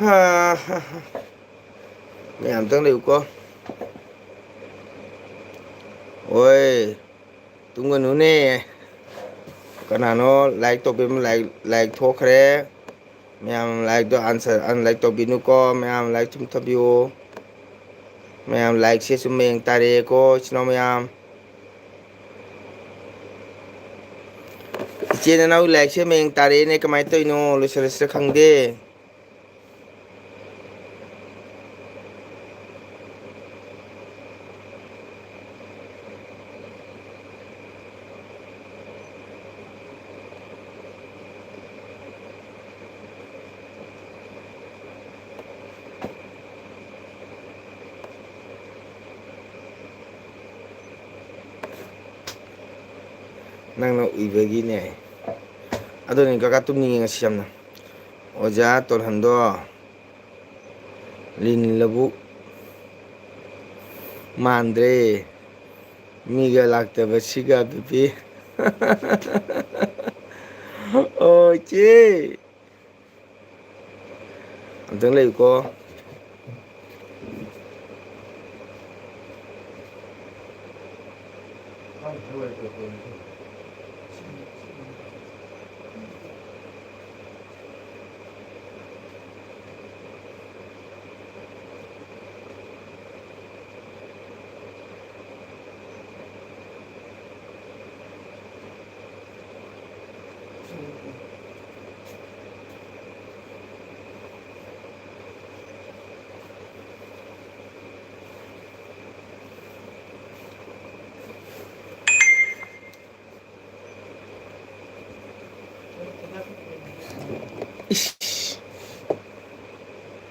ꯍꯥ, ꯍꯥ, ꯍꯥ꯫ ꯃꯌꯥꯝ ꯑꯝꯇꯪ ꯂꯩꯌꯨꯀꯣ꯫ ꯑꯣꯏ, ꯇꯨꯝꯒꯅꯨꯅꯦ꯫ ꯀꯅꯥꯅꯣ like ꯇꯧꯕꯤꯔꯝꯕ? Like, like ꯊꯣꯛꯈ꯭ꯔꯦ꯫ ꯃꯌꯥꯝ likeꯇꯣ unsub-, unlike ꯇꯧꯕꯤꯅꯨꯀꯣ꯫ ꯃꯌꯥꯝ like ꯁꯨꯝ ꯊꯝꯕꯤꯌꯨ꯫ ꯃꯌꯥꯝ likeꯁꯦ ꯁꯨꯝ ꯃꯌꯦꯡ ꯇꯥꯔꯛꯑꯦꯀꯣ, ꯏꯆꯤꯟ ꯏꯅꯥꯎ ꯃꯌꯥꯝ꯫ ꯏꯆꯦ ꯅꯅꯥꯎ likeꯁꯦ ꯃꯌꯦꯡ ꯇꯥꯔꯛꯑꯦꯅꯦ, ꯀꯃꯥꯏꯅ ꯇꯧꯔꯤꯅꯣ? ꯂꯣꯏꯁꯤꯜꯂꯁꯤꯔ ꯈꯪꯗꯦ꯫ ꯅꯪꯅ ꯎꯏꯕꯒꯤꯅꯦ꯫ ꯑꯗꯨꯅꯤ ꯀꯀꯥ ꯇꯨꯝꯅꯤꯡꯉꯦ ꯉꯁꯤ ꯌꯥꯝꯅ꯫ ꯑꯣꯖꯥ ꯇꯣꯜꯍꯟꯗꯣ ꯂꯤꯟ ꯂꯧꯕꯨꯛ ꯃꯥꯟꯗ꯭ꯔꯦ꯫ ꯃꯤꯒ ꯂꯥꯛꯇꯕꯁꯤꯒ ꯕꯤꯕꯤ꯫ ꯑꯣ ꯏꯆꯦ꯫ ꯑꯝꯇꯪ ꯂꯩꯌꯨꯀꯣ꯫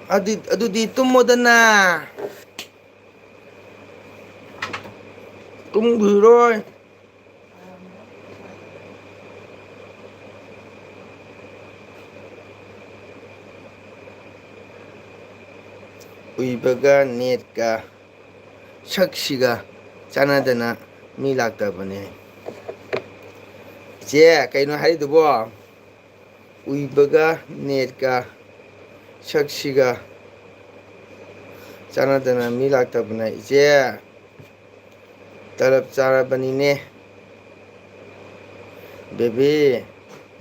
ꯑꯗꯨ-, ꯑꯗꯨꯗꯤ ꯇꯨꯝꯃꯣꯗꯅ꯫ ꯇꯨꯝꯈꯤꯔꯣꯏ꯫ ꯎꯏꯕꯒ ꯅꯦꯠꯀ ꯁꯛꯁꯤꯒ ꯆꯥꯟꯅꯗꯅ ꯃꯤ ꯂꯥꯛꯇꯕꯅꯦ꯫ ꯏꯆꯦ, ꯀꯩꯅꯣ ꯍꯥꯏꯔꯤꯗꯨꯕꯣ? ꯎꯏꯕꯒ ꯅꯦꯠꯀ ꯁꯛꯁꯤꯒ ꯆꯥꯟꯅꯗꯅ ꯃꯤ ꯂꯥꯛꯇꯕꯅꯦ꯫ ꯏꯆꯦ, ꯇꯂꯞ ꯆꯥꯔꯕꯅꯤꯅꯦ꯫ ꯕꯦꯕꯤ,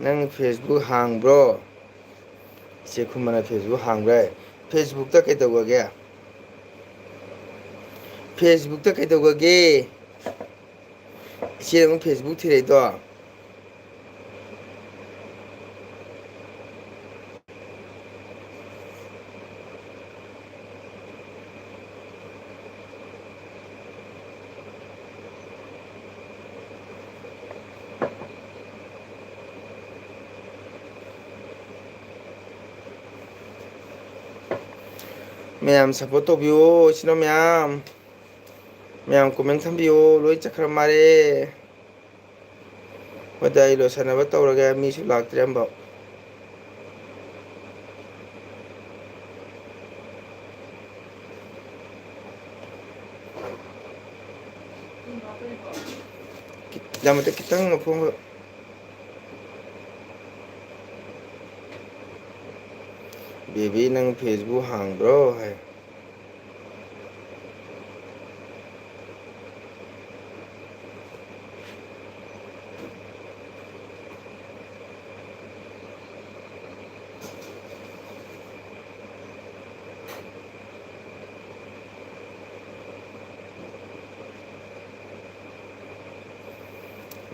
ꯅꯪ Facebook ꯍꯥꯡꯕ꯭ꯔꯣ? ꯏꯆꯦ ꯈꯨꯃꯟꯅ Facebook ꯍꯥꯡꯕ꯭ꯔꯥ? Facebook-ꯇ ꯀꯩꯗꯧꯒꯒꯦ? Facebook-ꯇ ꯀꯩꯗꯧꯒꯒꯦ? ꯏꯆꯦ ꯑꯃꯨꯛ Facebook ꯊꯤꯔꯛꯏꯗꯣ꯫ ꯃꯌꯥꯝ support ꯇꯧꯕꯤꯌꯣ, ꯏꯆꯤꯟ ꯏꯅꯥꯎ ꯃꯌꯥꯝ꯫ ꯃꯌꯥꯝ comment ꯊꯝꯕꯤꯌꯣ, ꯂꯣꯏ ꯆꯠꯈ꯭ꯔ ꯃꯥꯜꯂꯦ꯫ ꯍꯣꯏꯗ, ꯑꯩ ꯂꯣꯏꯁꯟꯅꯕ ꯇꯧꯔꯒꯦ, ꯃꯤꯁꯨ ꯂꯥꯛꯇ꯭ꯔꯦ ꯑꯝꯐꯥꯎ꯫ ꯌꯥꯝꯕꯗ ꯈꯤꯇꯪ ꯃꯈꯣꯡ꯫ ꯕꯦꯕꯤ, ꯅꯪ Facebook ꯍꯥꯡꯕ꯭ꯔꯣ? ꯍꯥꯏ꯫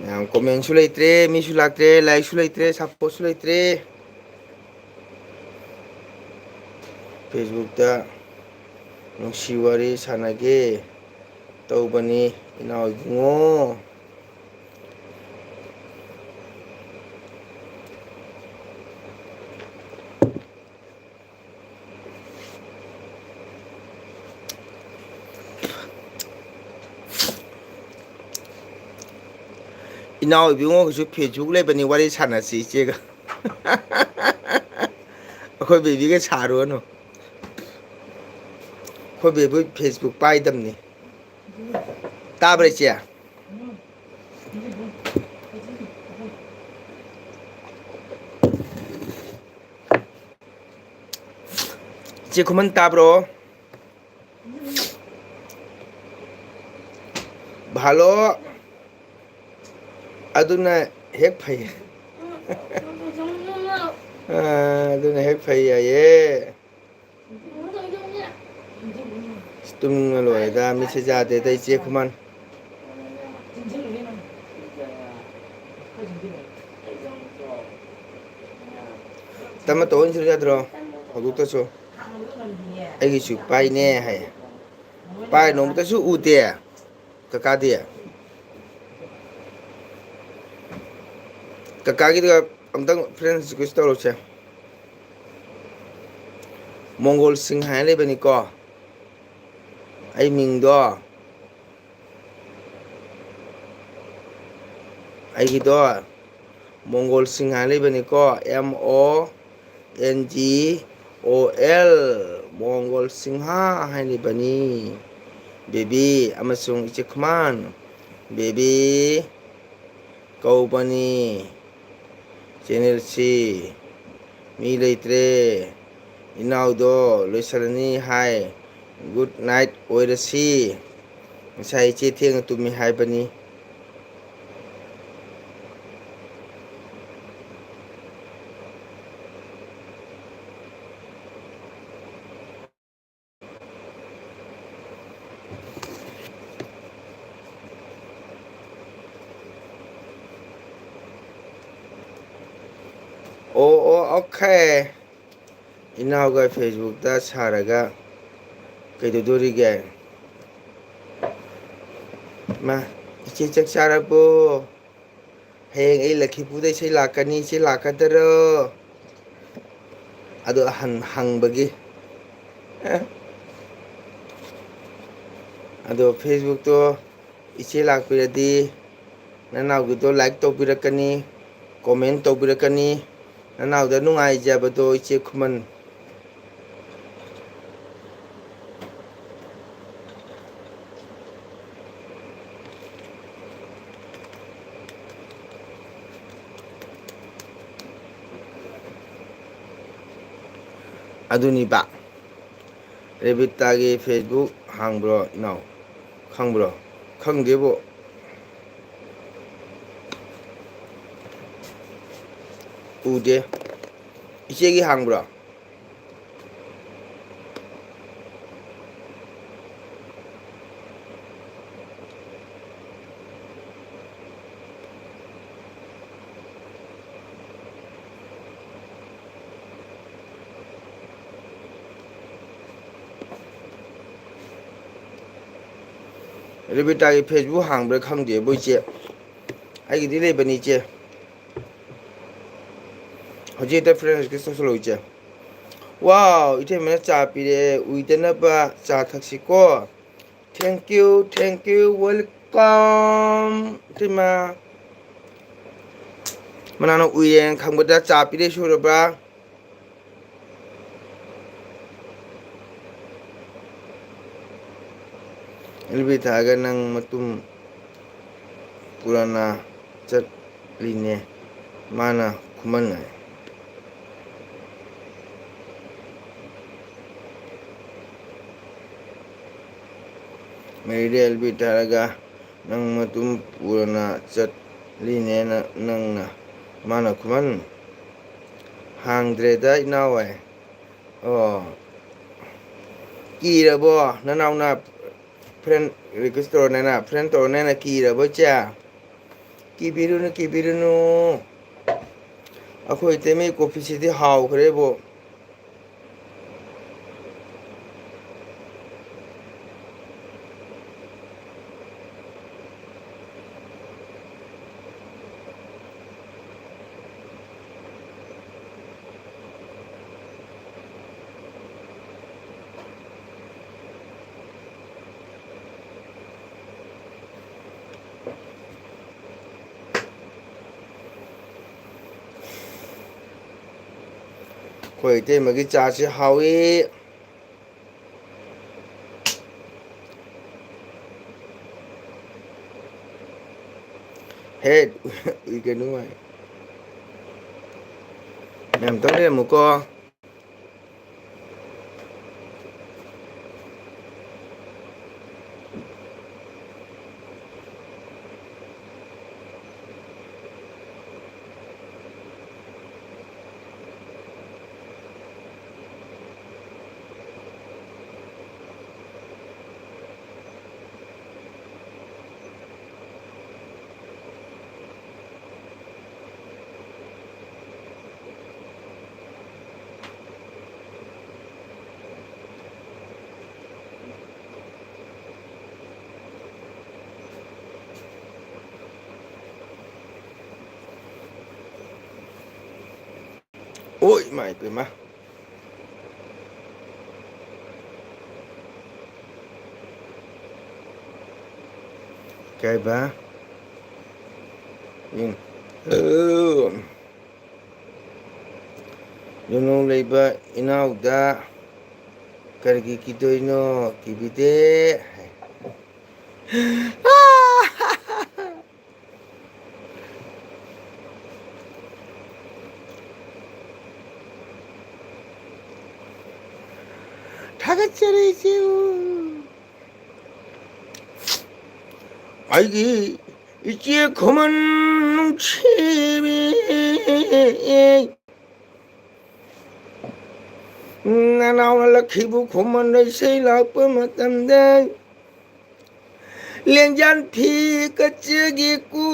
ꯃꯌꯥꯝ comment-ꯁꯨ ꯂꯩꯇ꯭ꯔꯦ, ꯃꯤꯁꯨ ꯂꯥꯛꯇ꯭ꯔꯦ, like-ꯁꯨ ꯂꯩꯇ꯭ꯔꯦ, support-ꯁꯨ ꯂꯩꯇ꯭ꯔꯦ꯫ Facebook-ꯇ ꯅꯨꯡꯁꯤ ꯋꯥꯔꯤ ꯁꯥꯟꯅꯒꯦ ꯇꯧꯕꯅꯤ, ꯏꯅꯥꯎ ꯏꯕꯨꯡꯉꯣ꯫ ꯏꯅꯥꯎ ꯏꯕꯨꯡꯉꯣꯒꯤꯁꯨ Facebook ꯂꯩꯕꯅꯤ, ꯋꯥꯔꯤ ꯁꯥꯟꯅꯁꯤ ꯏꯆꯦꯒ꯫ ꯑꯩꯈꯣꯏ baby ꯒ ꯁꯥꯔꯨꯔꯅꯨ꯫ ꯑꯩꯈꯣꯏ baby Facebook ꯄꯥꯏꯗꯕꯅꯤ꯫ ꯇꯥꯕ꯭ꯔꯥ ꯏꯆꯦ? ꯏꯆꯦ ꯈꯨꯃꯟ ꯇꯥꯕ꯭ꯔꯣ? ꯚꯥꯂꯣ꯫ ꯑꯗꯨꯅ ꯍꯦꯛ ꯐꯩ꯫ ꯑ, ꯑꯗꯨꯅ ꯍꯦꯛ ꯐꯩ ꯍꯥꯏꯌꯦ꯫ ꯑꯁ, ꯇꯨꯝꯅꯤꯡꯉ ꯂꯣꯏꯔꯦꯗ, ꯃꯤꯠꯁꯦ ꯌꯥꯗꯦꯗ, ꯏꯆꯦ ꯈꯨꯃꯟ꯫ ꯇꯞꯅ ꯇꯧ ꯏꯟꯁꯤꯜꯂꯨ ꯌꯥꯗ꯭ꯔꯣ? ꯍꯧꯗꯣꯛꯇꯁꯨ꯫ ꯑꯩꯒꯤꯁꯨ ꯄꯥꯏꯅꯦ ꯍꯥꯏ꯫ ꯄꯥꯏ ꯅꯣꯡꯃꯇꯁꯨ ꯎꯗꯦ꯫ ꯀꯀꯥꯗꯤ? ꯀꯀꯥꯒꯤꯗꯨꯒ ꯑꯝꯇꯪ friends request ꯇꯧꯔꯁꯦ꯫ ꯃꯣꯡꯒꯣꯜ ꯁꯤꯡ ꯍꯥꯏꯅ ꯂꯩꯕꯅꯤꯀꯣ꯫ ꯑꯩ ꯃꯤꯡꯗꯣ, ꯑꯩꯒꯤꯗꯣ ꯃꯣꯡꯒꯣꯜ ꯁꯤꯡ ꯍꯥꯏꯅ ꯂꯩꯕꯅꯤꯀꯣ꯫ M O N G O L, Mongol Singh ꯍꯥꯏꯔꯤꯕꯅꯤ꯫ Baby ꯑꯃꯁꯨꯡ ꯏꯆꯦ ꯈꯨꯃꯥꯟ꯫ Baby ꯀꯧꯕꯅꯤ꯫ Channel ꯁꯤ ꯃꯤ ꯂꯩꯇ꯭ꯔꯦ꯫ ꯏꯅꯥꯎꯗꯣ ꯂꯣꯏꯁꯤꯜꯂꯅꯤ ꯍꯥꯏ꯫ Good night ꯑꯣꯏꯔꯁꯤ꯫ ꯉꯁꯥꯏ ꯏꯆꯦ ꯊꯦꯡꯅ ꯇꯨꯝꯃꯤ ꯍꯥꯏꯕꯅꯤ꯫ ꯑꯣ, ꯑꯣ, okay꯫ ꯏꯅꯥꯎꯒ Facebook ꯇ ꯁꯥꯔꯒ ꯀꯩꯗꯧꯗꯣꯔꯤꯒꯦ? ꯃꯥ, ꯏꯆꯦ ꯆꯥꯛ ꯆꯥꯔꯕꯣ? ꯍꯌꯦꯡ ꯑꯩ ꯂꯛꯈꯤꯄꯨꯔꯗ ꯏꯆꯦ ꯂꯥꯛꯀꯅꯤ, ꯏꯆꯦ ꯂꯥꯛꯀꯗꯔꯣ? ꯑꯗꯣ ꯍꯟ-, ꯍꯪꯕꯒꯤ꯫ ꯑꯗꯣ Facebook ꯇꯣ ꯏꯆꯦ ꯂꯥꯛꯄꯤꯔꯗꯤ ꯅꯅꯥꯎꯒꯤꯗꯣ like ꯇꯧꯕꯤꯔꯛꯀꯅꯤ, comment ꯇꯧꯕꯤꯔꯛꯀꯅꯤ꯫ ꯅꯅꯥꯎꯗ ꯅꯨꯡꯉꯥꯏꯖꯕꯗꯣ ꯏꯆꯦ ꯈꯨꯃꯟ꯫ ꯑꯗꯨꯅꯤꯕ꯫ ꯔꯦꯕꯤꯇꯥꯒꯤ Facebook ꯍꯥꯡꯕ꯭ꯔꯣ ꯏꯅꯥꯎ? ꯈꯪꯕ꯭ꯔꯣ? ꯈꯪꯗꯦꯕꯣ꯫ ꯎꯗꯦ꯫ ꯏꯆꯦꯒꯤ ꯍꯥꯡꯕ꯭ꯔꯣ? ꯔꯦꯕꯤꯇꯥꯒꯤ Facebook ꯍꯥꯡꯕ꯭ꯔꯥ ꯈꯪꯗꯦꯕꯣ ꯏꯆꯦ꯫ ꯑꯩꯒꯤꯗꯤ ꯂꯩꯕꯅꯤ ꯏꯆꯦ꯫ ꯍꯧꯖꯤꯛ ꯍꯦꯛꯇ friend request ꯇꯧꯁꯜꯂꯛꯑꯣ ꯏꯆꯦ꯫ Wow, ꯏꯇꯩꯃꯅ ꯆꯥ ꯄꯤꯔꯛꯑꯦ, ꯎꯏꯗꯅꯕ ꯆꯥ ꯊꯛꯁꯤꯀꯣ꯫ Thank you, thank you, welcome, ꯏꯇꯩꯃ꯫ ꯃꯅꯥꯎꯅ ꯎꯏꯔꯦꯅ ꯈꯪꯕꯗ ꯆꯥ ꯄꯤꯔꯛꯏ ꯁꯣꯏꯔꯕ꯭ꯔꯥ? ꯑꯦꯜꯕꯤ ꯊꯥꯛꯑꯒ ꯅꯪ ꯃꯇꯨꯝ ꯄꯨꯔꯥꯅ ꯆꯠꯂꯤꯅꯦ ꯃꯥꯅ ꯈꯨꯃꯟ ꯍꯥꯏ꯫ ꯃꯦꯔꯤꯗ ꯑꯦꯜꯕꯤ ꯊꯥꯔꯒ ꯅꯪ ꯃꯇꯨꯝ ꯄꯨꯔꯅ ꯆꯠꯂꯤꯅꯦꯅ ꯅꯪꯅ ꯃꯥꯅ ꯈꯨꯃꯟ ꯍꯥꯡꯗ꯭ꯔꯦꯗ ꯏꯅꯥꯎ ꯍꯥꯏ꯫ ꯑꯣ꯫ ꯀꯤꯔꯕꯣ? ꯅꯅꯥꯎꯅ friend request ꯇꯧꯔꯅꯦꯅ, friend ꯇꯧꯔꯅꯦꯅ ꯀꯤꯔꯕꯣ ꯏꯆꯦ? ꯀꯤꯕꯤꯔꯨꯅꯨ, ꯀꯤꯕꯤꯔꯨꯅꯨ꯫ ꯑꯩꯈꯣꯏ ꯏꯇꯩꯃꯩ coffee ꯁꯤꯗꯤ ꯍꯥꯎꯈ꯭ꯔꯦꯕꯣ꯫ ꯑꯩꯈꯣꯏ ꯏꯇꯩꯃꯒꯤ ꯆꯥꯁꯤ ꯍꯥꯎꯏ꯫ ꯍꯦ, ꯎꯏꯒꯅꯨ ꯍꯥꯏ꯫ ꯃꯌꯥꯝ ꯇꯧ ꯂꯩꯔꯝꯃꯨꯀꯣ꯫ ꯑꯣ, ꯏꯃꯥ ꯏꯄꯦꯝꯃ꯫ ꯀꯩꯕ? ꯎꯝ꯫ ꯌꯨꯝꯂꯣꯡ ꯂꯩꯕ ꯏꯅꯥꯎꯗ ꯀꯔꯤꯒꯤ ꯀꯤꯗꯣꯏꯅꯣ? ꯀꯤꯕꯤꯗꯦ꯫ ꯊꯥꯒꯠꯆꯔꯤ, ꯏꯆꯦ꯫ ꯑꯩꯒꯤ ꯏꯆꯦ ꯈꯨꯃꯟ ꯅꯨꯡꯁꯤꯕꯤ, ꯅꯅꯥꯎꯅ ꯂꯛꯈꯤꯕꯨ ꯈꯨꯃꯟꯗ ꯏꯁꯩ ꯂꯥꯛꯄ ꯃꯇꯝꯗ, ꯂꯦꯡꯖꯥꯟ ꯐꯤ ꯀꯆꯦꯒꯤ ꯀꯨ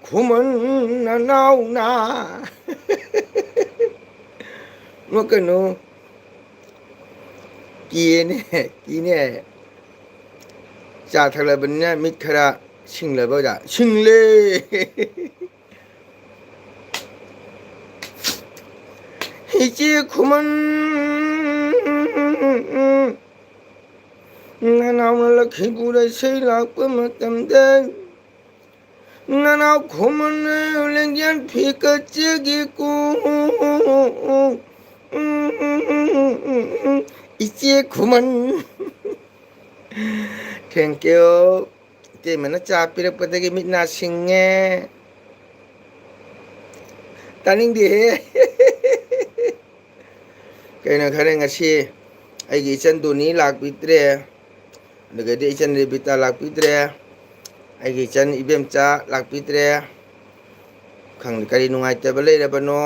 ꯈꯨꯃꯟ ꯅꯅꯥꯎꯅ꯫ ꯅꯣꯛꯀꯅꯨ꯫ ꯀꯤꯌꯦꯅꯦ, ꯀꯤꯅꯦ꯫ ꯆꯥ ꯊꯛꯂꯕꯅꯤꯅ ꯃꯤꯠ ꯈꯔ ꯁꯤꯡꯂꯕ ꯑꯣꯖꯥ? ꯁꯤꯡꯂꯦ꯫ ꯏꯆꯦ ꯈꯨꯃꯟ, ꯅꯅꯥꯎꯅ ꯂꯛꯈꯤꯄꯨꯔꯗ ꯏꯁꯩ ꯂꯥꯛꯄ ꯃꯇꯝꯗ, ꯅꯅꯥꯎ ꯈꯨꯃꯟ ꯂꯦꯡꯖꯦꯜ ꯐꯤ ꯀꯠꯆꯒꯦꯀꯣ꯫ ꯏꯆꯦ ꯈꯨꯃꯟ꯫ Thank you꯫ ꯏꯇꯩꯃꯅ ꯆꯥ ꯄꯤꯔꯛꯄꯗꯒꯤ ꯃꯤꯠ ꯅꯥ ꯁꯤꯡꯉꯦ꯫ ꯇꯥꯅꯤꯡꯗꯦꯍꯦ꯫ ꯀꯩꯅꯣ ꯈꯔ ꯉꯁꯤ ꯑꯩꯒꯤ ꯏꯆꯟ ꯗꯣꯅꯤ ꯂꯥꯛꯄꯤꯗ꯭ꯔꯦ, ꯑꯗꯨꯒꯗꯤ ꯏꯆꯟ ꯔꯦꯕꯤꯇꯥ ꯂꯥꯛꯄꯤꯗ꯭ꯔꯦ, ꯑꯩꯒꯤ ꯏꯆꯟ ꯏꯕꯦꯝꯆꯥ ꯂꯥꯛꯄꯤꯗ꯭ꯔꯦ꯫ ꯈꯪꯗꯦ ꯀꯔꯤ ꯅꯨꯡꯉꯥꯏꯇꯕ ꯂꯩꯔꯕꯅꯣ꯫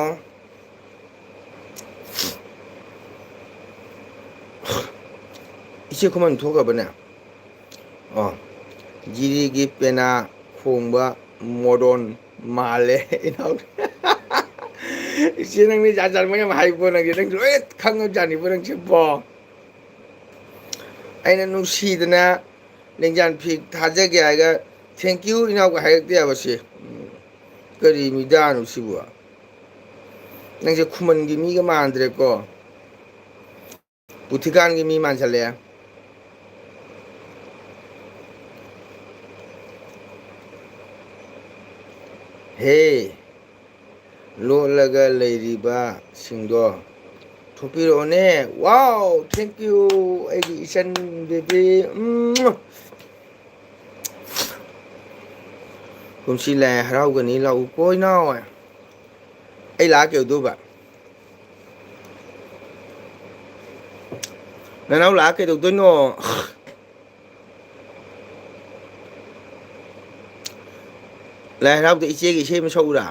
ꯏꯆꯦ ꯈꯨꯃꯟ ꯊꯣꯛꯈ꯭ꯔꯕꯅꯦ꯫ ꯑꯣ, ꯖꯤꯔꯤꯒꯤ ꯄꯦꯅꯥ ꯈꯣꯡꯕ ꯃꯣꯗꯣꯟ ꯃꯥꯜꯂꯦ ꯏꯅꯥꯎ꯫ ꯏꯆꯦ ꯅꯪꯗꯤ ꯖꯥꯠ ꯖꯥꯠ ꯃꯌꯥꯝ ꯍꯥꯏꯕꯣ ꯅꯪꯗꯤ, ꯅꯪ ꯂꯣꯏ ꯈꯪꯉꯕꯖꯥꯠꯅꯤꯕꯣ ꯅꯪꯁꯤꯕꯣ꯫ ꯑꯩꯅ ꯅꯨꯡꯁꯤꯗꯅ ꯂꯦꯡꯖꯥꯟ ꯐꯤ ꯊꯥꯖꯒꯦ ꯍꯥꯏꯔꯒ "Thank you ꯏꯅꯥꯎꯒ" ꯍꯥꯏꯔꯛꯇꯦ ꯍꯥꯏꯕꯁꯦ꯫ ꯎꯝ, ꯀꯔꯤ ꯃꯤꯗꯥꯅꯣ ꯁꯤꯕꯨ? ꯅꯪꯁꯦ ꯈꯨꯃꯟꯒꯤ ꯃꯤꯒ ꯃꯥꯟꯗ꯭ꯔꯦꯀꯣ꯫ ꯄꯨꯊꯤꯀꯥꯟꯒꯤ ꯃꯤ ꯃꯥꯟꯁꯜꯂꯛꯑꯦ꯫ ꯍꯦ, ꯂꯣꯠꯂꯒ ꯂꯩꯔꯤꯕꯁꯤꯡꯗꯣ ꯊꯣꯛꯄꯤꯔꯛꯑꯣꯅꯦ꯫ Wow, thank you, ꯑꯩꯒꯤ ꯏꯆꯟ ꯕꯦꯕꯤ꯫ ꯎꯝ꯫ ꯀꯨꯝꯁꯤ ꯂꯥꯏ ꯍꯔꯥꯎꯒꯅꯤ ꯂꯥꯛꯎꯀꯣ ꯏꯅꯥꯎ꯫ ꯑꯩ ꯂꯥꯛꯑ ꯀꯩꯗꯧꯗꯣꯏꯕ? ꯅꯅꯥꯎ ꯂꯥꯛꯑ ꯀꯩꯗꯧꯗꯣꯏꯅꯣ? ꯂꯥꯏ ꯍꯔꯥꯎꯗ ꯏꯆꯦꯒꯤ ꯏꯁꯩ ꯑꯃ ꯁꯛꯎꯔꯥ?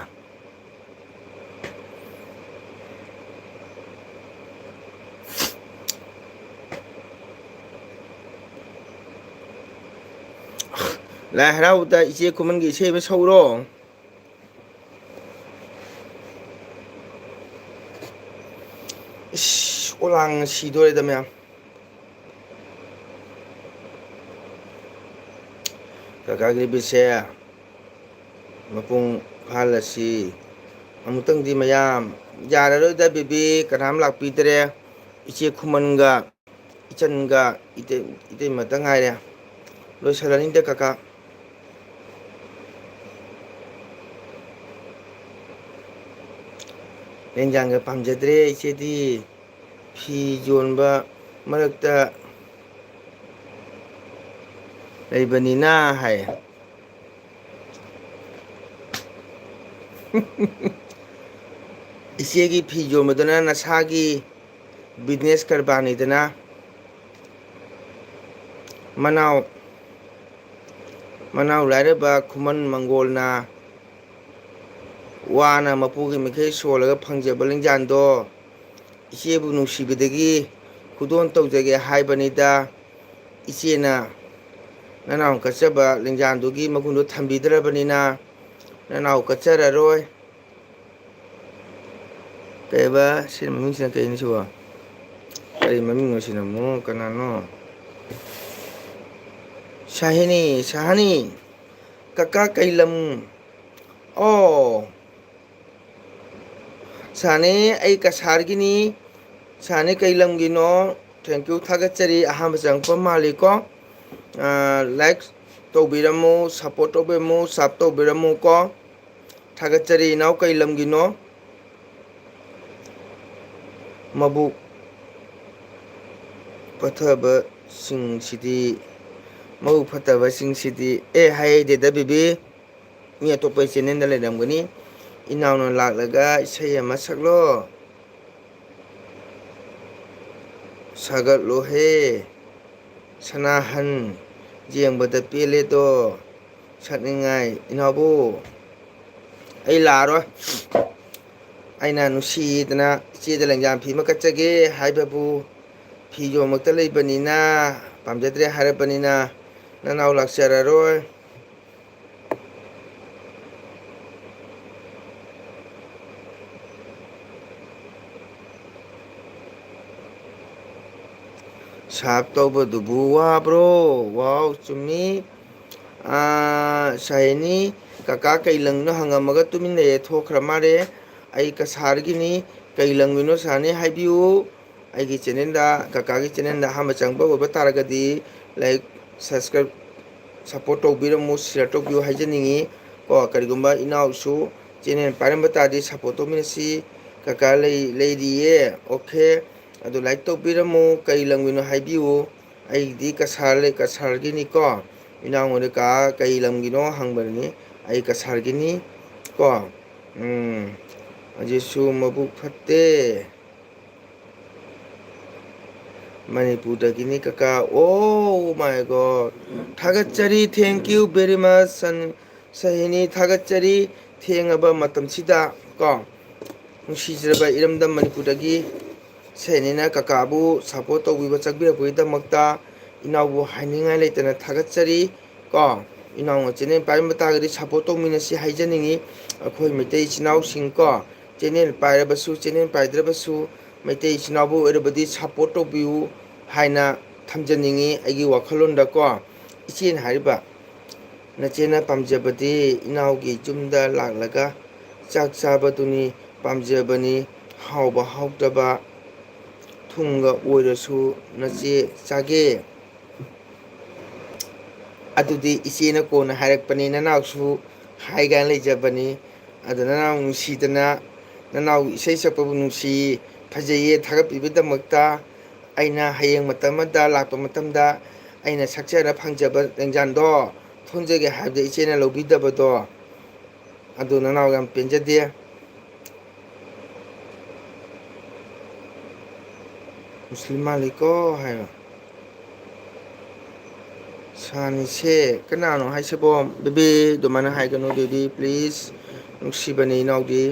ꯂꯥꯏ ꯍꯔꯥꯎꯕꯗ ꯏꯆꯦ ꯈꯨꯃꯟꯒꯤ ꯏꯁꯩ ꯑꯃ ꯁꯛꯎꯔꯣ꯫ ꯏꯁ, ꯑꯣꯂꯥꯡꯅ ꯁꯤꯗꯣꯔꯦꯗ ꯃꯌꯥꯝ꯫ ꯀꯀꯥꯒꯤ ꯕꯤꯠꯁꯦ ꯃꯄꯨꯡ ꯐꯥꯍꯜꯂꯁꯤ꯫ ꯑꯃꯨꯛꯇꯪꯗꯤ ꯃꯌꯥꯝ, ꯌꯥꯔꯔꯣꯏꯗ ꯕꯦꯕꯤ, ꯀꯅꯥꯝ ꯂꯥꯛꯄꯤꯗ꯭ꯔꯦ꯫ ꯏꯆꯦ ꯈꯨꯃꯟꯒ ꯏꯆꯟꯒ ꯏꯇꯩ-, ꯏꯇꯩꯃꯇ ꯉꯥꯏꯔꯦ꯫ ꯂꯣꯏꯁꯜꯂꯅꯤꯗ ꯀꯀꯥ꯫ ꯂꯦꯡꯖꯥꯟꯒ ꯄꯥꯝꯖꯗ꯭ꯔꯦ, ꯏꯆꯦꯗꯤ ꯐꯤ ꯌꯣꯟꯕ ꯃꯔꯛꯇ ꯂꯩꯕꯅꯤꯅ ꯍꯥꯏ꯫ ꯏꯆꯦꯒꯤ ꯐꯤ ꯌꯣꯟꯕꯗꯨꯅ ꯅꯁꯥꯒꯤ business ꯀꯔꯕꯥꯔꯅꯤꯗꯅ꯫ ꯃꯅꯥꯎ, ꯃꯅꯥꯎ ꯂꯥꯏꯔꯕ ꯈꯨꯃꯟ ꯃꯪꯒꯣꯜꯅ ꯋꯥꯅ ꯃꯄꯨꯒꯤ ꯃꯤꯈꯩ ꯁꯣꯜꯂꯒ ꯐꯪꯖꯕ ꯂꯦꯡꯖꯥꯟꯗꯣ ꯏꯆꯦꯕꯨ ꯅꯨꯡꯁꯤꯕꯗꯒꯤ ꯈꯨꯗꯣꯜ ꯇꯧꯖꯒꯦ ꯍꯥꯏꯕꯅꯤꯗ꯫ ꯏꯆꯦꯅ ꯅꯅꯥꯎ ꯀꯠꯆꯕ ꯂꯦꯡꯖꯥꯟꯗꯨꯒꯤ ꯃꯒꯨꯟꯗꯣ ꯊꯝꯕꯤꯗ꯭ꯔꯕꯅꯤꯅ ꯅꯅꯥꯎ ꯀꯠꯆꯔꯔꯣꯏ꯫ ꯀꯩꯕ? ꯁꯤ ꯃꯃꯤꯡꯁꯤꯅ ꯀꯩꯅꯣ ꯁꯤꯕꯣ? ꯀꯔꯤ ꯃꯃꯤꯡꯅꯣ ꯁꯤꯅ ꯑꯃꯨꯛ? ꯀꯅꯥꯅꯣ? ꯁꯥꯍꯤꯅꯤ, ꯁꯥꯍꯅꯤ꯫ ꯀꯀꯥ ꯀꯩ ꯂꯝ? ꯑꯣ꯫ ꯁꯥꯅꯤ, ꯑꯩ ꯀꯁꯥꯔꯒꯤꯅꯤ꯫ ꯁꯥꯅꯤ, ꯀꯩ ꯂꯝꯒꯤꯅꯣ? Thank you, ꯊꯥꯒꯠꯆꯔꯤ꯫ ꯑꯍꯥꯟꯕ ꯆꯪꯉꯛꯄ ꯃꯥꯜꯂꯤꯀꯣ꯫ ꯑꯥ, like ꯇꯧꯕꯤꯔꯝꯃꯨ, support ꯇꯧꯕꯤꯔꯝꯃꯨ, sub ꯇꯧꯕꯤꯔꯝꯃꯨ ꯀꯣ꯫ ꯊꯥꯒꯠꯆꯔꯤ ꯏꯅꯥꯎ, ꯀꯩ ꯂꯝꯒꯤꯅꯣ? ꯃꯕꯨꯛ ꯐꯠꯇꯕꯁꯤꯡꯁꯤꯗꯤ, ꯃꯕꯨꯛ ꯐꯠꯇꯕꯁꯤꯡꯁꯤꯗꯤ, ꯑꯦ, ꯍꯥꯏꯗꯦꯗ ꯕꯤꯕꯤ, ꯃꯤ ꯑꯇꯣꯞꯄ ꯆꯦꯅꯦꯜꯗ ꯂꯩꯔꯝꯒꯅꯤ꯫ ꯏꯅꯥꯎꯅ ꯂꯥꯛꯂꯒ ꯏꯁꯩ ꯑꯃ ꯁꯛꯂꯣ꯫ ꯁꯥꯒꯠꯂꯣꯍꯦ ꯁꯅꯥꯍꯟ, ꯌꯦꯡꯕꯗ ꯄꯦꯜꯂꯦꯗꯣ꯫ ꯁꯛꯅꯤꯡꯉꯥꯏ ꯏꯅꯥꯎꯕꯨ꯫ ꯑꯩ ꯂꯥꯛꯑꯔꯣꯏ꯫ ꯑꯩꯅ ꯅꯨꯡꯁꯤꯗꯅ ꯏꯆꯦꯗ ꯂꯦꯡꯖꯥꯝ ꯐꯤ ꯑꯃ ꯀꯠꯆꯒꯦ ꯍꯥꯏꯕꯕꯨ ꯐꯤ ꯌꯣꯟꯃꯛꯇ ꯂꯩꯕꯅꯤꯅ, ꯄꯥꯝꯖꯗ꯭ꯔꯦ ꯍꯥꯏꯔꯕꯅꯤꯅ ꯅꯅꯥꯎ ꯂꯥꯛꯆꯔꯔꯣꯏ꯫ ꯁꯥꯞ ꯇꯧꯕꯗꯨꯕꯨ ꯋꯥꯕ꯭ꯔꯣ? ꯋꯥꯎ, ꯆꯨꯝꯃꯤ꯫ ꯑꯥ, ꯁꯥꯍꯤꯅꯤ, ꯀꯀꯥ ꯀꯩ ꯂꯝꯒꯤꯅꯣ ꯍꯪꯉꯝꯃꯒ ꯇꯨꯃꯤꯟ ꯂꯩꯔꯦ, ꯊꯣꯛꯈ꯭ꯔ ꯃꯥꯜꯂꯦ꯫ ꯑꯩ ꯀꯁꯥꯔꯒꯤꯅꯤ, ꯀꯩ ꯂꯝꯒꯤꯅꯣ ꯁꯥꯍꯅꯤ ꯍꯥꯏꯕꯤꯌꯨ꯫ ꯑꯩꯒꯤ ꯆꯦꯅꯦꯜꯗ, ꯀꯀꯥꯒꯤ ꯆꯦꯅꯦꯜꯗ ꯑꯍꯥꯟꯕ ꯆꯪꯕ ꯑꯣꯏꯕ ꯇꯥꯔꯒꯗꯤ like, subscribe, support ꯇꯧꯕꯤꯔꯝꯃꯨ, share ꯇꯧꯕꯤꯌꯨ ꯍꯥꯏꯖꯅꯤꯡꯉꯤ꯫ ꯀꯣ, ꯀꯔꯤꯒꯨꯝꯕ ꯏꯅꯥꯎꯁꯨ ꯆꯦꯅꯦꯜ ꯄꯥꯏꯔꯝꯕ ꯇꯥꯔꯗꯤ support ꯇꯧꯃꯤꯟꯅꯁꯤ꯫ ꯀꯀꯥ ꯂꯩ-, ꯂꯩꯔꯤꯌꯦ꯫ ꯑꯣꯀꯦ꯫ ꯑꯗꯨ ꯂꯥꯏꯛ ꯇꯧꯕꯤꯔꯝꯃꯨ꯫ ꯀꯩ ꯂꯝꯒꯤꯅꯣ ꯍꯥꯏꯕꯤꯌꯨ꯫ ꯑꯩꯒꯤꯗꯤ ꯀꯁꯥꯔ ꯂꯩ, ꯀꯁꯥꯔꯒꯤꯅꯤꯀꯣ꯫ ꯏꯅꯥꯎꯉꯣꯟꯗ ꯀꯥ ꯀꯩ ꯂꯝꯒꯤꯅꯣ ꯍꯪꯕꯅꯤ꯫ ꯑꯩ ꯀꯁꯥꯔꯒꯤꯅꯤ ꯀꯣ꯫ ꯎꯝ꯫ ꯍꯧꯖꯤꯛꯁꯨ ꯃꯕꯨꯛ ꯐꯠꯇꯦ꯫ ꯃꯅꯤꯄꯨꯔꯗꯒꯤꯅꯤ ꯀꯀꯥ꯫ Oh my God꯫ ꯊꯥꯒꯠꯆꯔꯤ꯫ Thank you very much꯫ ꯁꯟ-, ꯁꯍꯤꯅꯤ, ꯊꯥꯒꯠꯆꯔꯤ꯫ ꯊꯦꯡꯉꯕ ꯃꯇꯝꯁꯤꯗ ꯀꯣ, ꯅꯨꯡꯁꯤꯖꯔꯕ ꯏꯔꯝꯗꯝ ꯃꯅꯤꯄꯨꯔꯗꯒꯤ ꯁꯍꯤꯅꯤꯅ ꯀꯀꯥꯕꯨ ꯁꯞꯄꯣꯔꯠ ꯇꯧꯕꯤꯕ, ꯆꯪꯕꯤꯔꯛꯄꯒꯤꯗꯃꯛꯇ ꯏꯅꯥꯎꯕꯨ ꯍꯥꯏꯅꯤꯡꯉꯥꯏ ꯂꯩꯇꯅ ꯊꯥꯒꯠꯆꯔꯤ ꯀꯣ꯫ ꯏꯅꯥꯎꯅ ꯆꯦꯅꯦꯜ ꯄꯥꯏꯔꯝꯕ ꯇꯥꯔꯒꯗꯤ ꯁꯞꯄꯣꯔꯠ ꯇꯧꯃꯤꯟꯅꯁꯤ ꯍꯥꯏꯖꯅꯤꯡꯉꯤ꯫ ꯑꯩꯈꯣꯏ ꯃꯩꯇꯩ ꯏꯆꯤꯟ ꯏꯅꯥꯎꯁꯤꯡ ꯀꯣ, ꯆꯦꯅꯦꯜ ꯄꯥꯏꯔꯕꯁꯨ, ꯆꯦꯅꯦꯜ ꯄꯥꯏꯗ꯭ꯔꯕꯁꯨ, ꯃꯩꯇꯩ ꯏꯆꯤꯟ ꯏꯅꯥꯎꯕꯨ ꯑꯣꯏꯔꯕꯗꯤ ꯁꯞꯄꯣꯔꯠ ꯇꯧꯕꯤꯌꯨ ꯍꯥꯏꯅ ꯊꯝꯖꯅꯤꯡꯉꯤ ꯑꯩꯒꯤ ꯋꯥꯈꯜꯂꯣꯟꯗꯀꯣ꯫ ꯏꯆꯦꯅ ꯍꯥꯏꯔꯤꯕ, ꯅꯆꯦꯅ ꯄꯥꯝꯖꯕꯗꯤ ꯏꯅꯥꯎꯒꯤ ꯌꯨꯝꯗ ꯂꯥꯛꯂꯒ ꯆꯥꯛ ꯆꯥꯕꯗꯨꯅꯤ ꯄꯥꯝꯖꯕꯅꯤ꯫ ꯍꯥꯎꯕ ꯍꯥꯎꯇꯕ ꯊꯨꯝꯒ ꯑꯣꯏꯔꯁꯨ ꯅꯆꯦ ꯆꯥꯒꯦ꯫ ꯑꯗꯨꯗꯤ ꯏꯆꯦꯅ ꯀꯣꯟꯅ ꯍꯥꯏꯔꯛꯄꯅꯤ, ꯅꯅꯥꯎꯁꯨ ꯍꯥꯏꯒꯥꯏꯅ ꯂꯩꯖꯕꯅꯤ꯫ ꯑꯗꯨ ꯅꯅꯥꯎ ꯅꯨꯡꯁꯤꯗꯅ, ꯅꯅꯥꯎ ꯏꯁꯩ ꯁꯛꯄꯕꯨ ꯅꯨꯡꯁꯤ, ꯐꯖꯩꯌꯦ ꯊꯥꯒꯠꯄꯤꯕꯒꯤꯗꯃꯛꯇ꯫ ꯑꯩꯅ ꯍꯌꯦꯡ ꯃꯇꯝ ꯑꯃꯗ ꯂꯥꯛꯄ ꯃꯇꯝꯗ ꯑꯩꯅ ꯁꯛꯆꯔ ꯐꯪꯖꯕ ꯂꯦꯡꯖꯥꯟꯗꯣ ꯊꯣꯟꯖꯒꯦ ꯍꯥꯏꯕꯗ ꯏꯆꯦꯅ ꯂꯧꯕꯤꯗꯕꯗꯣ, ꯑꯗꯨ ꯅꯅꯥꯎ ꯌꯥꯝ ꯄꯦꯟꯖꯗꯦ꯫ ꯃꯨꯁꯂꯤꯝ ꯃꯥꯜꯂꯤꯀꯣ ꯍꯥꯏꯕ꯫ ꯁꯥꯅꯤꯁꯦ ꯀꯅꯥꯅꯣ ꯍꯥꯏꯁꯤꯕꯣ? ꯕꯦꯕꯤ, ꯑꯗꯨꯃꯥꯏꯅ ꯍꯥꯏꯒꯅꯨ ꯕꯦꯕꯤ, please꯫ ꯅꯨꯡꯁꯤꯕꯅꯤ ꯏꯅꯥꯎꯗꯤ꯫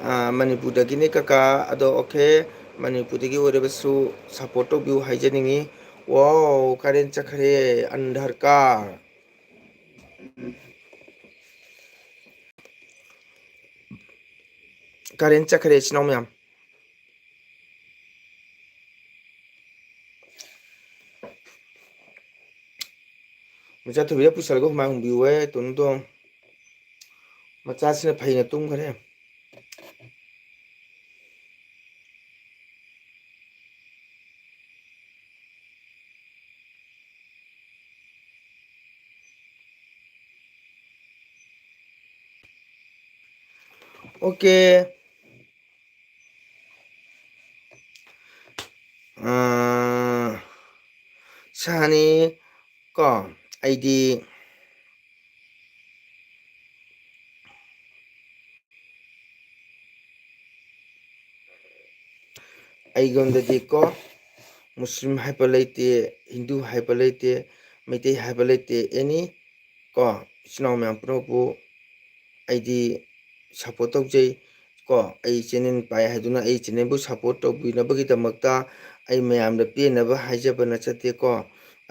ꯑꯥ, ꯃꯅꯤꯄꯨꯔꯗꯒꯤꯅꯦ ꯀꯀꯥ꯫ ꯑꯗꯣ ꯑꯣꯀꯦ, ꯃꯅꯤꯄꯨꯔꯗꯒꯤ ꯑꯣꯏꯔꯕꯁꯨ ꯁꯞꯄꯣꯔꯠ ꯇꯧꯕꯤꯌꯨ ꯍꯥꯏꯖꯅꯤꯡꯉꯤ꯫ ꯋꯥꯎ, ꯀꯔꯦꯟ ꯆꯠꯈ꯭ꯔꯦ ꯑꯟꯙꯔꯀꯥ꯫ ꯀꯔꯦꯟ ꯆꯠꯈ꯭ꯔꯦ ꯏꯆꯤꯟ ꯏꯅꯥꯎ ꯃꯌꯥꯝ꯫ ꯃꯆꯥ ꯊꯣꯏꯕꯤꯗ ꯄꯨꯁꯜꯂꯒ ꯍꯨꯃꯥꯡ ꯍꯨꯝꯕꯤꯌꯨꯍꯦ, ꯇꯣꯅꯨꯗꯣ꯫ ꯃꯆꯥꯁꯤꯅ ꯐꯩꯅ ꯇꯨꯝꯈ꯭ꯔꯦ꯫ ꯑꯣꯀꯦ꯫ ꯑꯥ, ꯁꯥꯅꯤ ꯀꯣ, ꯑꯩꯗꯤ ꯑꯩꯉꯣꯟꯗꯗꯤ ꯀꯣ, ꯃꯨꯁꯂꯤꯝ ꯍꯥꯏꯕ ꯂꯩꯇꯦ, ꯍꯤꯟꯗꯨ ꯍꯥꯏꯕ ꯂꯩꯇꯦ, ꯃꯩꯇꯩ ꯍꯥꯏꯕ ꯂꯩꯇꯦ, ꯑꯦꯅꯤ ꯀꯣ, ꯏꯆꯤꯟ ꯏꯅꯥꯎ ꯃꯌꯥꯝ ꯄꯨꯝꯅꯃꯛꯄꯨ ꯑꯩꯗꯤ ꯁꯞꯄꯣꯔꯠ ꯇꯧꯖꯩ ꯀꯣ꯫ ꯑꯩ ꯆꯦꯅꯦꯜ ꯄꯥꯏ ꯍꯥꯏꯗꯨꯅ ꯑꯩ ꯆꯦꯅꯦꯜꯕꯨ ꯁꯞꯄꯣꯔꯠ ꯇꯧꯕꯤꯅꯕꯒꯤꯗꯃꯛꯇ ꯑꯩ ꯃꯌꯥꯝꯗ ꯄꯦꯟꯅꯕ ꯍꯥꯏꯖꯕ ꯅꯠꯆꯗꯦꯀꯣ꯫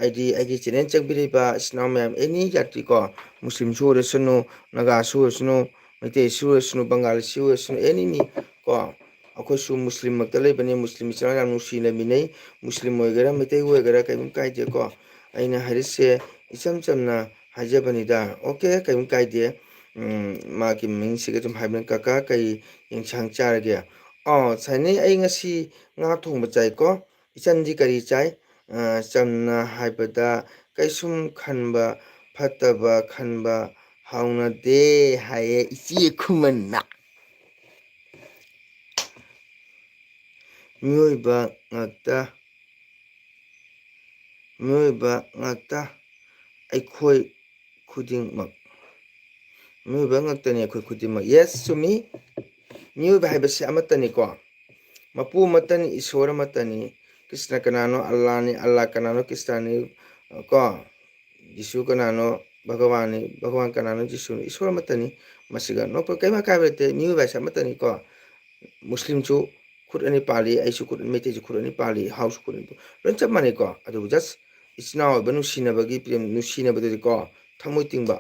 ꯑꯩꯗꯤ ꯑꯩꯒꯤ ꯆꯦꯅꯦꯜ ꯆꯪꯕꯤꯔꯤꯕ ꯏꯆꯤꯟ ꯏꯅꯥꯎ ꯃꯌꯥꯝ ꯑꯦꯅꯤ ꯖꯥꯇꯤꯀꯣ, ꯃꯨꯁꯂꯤꯝꯁꯨ ꯑꯣꯏꯔꯁꯅꯨ, ꯅꯥꯒꯥꯁꯨ ꯑꯣꯏꯔꯁꯅꯨ, ꯃꯩꯇꯩꯁꯨ ꯑꯣꯏꯔꯁꯅꯨ, ꯕꯪꯒꯥꯂꯤꯁꯨ ꯑꯣꯏꯔꯁꯅꯨ, ꯑꯦꯅꯤꯅꯤ ꯀꯣ꯫ ꯑꯩꯈꯣꯏꯁꯨ ꯃꯨꯁꯂꯤꯝꯃꯛꯇ ꯂꯩꯕꯅꯤ, ꯃꯨꯁꯂꯤꯝ ꯏꯆꯤꯟ ꯏꯅꯥꯎ ꯌꯥꯝ ꯅꯨꯡꯁꯤ ꯂꯩꯃꯤꯟꯅꯩ, ꯃꯨꯁꯂꯤꯝ ꯑꯣꯏꯒꯦꯔꯥ ꯃꯩꯇꯩ ꯑꯣꯏꯒꯦꯔꯥ ꯀꯔꯤꯝ ꯀꯥꯏꯗꯦꯀꯣ꯫ ꯑꯩꯅ ꯍꯥꯏꯔꯤꯁꯦ ꯏꯆꯝ ꯆꯝꯅ ꯍꯥꯏꯖꯕꯅꯤꯗ꯫ ꯑꯣꯀꯦ, ꯀꯔꯤꯝ ꯀꯥꯏꯗꯦ꯫ ꯎꯝ, ꯃꯥꯒꯤ ꯃꯤꯡꯁꯤꯒ ꯑꯗꯨꯝ ꯍꯥꯏꯕꯅꯤ, "ꯀꯀꯥ, ꯀꯩ ꯌꯦꯟꯁꯥꯡ ꯆꯥꯔꯒꯦ?" ꯑꯣ, ꯁꯥꯏꯅꯩ, ꯑꯩ ꯉꯁꯤ ꯉꯥ ꯊꯣꯡꯕ ꯆꯥꯏꯀꯣ꯫ "ꯏꯆꯟꯗꯤ ꯀꯔꯤ ꯆꯥꯏ?" ꯑ, ꯆꯝꯅ ꯍꯥꯏꯕꯗ, "ꯀꯩꯁꯨꯝ ꯈꯟꯕ, ꯐꯠꯇꯕ ꯈꯟꯕ ꯍꯧꯅꯗꯦ" ꯍꯥꯏꯌꯦ ꯏꯆꯦ ꯈꯨꯃꯟꯅ꯫ ꯃꯤꯑꯣꯏꯕ ꯉꯥꯛꯇ, ꯃꯤꯑꯣꯏꯕ ꯉꯥꯛꯇ ꯑꯩꯈꯣꯏ ꯈꯨꯗꯤꯡꯃꯛ꯫ ꯃꯤꯑꯣꯏꯕ ꯉꯥꯛꯇꯅꯤ ꯑꯩꯈꯣꯏ ꯈꯨꯗꯤꯡꯃꯛ꯫ Yes, ꯆꯨꯝꯃꯤ꯫ ꯃꯤꯑꯣꯏꯕ ꯍꯥꯏꯕꯁꯤ ꯑꯃꯠꯇꯅꯤꯀꯣ꯫ ꯃꯄꯨ ꯑꯃꯠꯇꯅꯤ, ꯏꯁꯣꯔ ꯑꯃꯠꯇꯅꯤ꯫ ꯀ꯭ꯔꯤꯁꯅ ꯀꯅꯥꯅꯣ? ꯑꯜꯂꯥꯅꯤ꯫ ꯑꯜꯂꯥ ꯀꯅꯥꯅꯣ? ꯀ꯭ꯔꯤꯁꯅꯅꯤ꯫ ꯀꯣ? ꯖꯤꯁꯨ ꯀꯅꯥꯅꯣ? ꯚꯒꯋꯥꯟꯅꯤ꯫ ꯚꯒꯋꯥꯟ ꯀꯅꯥꯅꯣ? ꯖꯤꯁꯨꯅꯤ꯫ ꯏꯁꯣꯔ ꯑꯃꯠꯇꯅꯤ꯫ ꯃꯁꯤꯒ ꯅꯣꯛꯄ ꯀꯔꯤꯝ ꯑꯀꯥꯏꯕ ꯂꯩꯇꯦ꯫ ꯃꯤꯑꯣꯏꯕ ꯍꯥꯏꯁꯦ ꯑꯃꯠꯇꯅꯤꯀꯣ꯫ ꯃꯨꯁꯂꯤꯝꯁꯨ ꯈꯨꯠ ꯑꯅꯤ ꯄꯥꯜꯂꯤ, ꯑꯩꯁꯨ ꯈꯨꯠ, ꯃꯩꯇꯩꯁꯨ ꯈꯨꯠ ꯑꯅꯤ ꯄꯥꯜꯂꯤ, ꯍꯥꯎꯁꯨ ꯈꯨꯠ ꯑꯅꯤ ꯄꯥꯜꯂꯤ꯫ ꯂꯣꯏ ꯆꯞ ꯃꯥꯟꯅꯩꯀꯣ꯫ ꯑꯗꯨꯕꯨ just ꯏꯆꯤꯟ ꯏꯅꯥꯎ ꯑꯣꯏꯕ ꯅꯨꯡꯁꯤꯅꯕꯒꯤ ꯄ꯭ꯔꯦꯝ, ꯅꯨꯡꯁꯤꯅꯕꯗꯨꯗꯤꯀꯣ, ꯊꯃꯣꯏ ꯇꯤꯡꯕ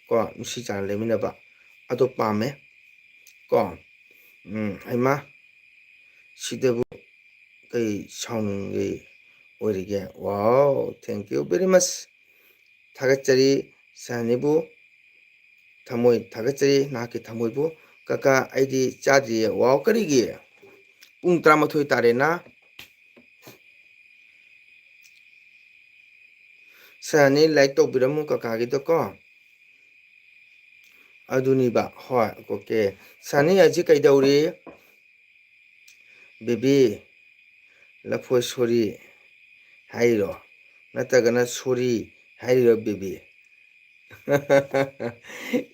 ꯀꯣ, ꯅꯨꯡꯁꯤ ꯆꯥꯟꯅ ꯂꯩꯃꯤꯟꯅꯕ ꯑꯗꯣ ꯄꯥꯝꯃꯦ ꯀꯣ꯫ ꯎꯝ, ꯍꯩꯃꯥ, ꯁꯤꯗꯕꯨ ꯀꯩ ꯁꯥꯎꯅꯤꯡꯉꯥꯏ ꯑꯣꯏꯔꯤꯒꯦ? Wow, thank you very much꯫ ꯊꯥꯒꯠꯆꯔꯤ ꯁꯍꯅꯤꯕꯨ, ꯊꯃꯣꯏ ꯊꯥꯒꯠꯆꯔꯤ ꯅꯍꯥꯛꯀꯤ ꯊꯃꯣꯏꯕꯨ꯫ "ꯀꯀꯥ, ꯑꯩꯗꯤ ꯆꯥꯗ꯭ꯔꯤꯌꯦ꯫" Wow, ꯀꯔꯤꯒꯤ? ꯄꯨꯡ ꯇꯔꯥꯃꯥꯊꯣꯏ ꯇꯥꯔꯦꯅ꯫ ꯁꯍꯅꯤ, like ꯇꯧꯕꯤꯔꯝꯃꯨ ꯀꯀꯥꯒꯤꯗꯣ ꯀꯣ꯫ ꯑꯗꯨꯅꯤꯕ, ꯍꯣꯏ, okay꯫ ꯁꯍꯅꯤ ꯍꯧꯖꯤꯛ ꯀꯩꯗꯧꯔꯤ? Baby, ꯂꯐꯣꯏ ꯁꯣꯔꯤ ꯍꯥꯏꯔꯤꯔꯣ? ꯅꯠꯇ꯭ꯔꯒꯅ ꯁꯣꯔꯤ ꯍꯥꯏꯔꯤꯔꯣ, ꯕꯦꯕꯤ?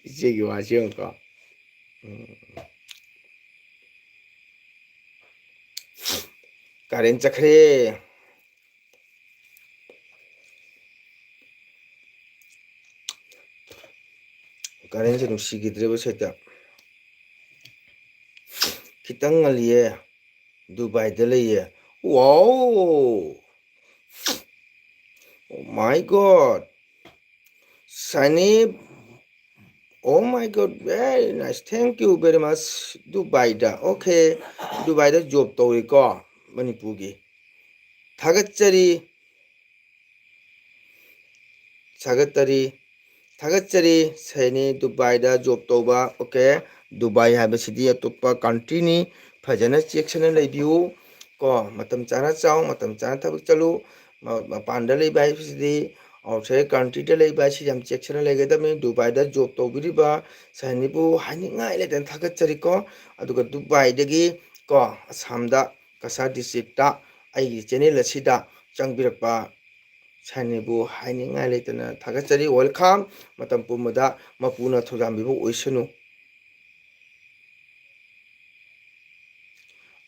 ꯏꯆꯦꯒꯤ ꯋꯥꯁꯦ ꯌꯦꯡꯉꯨꯀꯣ꯫ ꯎꯝ꯫ ꯀꯥꯔꯦꯟ ꯆꯠꯈ꯭ꯔꯦ꯫ ꯀꯥꯔꯦꯟꯁꯦ ꯅꯨꯡꯁꯤꯈꯤꯗ꯭ꯔꯦꯕ ꯁꯦꯛꯇ꯫ ꯈꯤꯇꯪ ꯉꯜꯂꯤꯌꯦ꯫ ꯗꯨꯕꯥꯏꯗ ꯂꯩꯌꯦ꯫ Wow! Oh my God! ꯁꯥꯏꯅꯤꯞ, oh my God, very nice, thank you very much. ꯗꯨꯕꯥꯏꯗ, okay, ꯗꯨꯕꯥꯏꯗ ꯖꯣꯕ ꯇꯧꯔꯤꯀꯣ, ꯃꯅꯤꯄꯨꯔꯒꯤ꯫ ꯊꯥꯒꯠꯆꯔꯤ, ꯊꯥꯒꯠꯆꯔꯤ, ꯊꯥꯒꯠꯆꯔꯤ꯫ ꯁꯥꯏꯅꯤ ꯗꯨꯕꯥꯏꯗ ꯖꯣꯕ ꯇꯧꯕ, okay, ꯗꯨꯕꯥꯏ ꯍꯥꯏꯕꯁꯤꯗꯤ ꯑꯇꯣꯞꯄ ꯀꯟꯇ꯭ꯔꯤꯅꯤ꯫ ꯐꯖꯅ ꯆꯦꯛꯁꯤꯟꯅ ꯂꯩꯕꯤꯌꯨ ꯀꯣ, ꯃꯇꯝ ꯆꯥꯅ ꯆꯥꯎ, ꯃꯇꯝ ꯆꯥꯅ ꯊꯕꯛ ꯆꯠꯂꯨ꯫ ꯃ-, ꯃꯄꯥꯟꯗ ꯂꯩꯕ ꯍꯥꯏꯕꯁꯤꯗꯤ, ꯑꯥꯎꯠꯁꯥꯏꯠ ꯀꯟꯇ꯭ꯔꯤꯗ ꯂꯩꯕ ꯍꯥꯏꯁꯤ ꯌꯥꯝ ꯆꯦꯛꯁꯤꯟꯅ ꯂꯩꯒꯗꯕꯅꯤ꯫ ꯗꯨꯕꯥꯏꯗ ꯖꯣꯕ ꯇꯧꯕꯤꯔꯤꯕ ꯁꯥꯏꯅꯤꯕꯨ ꯍꯥꯏꯅꯤꯡꯉꯥꯏ ꯂꯩꯇꯅ ꯊꯥꯒꯠꯆꯔꯤꯀꯣ꯫ ꯑꯗꯨꯒ ꯗꯨꯕꯥꯏꯗꯒꯤ ꯀꯣ, ꯑꯁꯥꯝꯗ ꯀꯁꯥꯔ ꯗꯤꯁꯇ꯭ꯔꯤꯛꯇ ꯑꯩꯒꯤ ꯆꯦꯅꯦꯜ ꯑꯁꯤꯗ ꯆꯪꯕꯤꯔꯛꯄ ꯁꯥꯏꯅꯤꯕꯨ ꯍꯥꯏꯅꯤꯡꯉꯥꯏ ꯂꯩꯇꯅ ꯊꯥꯒꯠꯆꯔꯤ꯫ Welcome꯫ ꯃꯇꯝ ꯄꯨꯝꯕꯗ ꯃꯄꯨꯅ ꯊꯧꯖꯥꯟꯕꯤꯕ ꯑꯣꯏꯁꯅꯨ꯫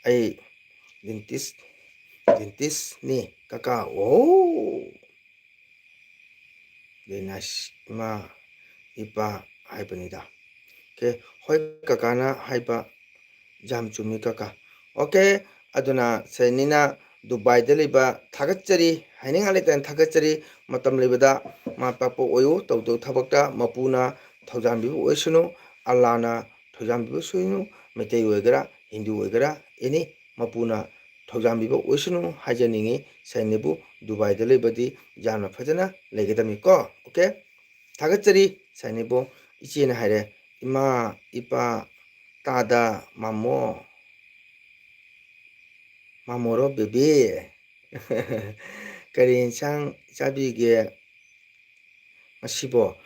ꯑꯩ ꯗꯦꯟꯇꯤꯁ, ꯗꯦꯟꯇꯤꯁꯅꯤ ꯀꯀꯥ꯫ ꯑꯣ! Very nice, ꯏꯃꯥ, ꯏꯄꯥ ꯍꯥꯏꯕꯅꯤꯗ꯫ Okay, ꯍꯣꯏ, ꯀꯀꯥꯅ ꯍꯥꯏꯕ ꯌꯥꯝ ꯆꯨꯝꯃꯤ ꯀꯀꯥ꯫ Okay, ꯑꯗꯨꯅ ꯁꯦꯅꯤꯅ ꯗꯨꯕꯥꯏꯗ ꯂꯩꯕ ꯊꯥꯒꯠꯆꯔꯤ, ꯍꯥꯏꯅꯤꯡꯉꯥꯏ ꯂꯩꯇꯅ ꯊꯥꯒꯠꯆꯔꯤ꯫ ꯃꯇꯝ ꯂꯩꯕꯗ ꯃꯥꯏ ꯄꯥꯛꯄ ꯑꯣꯏꯌꯨ, ꯇꯧꯗꯧ ꯊꯕꯛꯇ ꯃꯄꯨꯅ ꯊꯧꯖꯥꯟꯕꯤꯕ ꯑꯣꯏꯁꯅꯨ, ꯑꯜꯂꯥꯅ ꯊꯧꯖꯥꯟꯕꯤꯕ ꯑꯣꯏꯁꯅꯨ, ꯃꯩꯇꯩ ꯑꯣꯏꯒꯦꯔꯥ, ꯍꯤꯟꯗꯨ ꯑꯣꯏꯒꯦꯔꯥ, any, ꯃꯄꯨꯅ ꯊꯧꯖꯥꯟꯕꯤꯕ ꯑꯣꯏꯁꯅꯨ ꯍꯥꯏꯖꯅꯤꯡꯉꯤ꯫ ꯁꯦꯅꯤꯕꯨ ꯗꯨꯕꯥꯏꯗ ꯂꯩꯕꯗꯤ ꯌꯥꯝꯅ ꯐꯖꯅ ꯂꯩꯒꯗꯕꯅꯤꯀꯣ꯫ Okay? ꯊꯥꯒꯠꯆꯔꯤ꯫ ꯁꯥꯏꯅꯤꯕꯨ ꯏꯆꯦꯅ ꯍꯥꯏꯔꯦ, "ꯏꯃꯥ, ꯏꯄꯥ, ꯇꯥꯗ, ꯃꯥꯃꯣ, ꯃꯥꯃꯣꯔꯣ ꯕꯦꯕꯤ?" ꯀꯔꯤ ꯏꯟꯁꯥꯡ ꯆꯥꯕꯤꯒꯦ ꯉꯁꯤꯕꯣ?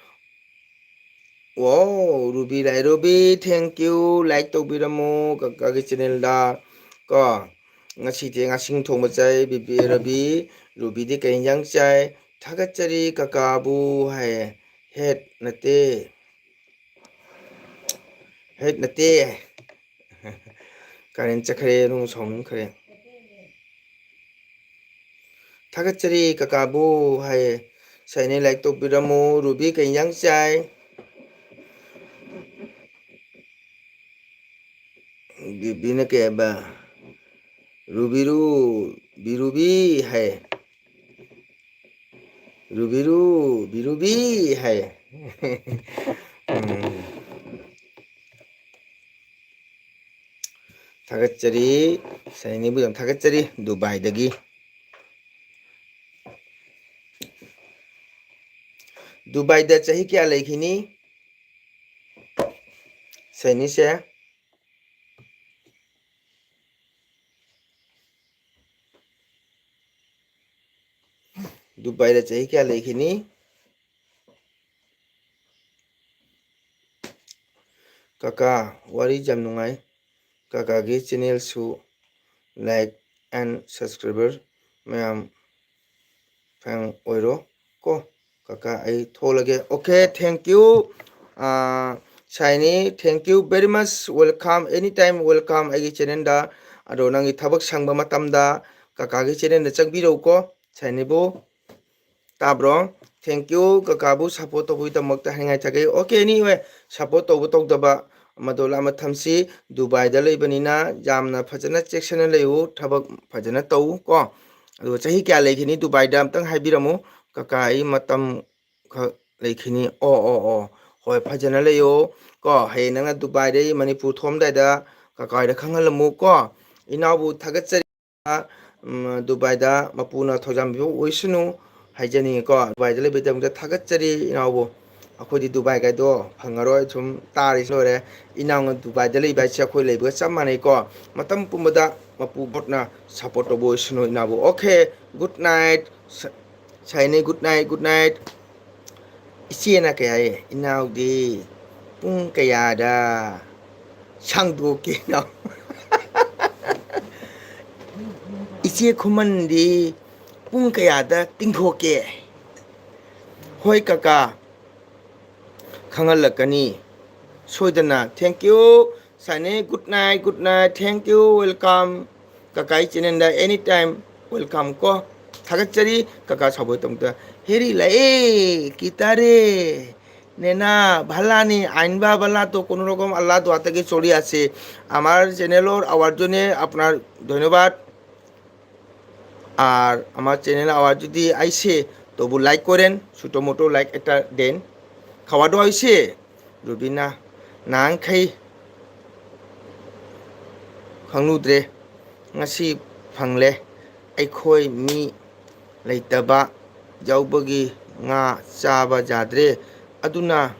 Wow, ꯔꯨꯕꯤ ꯂꯥꯏꯔꯣꯕꯤ, thank you, like ꯇꯧꯕꯤꯔꯝꯃꯣ ꯀꯀꯥꯒꯤ ꯆꯦꯅꯦꯜꯗ ꯀꯣ꯫ ꯉꯁꯤꯗꯤ ꯉꯥꯁꯤꯡ ꯊꯣꯡꯕ ꯆꯥꯏ꯫ ꯕꯤꯕꯤ ꯔꯕꯤ, ꯔꯨꯕꯤꯗꯤ ꯀꯩ ꯏꯟꯖꯥꯡ ꯆꯥꯏ? ꯊꯥꯒꯠꯆꯔꯤ ꯀꯀꯥꯕꯨ ꯍꯥꯏꯌꯦ꯫ ꯍꯦꯠ ꯅꯠꯇꯦ꯫ ꯍꯦꯠ ꯅꯠꯇꯦ꯫ ꯀꯥꯔꯦꯟ ꯆꯠꯈ꯭ꯔꯦ, ꯅꯨꯡ ꯁꯥꯎꯅꯤꯡꯈ꯭ꯔꯦ꯫ ꯊꯥꯒꯠꯆꯔꯤ ꯀꯀꯥꯕꯨ ꯍꯥꯏꯌꯦ꯫ ꯁꯥꯏꯅꯤ ꯂꯥꯏꯛ ꯇꯧꯕꯤꯔꯝꯃꯨ꯫ ꯔꯨꯕꯤ ꯀꯩ ꯏꯟꯖꯥꯡ ꯆꯥꯏ? ꯕꯤꯕꯤꯅ ꯀꯩ ꯍꯥꯏꯕ? ꯔꯨꯕꯤꯔꯨ, ꯕꯤꯔꯨꯕꯤ ꯍꯥꯏ꯫ ꯔꯨꯕꯤꯔꯨ, ꯕꯤꯔꯨꯕꯤ ꯍꯥꯏ꯫ ꯎꯝ꯫ ꯊꯥꯒꯠꯆꯔꯤ, ꯁꯥꯏꯅꯤꯕꯨ ꯌꯥꯝ ꯊꯥꯒꯠꯆꯔꯤ ꯗꯨꯕꯥꯏꯗꯒꯤ꯫ ꯗꯨꯕꯥꯏꯗ ꯆꯍꯤ ꯀꯌꯥ ꯂꯩꯈꯤꯅꯤ ꯁꯥꯏꯅꯤꯁꯦ? ꯗꯨꯕꯥꯏꯗ ꯆꯍꯤ ꯀꯌꯥ ꯂꯩꯈꯤꯅꯤ? ꯀꯀꯥ, ꯋꯥꯔꯤ ꯌꯥꯝ ꯅꯨꯡꯉꯥꯏ꯫ ꯀꯀꯥꯒꯤ channelꯁꯨ like and subscriber ꯃꯌꯥꯝ ꯐꯪ ꯑꯣꯏꯔꯣ ꯀꯣ꯫ ꯀꯀꯥ, ꯑꯩ ꯊꯣꯛꯂꯒꯦ꯫ Okay, thank you꯫ Ah, ꯁꯥꯏꯅꯤ, thank you very much, welcome, anytime welcome ꯑꯩꯒꯤ channelꯗ꯫ ꯑꯗꯣ ꯅꯪꯒꯤ ꯊꯕꯛ ꯁꯪꯕ ꯃꯇꯝꯗ ꯀꯀꯥꯒꯤ channelꯗ ꯆꯪꯕꯤꯔꯛꯎꯀꯣ, ꯁꯥꯏꯅꯤꯕꯨ꯫ ꯇꯥꯕ꯭ꯔꯣ? Thank you, ꯀꯀꯥꯕꯨ support ꯇꯧꯕꯒꯤꯗꯃꯛꯇ ꯍꯥꯏꯅꯤꯡꯉꯥꯏ ꯊꯥꯒꯩ꯫ Okay, anyway, support ꯇꯧꯕ ꯇꯧꯗꯕ ꯃꯗꯣ ꯂꯥꯞꯅ ꯊꯝꯁꯤ꯫ ꯗꯨꯕꯥꯏꯗ ꯂꯩꯕꯅꯤꯅ ꯌꯥꯝꯅ ꯐꯖꯅ ꯆꯦꯛꯁꯤꯟꯅ ꯂꯩꯌꯨ, ꯊꯕꯛ ꯐꯖꯅ ꯇꯧ ꯀꯣ꯫ ꯑꯗꯨꯒ ꯆꯍꯤ ꯀꯌꯥ ꯂꯩꯈꯤꯅꯤ ꯗꯨꯕꯥꯏꯗ ꯑꯝꯇꯪ ꯍꯥꯏꯕꯤꯔꯝꯃꯨ꯫ ꯀꯀꯥ, ꯑꯩ ꯃꯇꯝ ꯈꯛ ꯂꯩꯈꯤꯅꯤ꯫ ꯑꯣ, ꯑꯣ, ꯑꯣ꯫ ꯍꯣꯏ, ꯐꯖꯅ ꯂꯩꯌꯣ ꯀꯣ꯫ ꯍꯌꯦꯡ ꯅꯪꯅ ꯗꯨꯕꯥꯏꯗꯒꯤ ꯃꯅꯤꯄꯨꯔ ꯊꯣꯛꯑꯝꯗꯥꯏꯗ ꯀꯀꯥ ꯍꯣꯏꯗ ꯈꯪꯍꯜꯂꯝꯃꯨ ꯀꯣ꯫ ꯏꯅꯥꯎꯕꯨ ꯊꯥꯒꯠꯆꯔꯤ꯫ ꯎꯝ, ꯗꯨꯕꯥꯏꯗ ꯃꯄꯨꯅ ꯊꯧꯖꯥꯟꯕꯤꯕ ꯑꯣꯏꯁꯅꯨ ꯍꯥꯏꯖꯅꯤꯡꯉꯤꯀꯣ꯫ ꯗꯨꯕꯥꯏꯗ ꯂꯩꯕꯒꯤꯗꯃꯛꯇ ꯊꯥꯒꯠꯆꯔꯤ ꯏꯅꯥꯎꯕꯨ꯫ ꯑꯩꯈꯣꯏꯗꯤ ꯗꯨꯕꯥꯏ ꯀꯥꯏꯗꯣ ꯐꯪꯉꯔꯣꯏ, ꯁꯨꯝ ꯇꯥꯔꯤꯁꯤ ꯂꯣꯏꯔꯦ꯫ ꯏꯅꯥꯎꯅ ꯗꯨꯕꯥꯏꯗ ꯂꯩꯕ ꯍꯥꯏꯁꯦ ꯑꯩꯈꯣꯏ ꯂꯩꯕꯒ ꯆꯞ ꯃꯥꯟꯅꯩꯀꯣ꯫ ꯃꯇꯝ ꯄꯨꯝꯕꯗ ꯃꯄꯨ ꯕꯣꯠꯅ support ꯇꯧꯕ ꯑꯣꯏꯁꯅꯨ ꯏꯅꯥꯎꯕꯨ꯫ Okay, good night꯫ ꯁ-, ꯁꯥꯏꯅꯤ, good night, good night꯫ ꯏꯆꯦꯅ ꯀꯩ ꯍꯥꯏꯌꯦ? ꯏꯅꯥꯎꯗꯤ ꯄꯨꯡ ꯀꯌꯥꯗ ꯁꯥꯡꯗꯣꯛꯀꯦ ꯏꯅꯥꯎ? ꯏꯆꯦ ꯈꯨꯃꯟꯗꯤ ꯄꯨꯡ ꯀꯌꯥꯗ ꯇꯤꯡꯊꯣꯛꯀꯦ? ꯍꯣꯏ ꯀꯀꯥ, ꯈꯪꯍꯜꯂꯛꯀꯅꯤ ꯁꯣꯏꯗꯅ꯫ Thank you ꯁꯥꯏꯅꯤ, good night, good night, thank you, welcome꯫ ꯀꯀꯥꯒꯤ channelꯗ any time welcome ꯀꯣ꯫ ꯊꯥꯒꯠꯆꯔꯤ ꯀꯀꯥ ꯁꯥꯕꯣꯏ ꯇꯝꯇ꯫ হেৰি লায়ে, কিতাৰে নেনা ভালানি আইনবা ভালা তো কোনো রকম আল্লাহ দোয়া থেকে চলি আছে। আমার চ্যানেলর আওয়ার জন্য আপনার ধন্যবাদ। আর আমার চ্যানেল আওয়ার যদি আইসে, তবু লাইক করেন, ছোটো মোটো লাইক একটা দেন। খাওয়া দাওয়া হয়েছে? রুবিনা, ꯅꯍꯥꯟꯈꯩ ꯈꯪꯂꯨꯗ꯭ꯔꯦ, ꯉꯁꯤ ꯐꯪꯂꯦ꯫ ꯑꯩꯈꯣꯏ ꯃꯤ ꯂꯩꯇꯕ ꯌꯥꯎꯕꯒꯤ ꯉꯥ ꯆꯥꯕ ꯌꯥꯗ꯭ꯔꯦ꯫ ꯑꯗꯨꯅ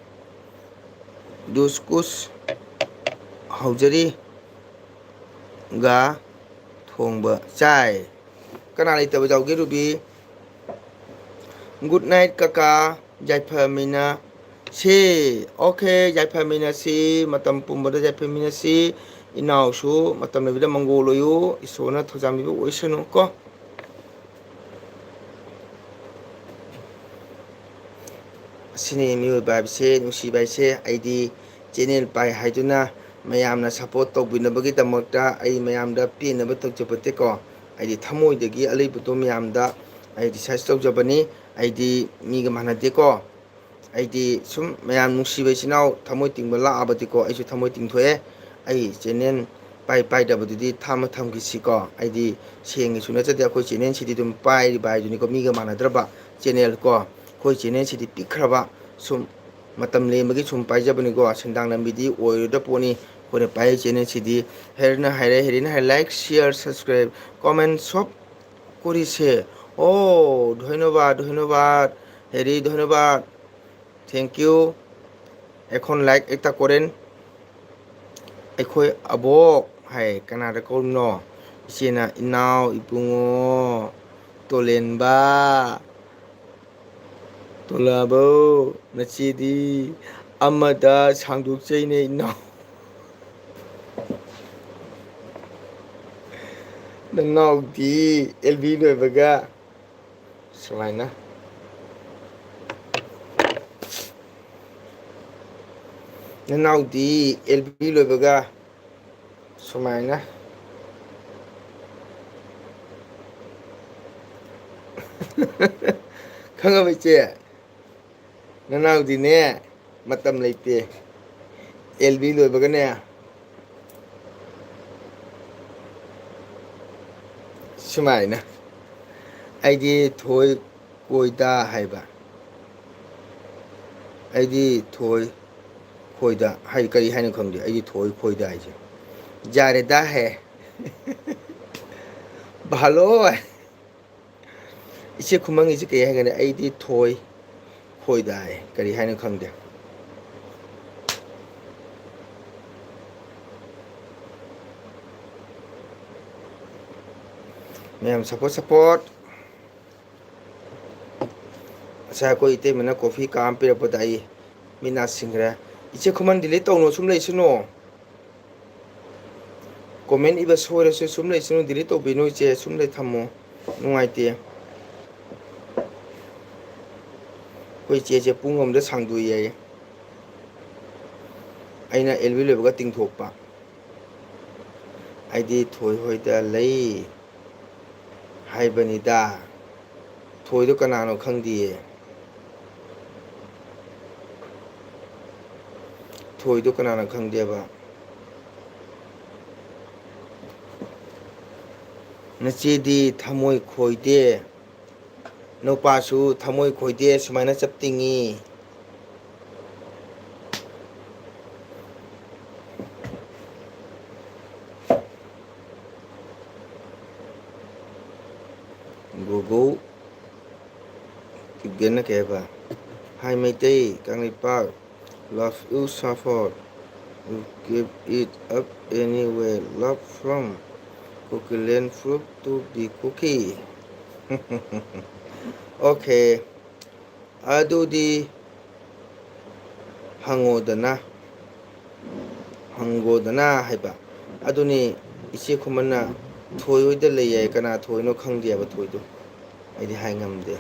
ꯗꯨꯁꯀꯨꯁ ꯍꯧꯖꯔꯤ꯫ ꯒ ꯊꯣꯡꯕ ꯆꯥꯏ꯫ ꯀꯅꯥ ꯂꯩꯇꯕ ꯌꯥꯎꯒꯦ, ꯔꯨꯕꯤ? Good night ꯀꯀꯥ, ꯌꯥꯏꯐꯃꯤꯟꯅꯁꯤ꯫ Okay, ꯌꯥꯏꯐꯃꯤꯟꯅꯁꯤ, ꯃꯇꯝ ꯄꯨꯝꯕꯗ ꯌꯥꯏꯐꯃꯤꯟꯅꯁꯤ꯫ ꯏꯅꯥꯎꯁꯨ ꯃꯇꯝ ꯂꯩꯕꯗ ꯃꯪꯒꯣꯜ ꯑꯣꯏꯌꯨ, ꯏꯁꯣꯔꯅ ꯊꯧꯖꯥꯟꯕꯤꯕ ꯑꯣꯏꯁꯅꯨ ꯀꯣ꯫ ꯑꯁꯤꯅꯤ ꯃꯤꯑꯣꯏꯕ ꯍꯥꯏꯕꯁꯦ, ꯅꯨꯡꯁꯤꯕ ꯍꯥꯏꯁꯦ꯫ ꯑꯩꯗꯤ ꯆꯦꯅꯦꯜ ꯄꯥꯏ ꯍꯥꯏꯗꯨꯅ ꯃꯌꯥꯝꯅ ꯁꯞꯄꯣꯔꯠ ꯇꯧꯕꯤꯅꯕꯒꯤꯗꯃꯛꯇ ꯑꯩ ꯃꯌꯥꯝꯗ ꯄꯦꯟꯅꯕ ꯇꯧꯖꯕ ꯅꯠꯇꯦꯀꯣ꯫ ꯑꯩꯗꯤ ꯊꯃꯣꯏꯗꯒꯤ ꯑꯂꯩꯕꯗꯣ ꯃꯌꯥꯝꯗ ꯑꯩ ꯔꯤꯁꯔꯁ ꯇꯧꯖꯕꯅꯤ꯫ ꯑꯩꯗꯤ ꯃꯤꯒ ꯃꯥꯟꯅꯗꯦꯀꯣ꯫ ꯑꯩꯗꯤ ꯁꯨꯝ ꯃꯌꯥꯝ ꯅꯨꯡꯁꯤꯕ ꯏꯆꯤꯟ ꯏꯅꯥꯎ ꯊꯃꯣꯏ ꯇꯤꯡꯕ ꯂꯥꯛꯑꯕꯗꯤꯀꯣ, ꯑꯩꯁꯨ ꯊꯃꯣꯏ ꯇꯤꯡꯊꯣꯛꯑꯦ꯫ ꯑꯩ ꯆꯦꯅꯦꯜ ꯄꯥꯏ ꯄꯥꯏꯗꯕꯗꯨꯗꯤ ꯊꯥꯃ ꯊꯝꯈꯤꯁꯤꯀꯣ꯫ ꯑꯩꯗꯤ ꯁꯦꯡꯒꯤꯁꯨ ꯅꯠꯆꯗꯦ, ꯑꯩꯈꯣꯏ ꯆꯦꯅꯦꯜꯁꯤꯗꯤ ꯑꯗꯨꯝ ꯄꯥꯏꯔꯤꯕ ꯍꯥꯏꯗꯨꯅꯤꯀꯣ, ꯃꯤꯒ ꯃꯥꯟꯅꯗ꯭ꯔꯕ ꯆꯦꯅꯦꯜ ꯀꯣ꯫ ꯑꯩꯈꯣꯏ ꯆꯦꯅꯦꯜꯁꯤꯗꯤ ꯄꯤꯛꯈ꯭ꯔꯕ, ꯁꯨꯝ ꯃꯇꯝ ꯂꯦꯟꯕꯒꯤ ꯁꯨꯝ ꯄꯥꯏꯖꯕꯅꯤꯀꯣ, ꯁꯦꯟꯗꯥꯡ ꯂꯝꯕꯤꯗꯤ ꯑꯣꯏꯔꯣꯏꯗ ꯄꯣꯠꯅꯤ ꯑꯩꯈꯣꯏꯅ ꯄꯥꯏꯔꯤ ꯆꯦꯅꯦꯜꯁꯤꯗꯤ꯫ ꯍꯦꯔꯤꯅ ꯍꯥꯏꯔꯦ, ꯍꯦꯔꯤꯅ ꯍꯥꯏꯔꯦ, like, share, subscribe, comment সব করেছে। ও, ধন্যবাদ, ধন্যবাদ, হেরি, ধন্যবাদ। Thank you। এখন লাইক একটা করেন। ꯑꯩꯈꯣꯏ ꯑꯕꯣꯛ ꯍꯥꯏ, ꯀꯅꯥꯗ ꯀꯧꯔꯤꯅꯣ? ꯏꯆꯦꯅ ꯏꯅꯥꯎ, ꯏꯕꯨꯡꯉꯣ, ꯇꯣꯂꯦꯟꯕ, ꯇꯣꯂꯥꯕꯧ, ꯅꯆꯦꯗꯤ ꯑꯃꯗ ꯁꯥꯡꯗꯣꯛꯆꯩꯅꯦ ꯏꯅꯥꯎ꯫ ꯅꯅꯥꯎꯗꯤ ꯑꯦꯜ ꯕꯤ ꯂꯣꯏꯕꯒ ꯁꯨꯃꯥꯏꯅ꯫ ꯅꯅꯥꯎꯗꯤ ꯑꯦꯜ ꯕꯤ ꯂꯣꯏꯕꯒ ꯁꯨꯃꯥꯏꯅ꯫ ꯈꯪꯉꯕ ꯏꯆꯦ? ꯅꯅꯥꯎꯗꯤꯅꯦ, ꯃꯇꯝ ꯂꯩꯇꯦ꯫ ꯑꯦꯜ ꯕꯤ ꯂꯣꯏꯕꯒꯅꯦ, ꯁꯨꯃꯥꯏꯅ, "ꯑꯩꯗꯤ ꯊꯣꯏ ꯀꯣꯏꯗ" ꯍꯥꯏꯕ꯫ "ꯑꯩꯗꯤ ꯊꯣꯏ ꯈꯣꯏꯗ" ꯍꯥꯏ, ꯀꯔꯤ ꯍꯥꯏꯅꯣ ꯈꯪꯗꯦ꯫ "ꯑꯩꯗꯤ ꯊꯣꯏ ꯈꯣꯏꯗ" ꯍꯥꯏꯁꯦ꯫ ꯌꯥꯔꯦꯗ ꯍꯦ꯫ ꯚꯥꯂꯣ꯫ ꯏꯆꯦ ꯈꯨꯃꯟꯒꯤꯁꯤ ꯀꯩ ꯍꯥꯏꯒꯅꯤ? "ꯑꯩꯗꯤ ꯊꯣꯏ ꯈꯣꯏꯗ" ꯍꯥꯏ꯫ ꯀꯔꯤ ꯍꯥꯏꯅꯣ ꯈꯪꯗꯦ꯫ ꯃꯌꯥꯝ support, support꯫ ꯉꯁꯥꯏ ꯑꯩꯈꯣꯏ ꯏꯇꯩꯃꯅ coffee cup ꯑꯃ ꯄꯤꯔꯛꯄꯗ ꯑꯩ ꯃꯤꯠ ꯅꯥ ꯁꯤꯡꯈ꯭ꯔꯦ꯫ ꯏꯆꯦ ꯈꯨꯃꯟ, delete ꯇꯧꯅꯨ, ꯁꯨꯝ ꯂꯩꯁꯅꯨ꯫ Comment ꯏꯕ ꯁꯣꯏꯔꯁꯨ ꯁꯨꯝ ꯂꯩꯁꯅꯨ, delete ꯇꯧꯕꯤꯅꯨ ꯏꯆꯦ, ꯁꯨꯝ ꯂꯩ ꯊꯝꯃꯣ, ꯅꯨꯡꯉꯥꯏꯇꯦ꯫ ꯑꯩꯈꯣꯏ ꯏꯆꯦꯁꯦ ꯄꯨꯡ ꯑꯃꯗ ꯁꯥꯡꯗꯣꯛꯏ ꯍꯥꯏꯌꯦ꯫ ꯑꯩꯅ ꯑꯦꯜ ꯕꯤ ꯂꯣꯏꯕꯒ ꯇꯤꯡꯊꯣꯛꯄ꯫ "ꯑꯩꯗꯤ ꯊꯣꯏ ꯍꯣꯏꯗ ꯂꯩ" ꯍꯥꯏꯕꯅꯤꯗ꯫ ꯊꯣꯏꯗꯣ ꯀꯅꯥꯅꯣ ꯈꯪꯗꯤꯌꯦ꯫ ꯊꯣꯏꯗꯣ ꯀꯅꯥꯅꯣ ꯈꯪꯗꯦꯕ꯫ ꯅꯆꯦꯗꯤ ꯊꯃꯣꯏ ꯈꯣꯏꯗꯦ, ꯅꯨꯄꯥꯁꯨ ꯊꯃꯣꯏ ꯈꯣꯏꯗꯦ, ꯁꯨꯃꯥꯏꯅ ꯆꯞ ꯇꯤꯡꯉꯤ꯫ ꯒꯣꯒꯣ ꯀꯤꯞꯒꯦꯟꯅ ꯀꯩ ꯍꯥꯏꯕ? Hi Meitei, Kangleipak, love you support, you keep it up anyway, love from Kukiland, proof to be Kuki꯫ Okay, ꯑꯗꯨꯗꯤ ꯍꯪꯉꯣꯗꯅ, ꯍꯪꯒꯣꯗꯅ ꯍꯥꯏꯕ꯫ ꯑꯗꯨꯅꯤ ꯏꯆꯦ ꯈꯨꯃꯟꯅ ꯊꯣꯏ ꯍꯣꯏꯗ ꯂꯩ ꯍꯥꯏ, ꯀꯅꯥ ꯊꯣꯏꯅꯣ ꯈꯪꯗꯦ ꯍꯥꯏꯕ ꯊꯣꯏꯗꯣ, ꯑꯩꯗꯤ ꯍꯥꯏ ꯉꯝꯗꯦ꯫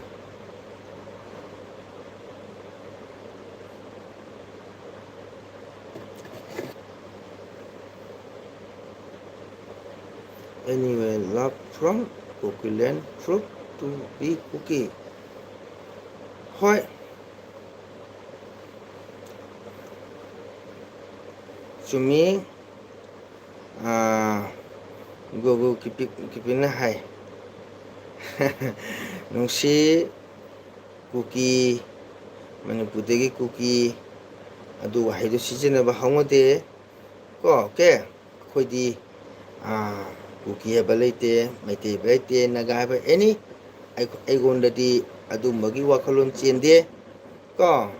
Anyway, love from Kukiland, proof to be Kuki. ꯍꯣꯏ, ꯆꯨꯝꯃꯤ꯫ ꯑꯥ, ꯒꯣꯒꯨ ꯀꯤꯄꯤ-, ꯀꯤꯄꯤꯅ ꯍꯥꯏ꯫ ꯅꯨꯡꯁꯤ ꯀꯨꯀꯤ, ꯃꯅꯤꯄꯨꯔꯗꯒꯤ ꯀꯨꯀꯤ, ꯑꯗꯨ ꯋꯥꯍꯩꯗꯨ ꯁꯤꯖꯤꯟꯅꯕ ꯍꯧꯅꯗꯦ꯫ ꯀꯣ, ꯑꯣꯀꯦ? ꯑꯩꯈꯣꯏꯗꯤ, ꯑꯥ, ꯀꯨꯀꯤ ꯍꯥꯏꯕ ꯂꯩꯇꯦ, ꯃꯩꯇꯩ ꯍꯥꯏꯕ ꯂꯩꯇꯦ, ꯅꯥꯒꯥ ꯍꯥꯏꯕ ꯑꯦꯅꯤ, ꯑꯩ-, ꯑꯩꯉꯣꯟꯗꯗꯤ ꯑꯗꯨꯝꯕꯒꯤ ꯋꯥꯈꯜꯂꯣꯟ ꯆꯦꯟꯗꯦ꯫ ꯀꯣ,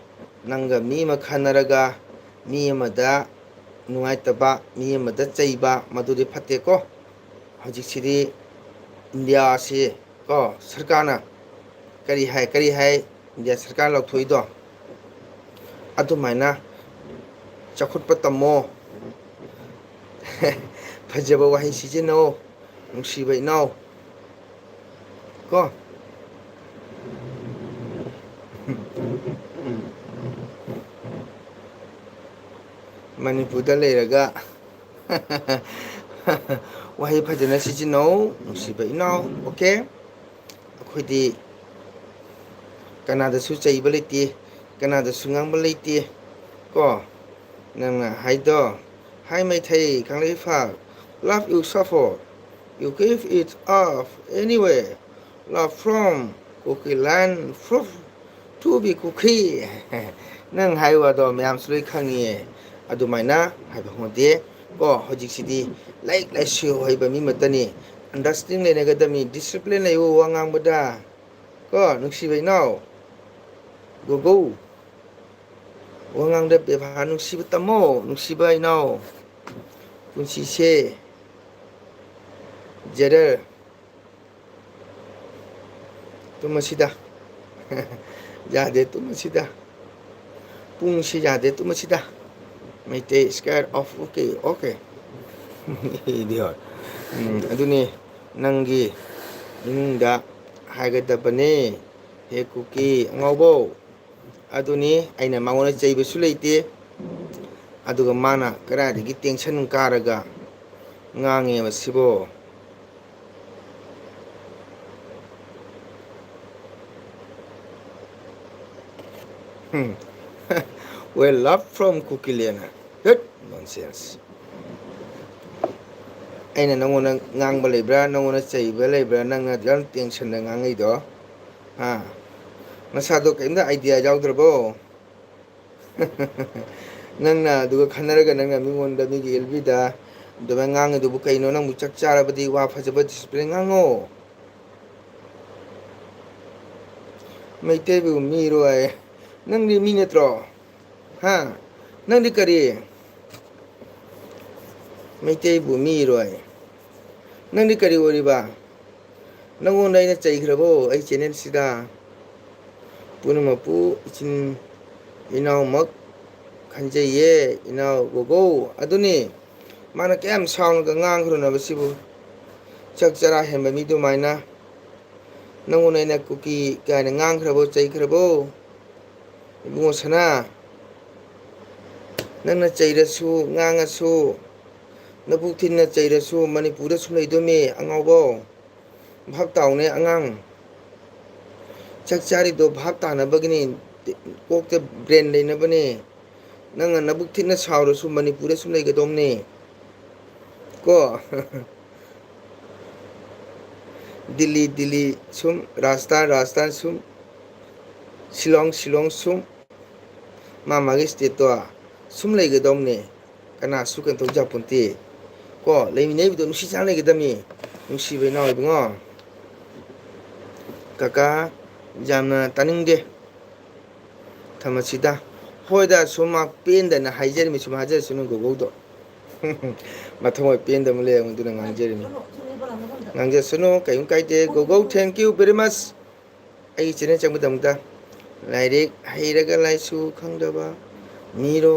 ꯅꯪꯒ ꯃꯤ ꯑꯃ ꯈꯟꯅꯔꯒ ꯃꯤ ꯑꯃꯗ ꯅꯨꯡꯉꯥꯏꯇꯕ, ꯃꯤ ꯑꯃꯗ ꯆꯩꯕ, ꯃꯗꯨꯗꯤ ꯐꯠꯇꯦꯀꯣ꯫ ꯍꯧꯖꯤꯛꯁꯤꯗꯤ ꯏꯟꯗꯤꯌꯥꯁꯤ ꯀꯣ, ꯁꯔꯀꯥꯔꯅ ꯀꯔꯤ ꯍꯥꯏ, ꯀꯔꯤ ꯍꯥꯏ, ꯏꯟꯗꯤꯌꯥ ꯁꯔꯀꯥꯔ ꯂꯥꯎꯊꯣꯛꯏꯗꯣ? ꯑꯗꯨꯃꯥꯏꯅ ꯆꯥꯎꯈꯠꯄ ꯇꯝꯃꯣ꯫ ꯐꯖꯕ ꯋꯥꯍꯩ ꯁꯤꯖꯤꯟꯅꯧ, ꯅꯨꯡꯁꯤꯕ ꯏꯅꯥꯎ꯫ ꯀꯣ? ꯃꯅꯤꯄꯨꯔꯗ ꯂꯩꯔꯒ ꯋꯥꯍꯩ ꯐꯖꯅ ꯁꯤꯖꯤꯟꯅꯧ, ꯅꯨꯡꯁꯤꯕ ꯏꯅꯥꯎ, ꯑꯣꯀꯦ? ꯑꯩꯈꯣꯏꯗꯤ ꯀꯅꯥꯗꯁꯨ ꯆꯩꯕ ꯂꯩꯇꯦ, ꯀꯅꯥꯗꯁꯨ ꯉꯥꯡꯕ ꯂꯩꯇꯦ꯫ ꯀꯣ? ꯅꯪꯅ ꯍꯥꯏꯗꯣ, "Hi Meitei Kangleipak, love you suffer, you give it up anyway, love from Kuki land, proof to be Kuki." ꯅꯪ ꯍꯥꯏ ꯋꯥꯗꯣ ꯃꯌꯥꯝꯁꯨ ꯂꯣꯏ ꯈꯪꯉꯤꯌꯦ꯫ ꯑꯗꯨꯃꯥꯏꯅ ꯍꯥꯏꯕ ꯍꯧꯅꯗꯦ꯫ ꯀꯣ, ꯍꯧꯖꯤꯛꯁꯤꯗꯤ ꯂꯥꯏꯔꯤꯛ ꯂꯥꯏꯁꯨ ꯍꯩꯕ ꯃꯤ ꯑꯃꯠꯇꯅꯤ꯫ Understanding ꯂꯩꯅꯒꯗꯕꯅꯤ, discipline ꯂꯩꯌꯨ ꯋꯥ ꯉꯥꯡꯕꯗ꯫ ꯀꯣ, ꯅꯨꯡꯁꯤꯕ ꯏꯅꯥꯎ, ꯒꯣꯒꯧ, ꯋꯥꯉꯥꯡꯗ ꯕꯦꯕꯥꯔ ꯅꯨꯡꯁꯤꯕ ꯇꯝꯃꯣ, ꯅꯨꯡꯁꯤꯕ ꯏꯅꯥꯎ꯫ ꯄꯨꯟꯁꯤꯁꯦ ꯖꯦꯔꯦꯜ, ꯇꯨꯝꯃꯁꯤꯗ꯫ ꯌꯥꯗꯦ, ꯇꯨꯝꯃꯁꯤꯗ꯫ ꯄꯨꯡꯁꯤ ꯌꯥꯗꯦ, ꯇꯨꯝꯃꯁꯤꯗ꯫ Meitei square of okay, okay꯫ Idiot꯫ ꯎꯝ, ꯑꯗꯨꯅꯤ ꯅꯪꯒꯤ ꯏꯃꯨꯡꯗ ꯍꯥꯏꯒꯗꯕꯅꯦ, ꯍꯦ ꯀꯨꯀꯤ ꯑꯉꯥꯎꯕꯧ꯫ ꯑꯗꯨꯅꯤ ꯑꯩꯅ ꯃꯉꯣꯟꯗ ꯆꯩꯕꯁꯨ ꯂꯩꯇꯦ, ꯑꯗꯨꯒ ꯃꯥꯅ ꯀꯗꯥꯏꯗꯒꯤ tension ꯀꯥꯔꯒ ꯉꯥꯡꯉꯦꯕ ꯁꯤꯕꯣ? ꯎꯝ꯫ Well, love from ꯀꯨꯀꯤꯂꯦꯅ꯫ ꯍꯠ, nonsense꯫ ꯑꯩꯅ ꯅꯪꯉꯣꯟꯗ ꯉꯥꯡꯕ ꯂꯩꯕ꯭ꯔꯥ, ꯅꯪꯉꯣꯟꯗ ꯆꯩꯕ ꯂꯩꯕ꯭ꯔꯥ, ꯅꯪꯅ ꯑꯗꯨꯛ ꯌꯥꯝ tensionꯗ ꯉꯥꯡꯉꯛꯏꯗꯣ? ꯍꯥ? ꯅꯁꯥꯗꯣ ꯀꯩꯝꯇ idea ꯌꯥꯎꯗ꯭ꯔꯕꯣ? ꯅꯪꯅ ꯑꯗꯨꯒ ꯈꯟꯅꯔꯒ ꯅꯪꯅ ꯃꯤꯉꯣꯟꯗ, ꯃꯤꯒꯤ ꯑꯦꯜꯕꯤꯗ ꯑꯗꯨꯃꯥꯏꯅ ꯉꯥꯡꯉꯤꯗꯨꯕꯨ ꯀꯩꯅꯣ? ꯅꯪꯕꯨ ꯆꯥꯛ ꯆꯥꯔꯕꯗꯤ ꯋꯥ ꯐꯖꯕ discipline ꯉꯥꯡꯉꯣ꯫ ꯃꯩꯇꯩꯕꯨ ꯃꯤꯔꯣ ꯍꯥꯏ꯫ ꯅꯪꯗꯤ ꯃꯤ ꯅꯠꯇ꯭ꯔꯣ? ꯍꯥ? ꯅꯪꯗꯤ ꯀꯔꯤ? ꯃꯩꯇꯩꯕꯨ ꯃꯤꯔꯣ ꯍꯥꯏ꯫ ꯅꯪꯗꯤ ꯀꯔꯤ ꯑꯣꯏꯔꯤꯕ? ꯅꯪꯉꯣꯟꯗ ꯑꯩꯅ ꯆꯩꯈ꯭ꯔꯕꯣ ꯑꯩ channelꯁꯤꯗ? ꯄꯨꯝꯅꯃꯛꯄꯨ ꯏꯆꯤꯟ ꯏꯅꯥꯎꯃꯛ ꯈꯟꯖꯩꯌꯦ, ꯏꯅꯥꯎ ꯒꯣꯒꯧ꯫ ꯑꯗꯨꯅꯤ, ꯃꯥꯅ ꯀꯌꯥꯝ ꯁꯥꯎꯅꯒ ꯉꯥꯡꯈ꯭ꯔꯅꯕ ꯁꯤꯕꯨ? ꯆꯥꯛ ꯆꯔꯥ ꯍꯦꯟꯕ ꯃꯤ ꯑꯗꯨꯃꯥꯏꯅ꯫ ꯅꯪꯉꯣꯟꯗ ꯑꯩꯅ ꯀꯨꯀꯤ ꯀꯥꯏꯅ ꯉꯥꯡꯈ꯭ꯔꯕꯣ, ꯆꯩꯈ꯭ꯔꯕꯣ? ꯏꯕꯨꯡꯉꯣ ꯁꯅꯥ, ꯅꯪꯅ ꯆꯩꯔꯁꯨ, ꯉꯥꯡꯉꯁꯨ, ꯅꯕꯨꯛ ꯊꯤꯟꯅ ꯆꯩꯔꯁꯨ ꯃꯅꯤꯄꯨꯔꯗ ꯁꯨꯝ ꯂꯩꯗꯣꯏꯃꯤ, ꯑꯉꯥꯎꯕꯧ꯫ ꯚꯥꯞ ꯇꯥꯎꯅꯦ ꯑꯉꯥꯡ꯫ ꯆꯥꯛ ꯆꯥꯔꯤꯗꯣ ꯚꯥꯞ ꯇꯥꯅꯕꯒꯤꯅꯤ, ꯀꯣꯛꯇ brain ꯂꯩꯅꯕꯅꯦ꯫ ꯅꯪꯅ ꯅꯕꯨꯛ ꯊꯤꯟꯅ ꯁꯥꯎꯔꯁꯨ ꯃꯅꯤꯄꯨꯔꯗ ꯁꯨꯝ ꯂꯩꯒꯗꯧꯅꯦ꯫ ꯀꯣ? ꯗꯤꯜꯂꯤ, ꯗꯤꯜꯂꯤ ꯁꯨꯝ, ꯔꯥꯖꯁꯊꯥꯟ, ꯔꯥꯖꯁꯊꯥꯟ ꯁꯨꯝ, ꯁꯤꯂꯣꯡ, ꯁꯤꯂꯣꯡ ꯁꯨꯝ, ꯃꯥ ꯃꯥꯒꯤ stateꯇꯣ ꯁꯨꯝ ꯂꯩꯒꯗꯧꯅꯦ꯫ ꯀꯅꯥꯁꯨ ꯀꯩꯅꯣ ꯇꯧ ꯌꯥꯄꯣꯟꯇꯦ꯫ ꯀꯣ, ꯂꯩꯃꯤꯟꯅꯩꯕꯗꯣ ꯅꯨꯡꯁꯤ ꯆꯥꯟꯅ ꯂꯩꯒꯗꯕꯅꯤ꯫ ꯅꯨꯡꯁꯤꯕ ꯏꯅꯥꯎ ꯏꯕꯨꯡꯉꯣ꯫ ꯀꯀꯥ, ꯌꯥꯝꯅ ꯇꯥꯅꯤꯡꯗꯦ꯫ ꯊꯝꯃꯁꯤꯗ꯫ ꯍꯣꯏꯗ, ꯁꯨꯝ ꯃꯥ ꯄꯦꯟꯗꯅ ꯍꯥꯏꯖꯔꯤꯃꯤ, ꯁꯨꯝ ꯍꯥꯏꯖꯔꯁꯅꯨ ꯒꯣꯒꯧꯗꯣ꯫ ꯃꯊꯃꯣꯏ ꯄꯦꯟꯗꯕ ꯂꯩꯔꯝꯒꯅꯤ, ꯑꯗꯨꯅ ꯉꯥꯡꯖꯔꯤꯃꯤ꯫ ꯉꯥꯡꯖꯁꯅꯨ, ꯀꯩꯝ ꯀꯥꯏꯗꯦ꯫ ꯒꯣꯒꯧ, thank you very much꯫ ꯑꯩꯒꯤ channel ꯆꯪꯕꯗꯃꯛꯇ꯫ ꯂꯥꯏꯔꯤꯛ ꯍꯩꯔꯒ ꯂꯥꯏꯁꯨ ꯈꯪꯗꯕ ꯃꯤꯔꯣ?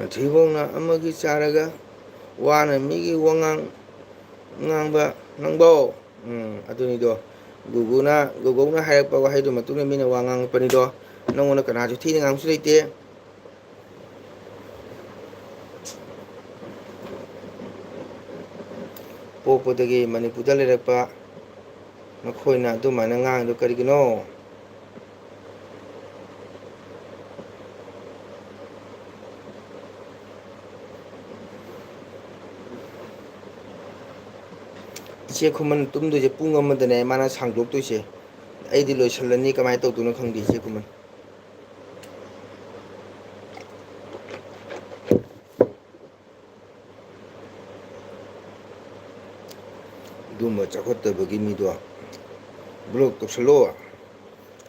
ꯊꯤꯕꯣꯡꯅ ꯑꯃꯒꯤ ꯆꯥꯔꯒ ꯋꯥꯅ ꯃꯤꯒꯤ ꯋꯥꯉꯥꯡ ꯉꯥꯡꯕ ꯅꯪꯕꯣ꯫ ꯎꯝ, ꯑꯗꯨꯅꯤꯗꯣ꯫ ꯒꯨꯒꯨꯅ, ꯒꯨꯒꯨꯅ ꯍꯥꯏꯔꯛꯄ ꯋꯥꯍꯩꯗꯨ ꯃꯇꯨꯡꯗ ꯃꯤꯅ ꯋꯥ ꯉꯥꯡꯉꯛꯄꯅꯤꯗꯣ꯫ ꯅꯪꯉꯣꯟꯗ ꯀꯅꯥꯁꯨ ꯊꯤꯅ ꯉꯥꯡꯕꯁꯨ ꯂꯩꯇꯦ꯫ ꯄꯣꯛꯄꯗꯒꯤ ꯃꯅꯤꯄꯨꯔꯗ ꯂꯩꯔꯛꯄ ꯅꯈꯣꯏꯅ ꯑꯗꯨꯃꯥꯏꯅ ꯉꯥꯡꯉꯤꯗꯣ ꯀꯔꯤꯒꯤꯅꯣ? ꯏꯆꯦ ꯈꯨꯃꯟ ꯇꯨꯝꯗꯣꯏꯁꯦ ꯄꯨꯡ ꯑꯃꯗꯅꯦ ꯃꯥꯅ ꯁꯥꯡꯗꯣꯛꯇꯣꯏꯁꯦ꯫ ꯑꯩꯗꯤ ꯂꯣꯏꯁꯜꯂꯅꯤ, ꯀꯃꯥꯏꯅ ꯇꯧꯗꯣꯏꯅꯣ ꯈꯪꯗꯦ ꯏꯆꯦ ꯈꯨꯃꯟ꯫ ꯑꯗꯨꯝꯕ ꯆꯥꯎꯈꯠꯇꯕꯒꯤ ꯃꯤꯗꯣ block ꯇꯧꯁꯜꯂꯣ꯫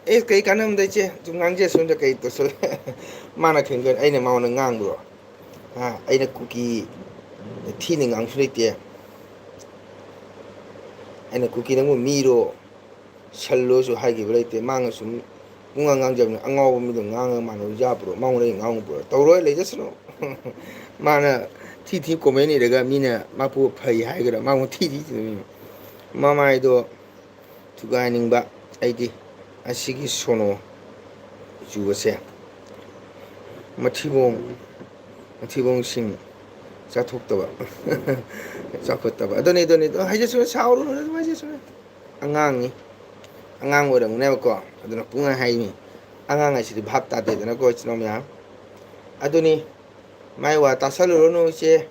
ꯑꯦ, ꯀꯩ ꯀꯥꯟꯅꯕꯗ ꯏꯆꯦ? ꯁꯨꯝ ꯉꯥꯡꯖꯁꯅꯨꯗ, ꯀꯩ ꯇꯧꯁꯜꯂꯦ? ꯃꯥꯅ ꯈꯪꯒꯅꯤ ꯑꯩꯅ ꯃꯉꯣꯟꯗ ꯉꯥꯡꯕ꯭ꯔꯣ? ꯍꯥ? ꯑꯩꯅ ꯀꯨꯀꯤ ꯊꯤꯅ ꯉꯥꯡꯕꯁꯨ ꯂꯩꯇꯦ꯫ ꯑꯩꯅ ꯀꯨꯀꯤ ꯅꯪꯕꯨ ꯃꯤꯔꯣ? ꯁꯜꯂꯣꯁꯨ ꯍꯥꯏꯈꯤꯕ ꯂꯩꯇꯦ꯫ ꯃꯥꯅ ꯁꯨꯝ ꯄꯨꯡꯉꯥꯡ ꯉꯥꯡꯖꯕꯅꯤ꯫ ꯑꯉꯥꯎꯕ ꯃꯤꯗꯣ ꯉꯥꯡꯉꯒ ꯃꯥꯅ ꯌꯥꯕ꯭ꯔꯣ? ꯃꯉꯣꯟꯗ ꯑꯩ ꯉꯥꯡꯉꯨꯕ꯭ꯔꯣ? ꯇꯧꯔꯣꯏ, ꯂꯩꯖꯁꯅꯨ꯫ ꯃꯥꯅ ꯊꯤ ꯊꯤ comment ꯏꯔꯒ ꯃꯤꯅ ꯃꯥꯄꯨ ꯐꯩ ꯍꯥꯏꯒꯗ꯭ꯔꯥ? ꯃꯉꯣꯟ ꯊꯤ ꯊꯤ ꯊꯤ ꯃꯃꯥꯏꯗꯣ ꯊꯨꯒꯥꯏꯅꯤꯡꯕ ꯑꯩꯗꯤ꯫ ꯑꯁꯤꯒꯤ ꯁꯣꯅꯣ ꯆꯨꯕꯁꯦ ꯃꯊꯤꯕꯣꯡ, ꯃꯊꯤꯕꯣꯡꯁꯤꯡ ꯆꯥꯊꯣꯛꯇꯕ, ꯆꯥꯎꯈꯠꯇꯕ꯫ ꯑꯗꯨꯅꯤ, ꯑꯗꯨꯅꯤ꯫ ꯑꯗꯨ ꯍꯥꯏꯖꯁꯅꯨ, ꯁꯥꯎꯔꯨꯅꯨ, ꯑꯗꯨꯝ ꯍꯥꯏꯖꯁꯅꯨ꯫ ꯑꯉꯥꯡꯅꯤ, ꯑꯉꯥꯡ ꯑꯣꯏꯔꯝꯒꯅꯦꯕꯀꯣ꯫ ꯑꯗꯨꯅ ꯄꯨꯡꯍꯥꯏ ꯍꯥꯏꯅꯤ꯫ ꯑꯉꯥꯡ ꯍꯥꯏꯁꯤꯗꯤ ꯚꯥꯞ ꯇꯥꯗꯦꯗꯅꯀꯣ, ꯏꯆꯤꯟ ꯏꯅꯥꯎ ꯃꯌꯥꯝ꯫ ꯑꯗꯨꯅꯤ, ꯃꯥꯏ ꯋꯥ ꯇꯥꯁꯜꯂꯨꯔꯅꯨ, ꯏꯆꯦ,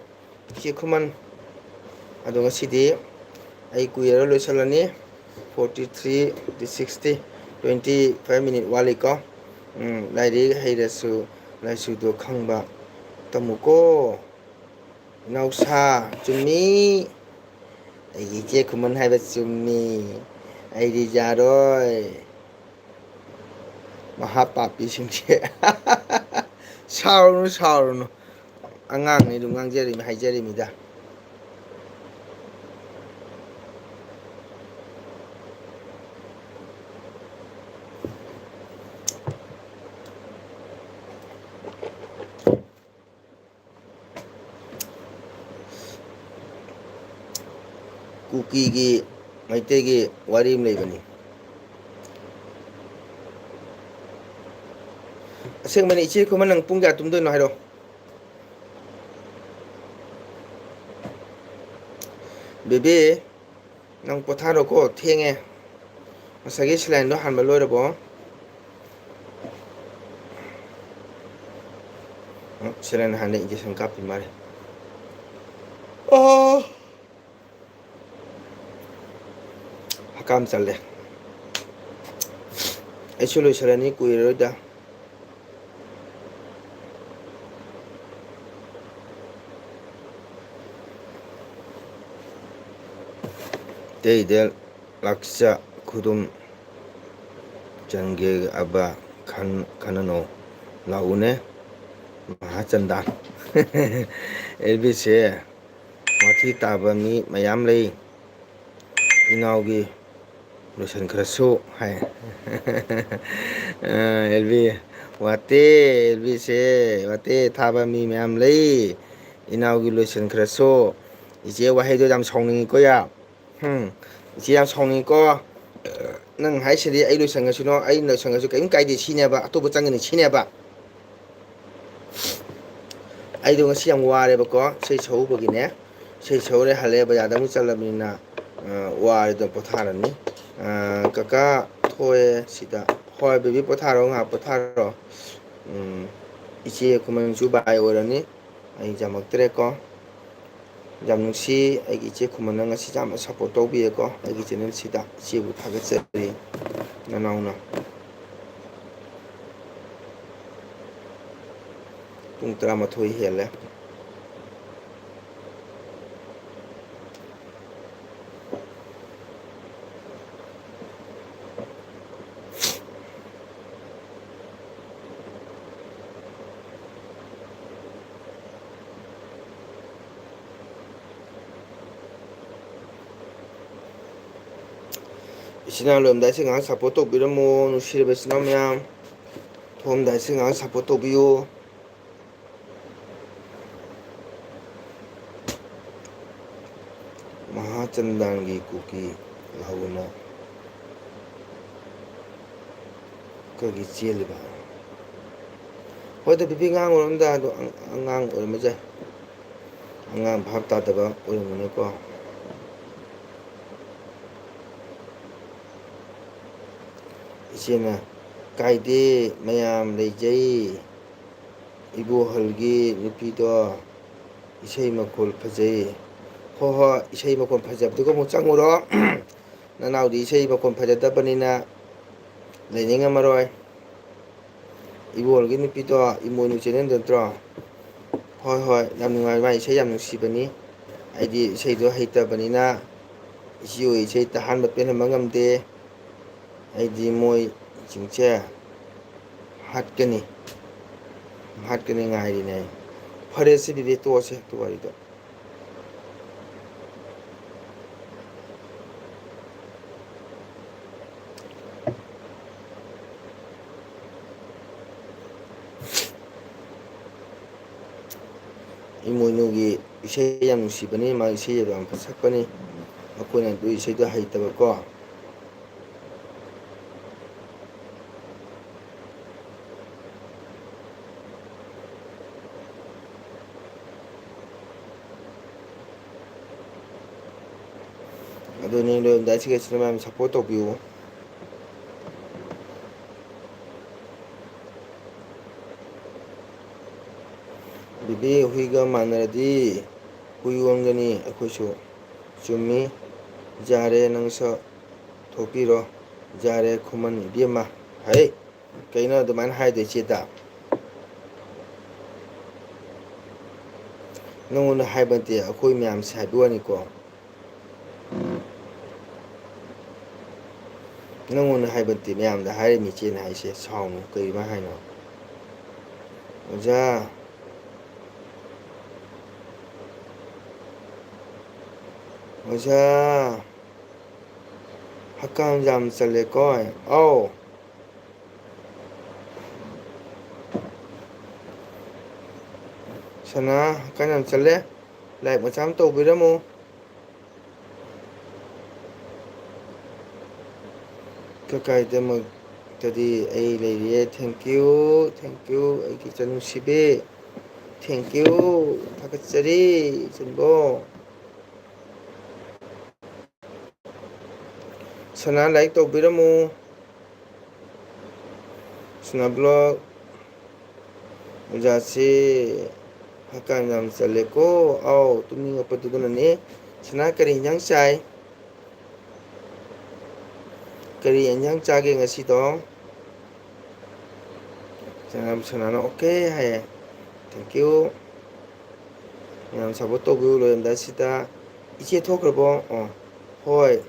ꯏꯆꯦ ꯈꯨꯃꯟ꯫ ꯑꯗꯣ ꯉꯁꯤꯗꯤ ꯑꯩ ꯀꯨꯏꯔꯔꯣꯏ, ꯂꯣꯏꯁꯤꯜꯂꯅꯤ꯫ Forty three, sixty, twenty five minute ꯋꯥꯠꯂꯤꯀꯣ꯫ ꯎꯝ, ꯂꯥꯏꯔꯤꯛ ꯍꯩꯔꯁꯨ ꯂꯥꯏꯁꯨꯗꯣ ꯈꯪꯕ ꯇꯝꯃꯨꯀꯣ꯫ ꯏꯅꯥꯎꯁꯥ, ꯆꯨꯝꯃꯤ꯫ ꯑꯩꯒꯤ ꯏꯆꯦ ꯈꯨꯃꯟ ꯍꯥꯏꯕ ꯆꯨꯝꯃꯤ꯫ ꯑꯩꯗꯤ ꯌꯥꯔꯣꯏ꯫ ꯃꯍꯥ ꯄꯥꯄꯤꯁꯤꯡꯁꯦ꯫ ꯁꯥꯎꯔꯨꯅꯨ, ꯁꯥꯎꯔꯨꯅꯨ꯫ ꯑꯉꯥꯡꯅꯤ ꯑꯗꯨꯝ ꯉꯥꯡꯖꯔꯤꯃꯤ, ꯍꯥꯏꯖꯔꯤꯃꯤꯗ꯫ ꯀꯨꯀꯤꯒꯤ, ꯃꯩꯇꯩꯒꯤ ꯋꯥꯔꯤ ꯑꯃ ꯂꯩꯕꯅꯤ꯫ ꯑꯁꯦꯡꯕꯅꯤ, ꯏꯆꯦ ꯈꯨꯃꯟ, ꯅꯪ ꯄꯨꯡ ꯀꯌꯥ ꯇꯨꯝꯗꯣꯏꯅꯣ ꯍꯥꯏꯔꯣ꯫ ꯕꯦꯕꯤ, ꯅꯪ ꯄꯣꯊꯥꯔꯣꯀꯣ, ꯊꯦꯡꯉꯦ꯫ ꯉꯁꯥꯏꯒꯤ saline ꯗꯣ ꯍꯥꯟꯕ ꯂꯣꯏꯔꯕꯣ? ꯎꯝ, saline ꯍꯥꯟꯅ injection ꯀꯥꯞꯄꯤ ꯃꯥꯜꯂꯦ꯫ ꯑꯣ! ꯍꯀꯥꯝ ꯆꯜꯂꯦ꯫ ꯑꯩꯁꯨ ꯂꯣꯏꯁꯤꯜꯂꯅꯤ ꯀꯨꯏꯔꯔꯣꯏꯗ꯫ ꯇꯩꯗ ꯂꯥꯛꯆ ꯈꯨꯗꯨꯝ ꯆꯟꯒꯦ ꯑꯕ ꯈꯟ-, ꯈꯟꯅꯅꯣ ꯂꯥꯛꯎꯅꯦ ꯃꯍꯥꯆꯟꯗꯥꯟ꯫ ꯑꯦꯜꯕꯤꯁꯦ ꯋꯥꯊꯤ ꯇꯥꯕ ꯃꯤ ꯃꯌꯥꯝ ꯂꯩ꯫ ꯏꯅꯥꯎꯒꯤ ꯂꯣꯏꯁꯟꯈ꯭ꯔꯁꯨ ꯍꯥꯏ꯫ ꯑ, ꯑꯦꯜꯕꯤ, ꯋꯥꯇꯦ, ꯑꯦꯜꯕꯤꯁꯦ ꯋꯥꯇꯦ ꯊꯥꯕ ꯃꯤ ꯃꯌꯥꯝ ꯂꯩ꯫ ꯏꯅꯥꯎꯒꯤ ꯂꯣꯏꯁꯟꯈ꯭ꯔꯁꯨ꯫ ꯏꯆꯦ ꯋꯥꯍꯩꯗꯣ ꯌꯥꯝ ꯁꯥꯎꯅꯤꯡꯉꯤꯀꯣ ꯌꯥ꯫ ꯍꯝ, ꯏꯆꯦ ꯌꯥꯝ ꯁꯥꯎꯅꯤꯡꯉꯤꯀꯣ꯫ ꯅꯪ ꯍꯥꯏꯁꯤꯗꯤ ꯑꯩ ꯂꯣꯏꯁꯟꯈ꯭ꯔꯁꯅꯨ, ꯑꯩ ꯂꯣꯏꯁꯟꯈ꯭ꯔꯁꯨ ꯀꯔꯤꯝ ꯀꯥꯏꯗꯦ ꯁꯤꯅꯦꯕ, ꯑꯇꯣꯞꯄ ꯆꯪꯒꯅꯤ ꯁꯤꯅꯦꯕ꯫ ꯑꯩꯗꯣ ꯉꯁꯤ ꯌꯥꯝ ꯋꯥꯔꯦꯕꯀꯣ, ꯏꯁꯩ ꯁꯛꯎꯕꯒꯤꯅꯦ꯫ ꯏꯁꯩ ꯁꯛꯎꯔꯦ, ꯍꯜꯂꯛꯑꯦ, ꯕꯖꯥꯔꯗ ꯑꯃꯨꯛ ꯆꯠꯂꯕꯅꯤꯅ, ꯑ, ꯋꯥꯔꯦ ꯑꯗꯨꯝ ꯄꯣꯊꯥꯔꯅꯤ꯫ ꯑ, ꯀꯀꯥ ꯊꯣꯛꯑꯦ ꯁꯤꯗ꯫ ꯍꯣꯏ, ꯕꯦꯕꯤ, ꯄꯣꯊꯥꯔꯣ, ꯉꯥꯏꯍꯥꯛ ꯄꯣꯊꯥꯔꯣ꯫ ꯎꯝ, ꯏꯆꯦ ꯈꯨꯃꯟꯁꯨ ꯕꯥꯏ ꯑꯣꯏꯔꯅꯤ꯫ ꯑꯩ ꯌꯥꯝꯃꯛꯇ꯭ꯔꯦꯀꯣ꯫ ꯌꯥꯝ ꯅꯨꯡꯁꯤ, ꯑꯩꯒꯤ ꯏꯆꯦ ꯈꯨꯃꯟꯅ ꯉꯁꯤ ꯌꯥꯝꯅ support ꯇꯧꯕꯤꯌꯦꯀꯣ ꯑꯩꯒꯤ channel ꯁꯤꯗ꯫ ꯏꯆꯦꯕꯨ ꯊꯥꯒꯠꯆꯔꯤ, ꯅꯅꯥꯎꯅ꯫ ꯄꯨꯡ ꯇꯔꯥꯃꯥꯊꯣꯏ ꯍꯦꯜꯂꯦ꯫ ꯏꯆꯤꯟ ꯏꯅꯥꯎ ꯂꯣꯏꯔꯝꯗꯥꯏꯁꯦ ꯉꯥꯏꯍꯥꯛ support ꯇꯧꯕꯤꯔꯝꯃꯣ, ꯅꯨꯡꯁꯤꯔꯕ ꯏꯆꯤꯟ ꯏꯅꯥꯎ ꯃꯌꯥꯝ꯫ ꯊꯣꯛꯑꯝꯗꯥꯏꯁꯦ ꯉꯥꯏꯍꯥꯛ support ꯇꯧꯕꯤꯌꯨ꯫ ꯃꯍꯥꯆꯟꯗꯥꯟꯒꯤ ꯀꯨꯀꯤ ꯂꯥꯎꯅ ꯀꯔꯤ ꯆꯦꯜꯂꯤꯕ? ꯍꯣꯏꯗ, ꯕꯤꯕꯤ, ꯉꯥꯡꯉꯨꯔꯝꯗ ꯑꯗꯣ ꯑꯉꯥꯡ ꯑꯣꯏꯔꯝꯕ ꯌꯥꯏ꯫ ꯑꯉꯥꯡ ꯚꯥꯞ ꯇꯥꯗꯕ ꯑꯣꯏꯔꯝꯒꯅꯤꯀꯣ꯫ ꯏꯆꯦꯅ, "ꯀꯥꯏꯗꯦ, ꯃꯌꯥꯝ ꯂꯩꯖꯩ꯫ ꯏꯕꯣꯍꯜꯒꯤ ꯅꯨꯄꯤꯗꯣ ꯏꯁꯩ ꯃꯈꯣꯜ ꯐꯖꯩ"꯫ ꯍꯣꯏ ꯍꯣꯏ, ꯏꯁꯩ ꯃꯈꯣꯜ ꯐꯖꯕꯗꯨꯒ ꯑꯃꯨꯛ ꯆꯪꯉꯨꯔꯣ꯫ ꯅꯅꯥꯎꯗꯤ ꯏꯁꯩ ꯃꯈꯣꯜ ꯐꯖꯗꯕꯅꯤꯅ ꯂꯩꯅꯤꯡꯉꯝꯃꯔꯣꯏ꯫ ꯏꯕꯣꯜꯒꯤ ꯅꯨꯄꯤꯗꯣ ꯏꯃꯣꯏꯅꯨ ꯆꯦꯅꯦꯜꯗ ꯅꯠꯇ꯭ꯔꯣ? ꯍꯣꯏ ꯍꯣꯏ, ꯌꯥꯝ ꯅꯨꯡꯉꯥꯏ, ꯃꯥ ꯏꯁꯩ ꯌꯥꯝ ꯅꯨꯡꯁꯤꯕꯅꯤ꯫ ꯑꯩꯗꯤ ꯏꯁꯩꯗꯣ ꯍꯩꯇꯕꯅꯤꯅ ꯏꯆꯦ ꯍꯣꯏ ꯏꯁꯩ ꯇꯥꯍꯟꯕ ꯄꯦꯜꯍꯟꯕ ꯉꯝꯗꯦ꯫ ꯑꯩꯗꯤ ꯃꯣꯏꯁꯤꯡꯁꯦ ꯍꯥꯠꯀꯅꯤ, ꯍꯥꯠꯀꯅꯤ ꯉꯥꯏꯔꯤꯅꯦ ꯑꯩ꯫ ꯐꯔꯦꯁꯦ ꯕꯤꯕꯦ, ꯇꯣꯛꯑꯁꯦ ꯑꯗꯨ ꯋꯥꯔꯤꯗꯣ꯫ ꯏꯃꯣꯏꯅꯨꯒꯤ ꯏꯁꯩ ꯌꯥꯝ ꯅꯨꯡꯁꯤꯕꯅꯤ, ꯃꯥ ꯏꯁꯩ ꯌꯥꯝ ꯐꯖ ꯁꯛꯄꯅꯤ꯫ ꯑꯩꯈꯣꯏꯅ ꯑꯗꯨ ꯏꯁꯩꯗꯣ ꯍꯩꯇꯕꯀꯣ꯫ ꯑꯗꯨꯅꯤ, ꯂꯣꯏꯔꯝꯗꯥꯏꯁꯤꯒ ꯁꯤꯗ ꯃꯌꯥꯝ support ꯇꯧꯕꯤꯌꯨ꯫ ꯕꯤꯕꯤ, ꯍꯨꯏꯒ ꯃꯥꯟꯅꯔꯗꯤ ꯍꯨꯏ ꯑꯣꯟꯒꯅꯤ ꯑꯩꯈꯣꯏꯁꯨ꯫ ꯆꯨꯝꯃꯤ꯫ ꯌꯥꯔꯦ, ꯅꯪꯁꯨ ꯊꯣꯛꯄꯤꯔꯣ꯫ ꯌꯥꯔꯦ, ꯈꯨꯃꯟ ꯏꯕꯦꯝꯃ꯫ ꯍꯩ! ꯀꯩꯅꯣ ꯑꯗꯨꯃꯥꯏꯅ ꯍꯥꯏꯗꯣꯏꯁꯤꯗ? ꯅꯉꯣꯟꯗ ꯍꯥꯏꯕ ꯅꯠꯇꯦ, ꯑꯩꯈꯣꯏ ꯃꯌꯥꯝꯁꯦ ꯍꯥꯏꯕ ꯋꯥꯅꯤꯀꯣ꯫ ꯅꯉꯣꯟꯗ ꯍꯥꯏꯕ ꯅꯠꯇꯦ, ꯃꯌꯥꯝꯗ ꯍꯥꯏꯔꯤꯕꯅꯤ ꯏꯆꯦꯅ ꯍꯥꯏꯁꯦ, ꯁꯥꯎꯅꯨ, ꯀꯩꯃ ꯍꯥꯏꯅꯣ? ꯑꯣꯖꯥ, ꯑꯣꯖꯥ, ꯍꯛꯀꯥꯝ ꯌꯥꯝ ꯆꯜꯂꯦꯀꯣ꯫ ꯑꯧ꯫ ꯁꯅꯥ, ꯍꯛꯀꯥꯝ ꯌꯥꯝ ꯆꯜꯂꯦ꯫ Like ꯃꯆꯥ ꯑꯃ ꯇꯧꯕꯤꯔꯝꯃꯨ꯫ ꯀꯀꯥꯏꯗꯃꯛꯇꯗꯤ ꯑꯩ ꯂꯩꯔꯤꯌꯦ꯫ Thank you, thank you, ꯑꯩꯒꯤ ꯏꯆꯟ ꯅꯨꯡꯁꯤꯕꯤ꯫ Thank you, ꯊꯥꯒꯠꯆꯔꯤ, ꯏꯆꯟꯕꯣ꯫ ꯁꯅꯥ ꯂꯥꯏꯛ ꯇꯧꯕꯤꯔꯝꯃꯨ꯫ ꯁꯅꯥ ꯕ꯭ꯂꯣꯛ꯫ ꯑꯣꯖꯥꯁꯤ ꯍꯛꯀꯥꯝ ꯌꯥꯝ ꯆꯜꯂꯦꯀꯣ꯫ ꯑꯥꯎ, ꯇꯨꯝꯅꯤꯡꯉꯛꯄꯗꯨꯗꯅꯅꯦ꯫ ꯁꯅꯥ ꯀꯔꯤ ꯏꯟꯖꯥꯡ ꯆꯥꯏ? ꯀꯔꯤ ꯏꯟꯖꯥꯡ ꯆꯥꯒꯦ ꯉꯁꯤꯗꯣ? ꯁꯅꯥ, ꯁꯅꯥꯅ okay ꯍꯥꯏꯌꯦ꯫ Thank you꯫ ꯃꯌꯥꯝ support ꯇꯧꯕꯤꯌꯨ꯫ ꯂꯣꯏꯔꯝꯗꯥꯏꯁꯤꯗ, "ꯏꯆꯦ ꯊꯣꯛꯈ꯭ꯔꯕꯣ?" ꯑꯣ, ꯍꯣꯏ꯫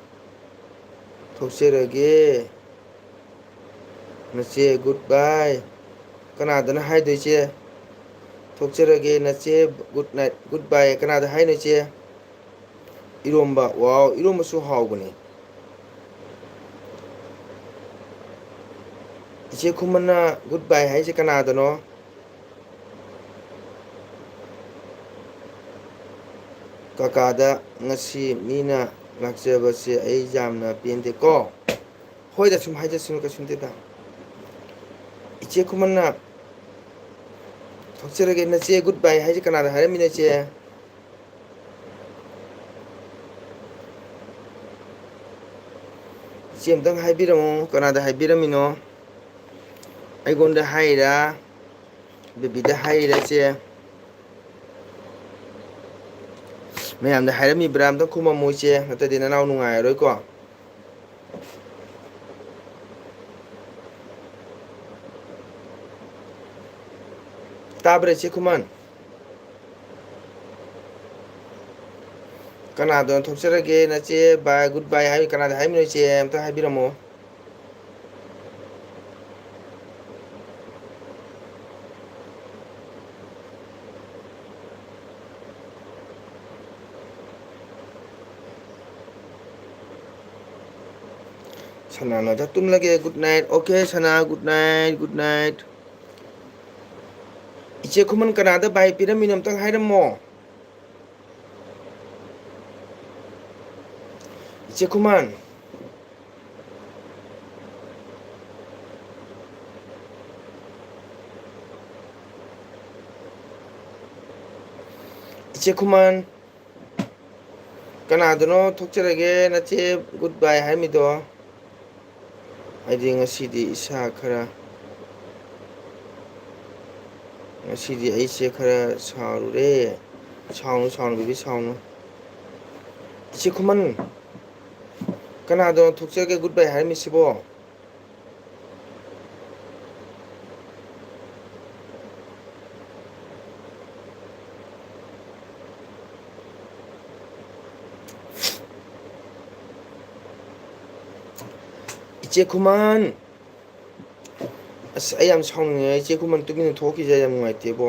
ꯊꯣꯛꯆꯔꯒꯦ꯫ ꯅꯆꯦ, good bye꯫ ꯀꯅꯥꯗꯅ ꯍꯥꯏꯗꯣꯏꯁꯦ? ꯊꯣꯛꯆꯔꯒꯦ, ꯅꯆꯦ, good night, good bye꯫ ꯀꯅꯥꯗ ꯍꯥꯏꯅꯣ, ꯏꯆꯦ? ꯏꯔꯣꯝꯕ꯫ Wow, ꯏꯔꯣꯝꯕꯁꯨ ꯍꯥꯎꯕꯅꯤ꯫ ꯏꯆꯦ ꯈꯨꯃꯟꯅ good bye ꯍꯥꯏꯁꯦ ꯀꯅꯥꯗꯅꯣ? ꯀꯀꯥꯗ ꯉꯁꯤ ꯃꯤꯅ ꯂꯥꯛꯆꯕꯁꯦ ꯑꯩ ꯌꯥꯝꯅ ꯄꯦꯟꯗꯦꯀꯣ꯫ ꯍꯣꯏꯗ, ꯁꯨꯝ ꯍꯥꯏꯖꯁꯅꯨ, ꯀꯩꯁꯨ ꯅꯠꯇꯦꯗ꯫ ꯏꯆꯦ ꯈꯨꯃꯟꯅ ꯊꯣꯛꯆꯔꯒꯦ꯫ ꯅꯆꯦ good bye ꯍꯥꯏꯁꯦ ꯀꯅꯥꯗ ꯍꯥꯏꯔꯝꯃꯤꯅꯣ, ꯏꯆꯦ? ꯏꯆꯦ, ꯑꯝꯇꯪ ꯍꯥꯏꯕꯤꯔꯝꯃꯨ, ꯀꯅꯥꯗ ꯍꯥꯏꯕꯤꯔꯝꯃꯤꯅꯣ? ꯑꯩꯉꯣꯟꯗ ꯍꯥꯏꯔꯤꯔꯥ? ꯕꯦꯕꯤꯗ ꯍꯥꯏꯔꯤꯔꯥ, ꯏꯆꯦ? ꯃꯌꯥꯝꯗ ꯍꯥꯏꯔꯝꯃꯤꯕ꯭ꯔꯥ? ꯑꯝꯇꯪ ꯈꯨꯝꯃꯝꯃꯨ, ꯏꯆꯦ, ꯅꯠꯇ꯭ꯔꯗꯤ ꯅꯅꯥꯎ ꯅꯨꯡꯉꯥꯏꯔꯔꯣꯏꯀꯣ꯫ ꯇꯥꯕ꯭ꯔꯥ, ꯏꯆꯦ ꯈꯨꯃꯟ? ꯀꯅꯥꯗꯅꯣ ꯊꯣꯛꯆꯔꯒꯦ, ꯅꯆꯦ, bye, good bye ꯍꯥꯏ, ꯀꯅꯥꯗ ꯍꯥꯏꯔꯝꯃꯤꯅꯣ, ꯏꯆꯦ? ꯑꯝꯇ ꯍꯥꯏꯕꯤꯔꯝꯃꯣ꯫ ꯁꯅꯥꯅ ꯇꯨꯝꯂꯒꯦ, good night꯫ Okay, ꯁꯅꯥ, good night, good night꯫ ꯏꯆꯦ ꯈꯨꯃꯟ, ꯀꯅꯥꯗ bye ꯄꯤꯔꯝꯃꯤꯅꯣ ꯑꯝꯇꯪ ꯍꯥꯏꯔꯝꯃꯣ꯫ ꯏꯆꯦ ꯈꯨꯃꯟ, ꯏꯆꯦ ꯈꯨꯃꯟ, ꯀꯅꯥꯗꯅꯣ ꯊꯣꯛꯆꯔꯒꯦ ꯅꯆꯦ good bye ꯍꯥꯏꯔꯝꯃꯤꯗꯣ? ꯑꯩꯗꯤ ꯉꯁꯤꯗꯤ ꯏꯁꯥ ꯈꯔ, ꯉꯁꯤꯗꯤ ꯑꯩꯁꯦ ꯈꯔ ꯁꯥꯎꯔꯨꯔꯦ꯫ ꯁꯥꯎꯅꯨ, ꯁꯥꯎꯅꯨ, baby, ꯁꯥꯎꯅꯨ꯫ ꯏꯆꯦ ꯈꯨꯃꯟ, ꯀꯅꯥꯗꯅꯣ ꯊꯣꯛꯆꯔꯒꯦ good bye ꯍꯥꯏꯔꯝꯃꯤꯁꯤꯕꯣ? ꯏꯆꯦ ꯈꯨꯃꯟ! ꯑꯁ, ꯑꯩ ꯌꯥꯝ ꯁꯥꯎꯅꯤꯡꯉꯦ꯫ ꯏꯆꯦ ꯈꯨꯃꯟ ꯇꯨꯃꯤꯟꯅ ꯊꯣꯛꯈꯤꯁꯦ, ꯌꯥꯝ ꯅꯨꯡꯉꯥꯏꯇꯦꯕꯣ꯫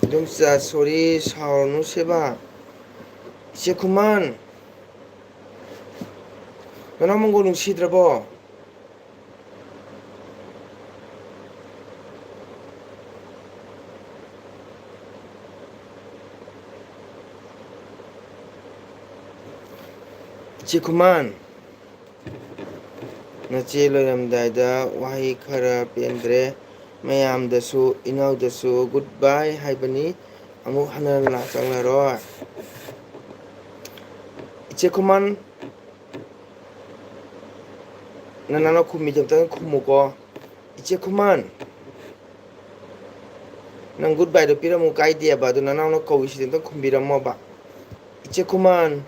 ꯏꯗꯣꯝꯆꯥ, sorry, ꯁꯥꯎꯔꯅꯨ ꯁꯦꯕ꯫ ꯏꯆꯦ ꯈꯨꯃꯟ, ꯅꯅꯥꯎ ꯃꯪꯒꯣꯜ ꯅꯨꯡꯁꯤꯗ꯭ꯔꯕꯣ? ꯏꯆꯦ ꯈꯨꯃꯟ, ꯅꯆꯦ ꯂꯣꯏꯔꯝꯗꯥꯏꯗ ꯋꯥꯍꯩ ꯈꯔ ꯄꯦꯟꯗ꯭ꯔꯦ꯫ ꯃꯌꯥꯝꯗꯁꯨ, ꯏꯅꯥꯎꯗꯁꯨ good bye ꯍꯥꯏꯕꯅꯤ꯫ ꯑꯃꯨꯛ ꯍꯟꯅ ꯂꯥꯛ ꯆꯪꯂꯔꯣꯏ꯫ ꯏꯆꯦ ꯈꯨꯃꯟ, ꯅꯅꯥꯎꯅ ꯈꯨꯝꯃꯤꯗꯣ ꯑꯝꯇꯪ ꯈꯨꯝꯃꯨꯀꯣ꯫ ꯏꯆꯦ ꯈꯨꯃꯟ, ꯅꯪ good bye ꯗꯣ ꯄꯤꯔꯝꯃꯨ ꯀꯥꯏꯗꯦꯕ, ꯑꯗꯨ ꯅꯅꯥꯎꯅ ꯀꯧꯏꯁꯤꯗꯤ ꯑꯝꯇꯪ ꯈꯨꯝꯕꯤꯔꯝꯃꯣꯕ꯫ ꯏꯆꯦ ꯈꯨꯃꯟ,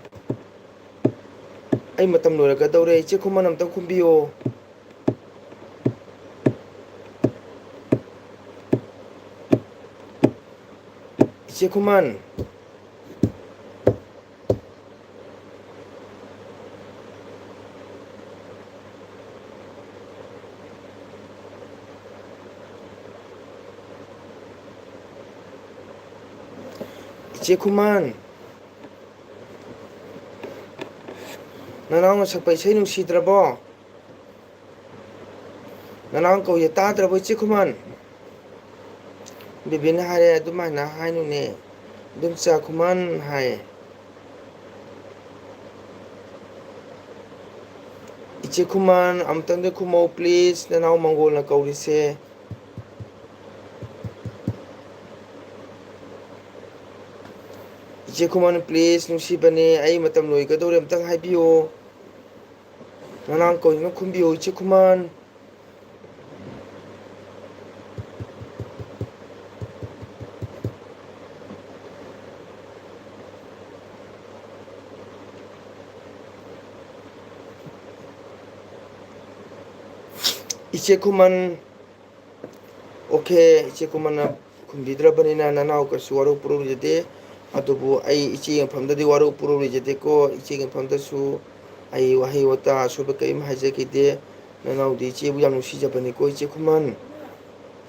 ꯑꯩ ꯃꯇꯝ ꯂꯣꯏꯔꯛꯀꯗꯧꯔꯦ꯫ ꯏꯆꯦ ꯈꯨꯃꯟ, ꯑꯝꯇꯪ ꯈꯨꯝꯕꯤꯌꯣ꯫ ꯏꯆꯦ ꯈꯨꯃꯟ꯫ ꯏꯆꯦ ꯈꯨꯃꯟ, ꯅꯅꯥꯎꯅ ꯁꯛꯄ ꯏꯁꯩ ꯅꯨꯡꯁꯤꯗ꯭ꯔꯕꯣ? ꯅꯅꯥꯎ ꯀꯧꯏ ꯇꯥꯗ꯭ꯔꯕꯣ, ꯏꯆꯦ ꯈꯨꯃꯟ? ꯕꯦꯕꯤꯅ ꯍꯥꯏꯔꯦ, "ꯑꯗꯨꯃꯥꯏꯅ ꯍꯥꯏꯅꯨꯅꯦ, ꯏꯗꯣꯝꯆꯥ ꯈꯨꯃꯟ" ꯍꯥꯏꯌꯦ꯫ ꯏꯆꯦ ꯈꯨꯃꯟ, ꯑꯃꯨꯛꯇꯪꯗꯤ ꯈꯨꯝꯃꯧ please, ꯅꯅꯥꯎ ꯃꯪꯒꯣꯜꯅ ꯀꯧꯔꯤꯁꯦ꯫ ꯏꯆꯦ ꯈꯨꯃꯟ please, ꯅꯨꯡꯁꯤꯕꯅꯦ, ꯑꯩ ꯃꯇꯝ ꯂꯣꯏꯒꯗꯧꯔꯦ, ꯑꯝꯇꯪ ꯍꯥꯏꯕꯤꯌꯣ꯫ ꯅꯅꯥꯎ ꯀꯧꯔꯤꯅ ꯈꯨꯝꯕꯤꯌꯣ ꯏꯆꯦ ꯈꯨꯃꯟ꯫ ꯏꯆꯦ ꯈꯨꯃꯟ, okay, ꯏꯆꯦ ꯈꯨꯃꯟꯅ ꯈꯨꯝꯕꯤꯗ꯭ꯔꯕꯅꯤꯅ ꯅꯅꯥꯎ ꯀꯩꯁꯨ ꯋꯥꯔꯧ ꯄꯨꯔꯧ ꯂꯩꯖꯗꯦ꯫ ꯑꯗꯨꯕꯨ ꯑꯩ ꯏꯆꯦꯒꯤ ꯃꯐꯝꯗꯗꯤ ꯋꯥꯔꯧ ꯄꯨꯔꯧ ꯂꯩꯖꯗꯦꯀꯣ꯫ ꯏꯆꯦꯒꯤ ꯃꯐꯝꯗꯁꯨ ꯑꯩ ꯋꯥꯍꯩ ꯋꯥꯇꯥ ꯑꯁꯣꯏꯕ ꯀꯔꯤꯝ ꯍꯥꯏꯖꯈꯤꯗꯦ꯫ ꯅꯅꯥꯎꯗꯤ ꯏꯆꯦꯕꯨ ꯌꯥꯝ ꯅꯨꯡꯁꯤꯖꯕꯅꯤꯀꯣ ꯏꯆꯦ ꯈꯨꯃꯟ꯫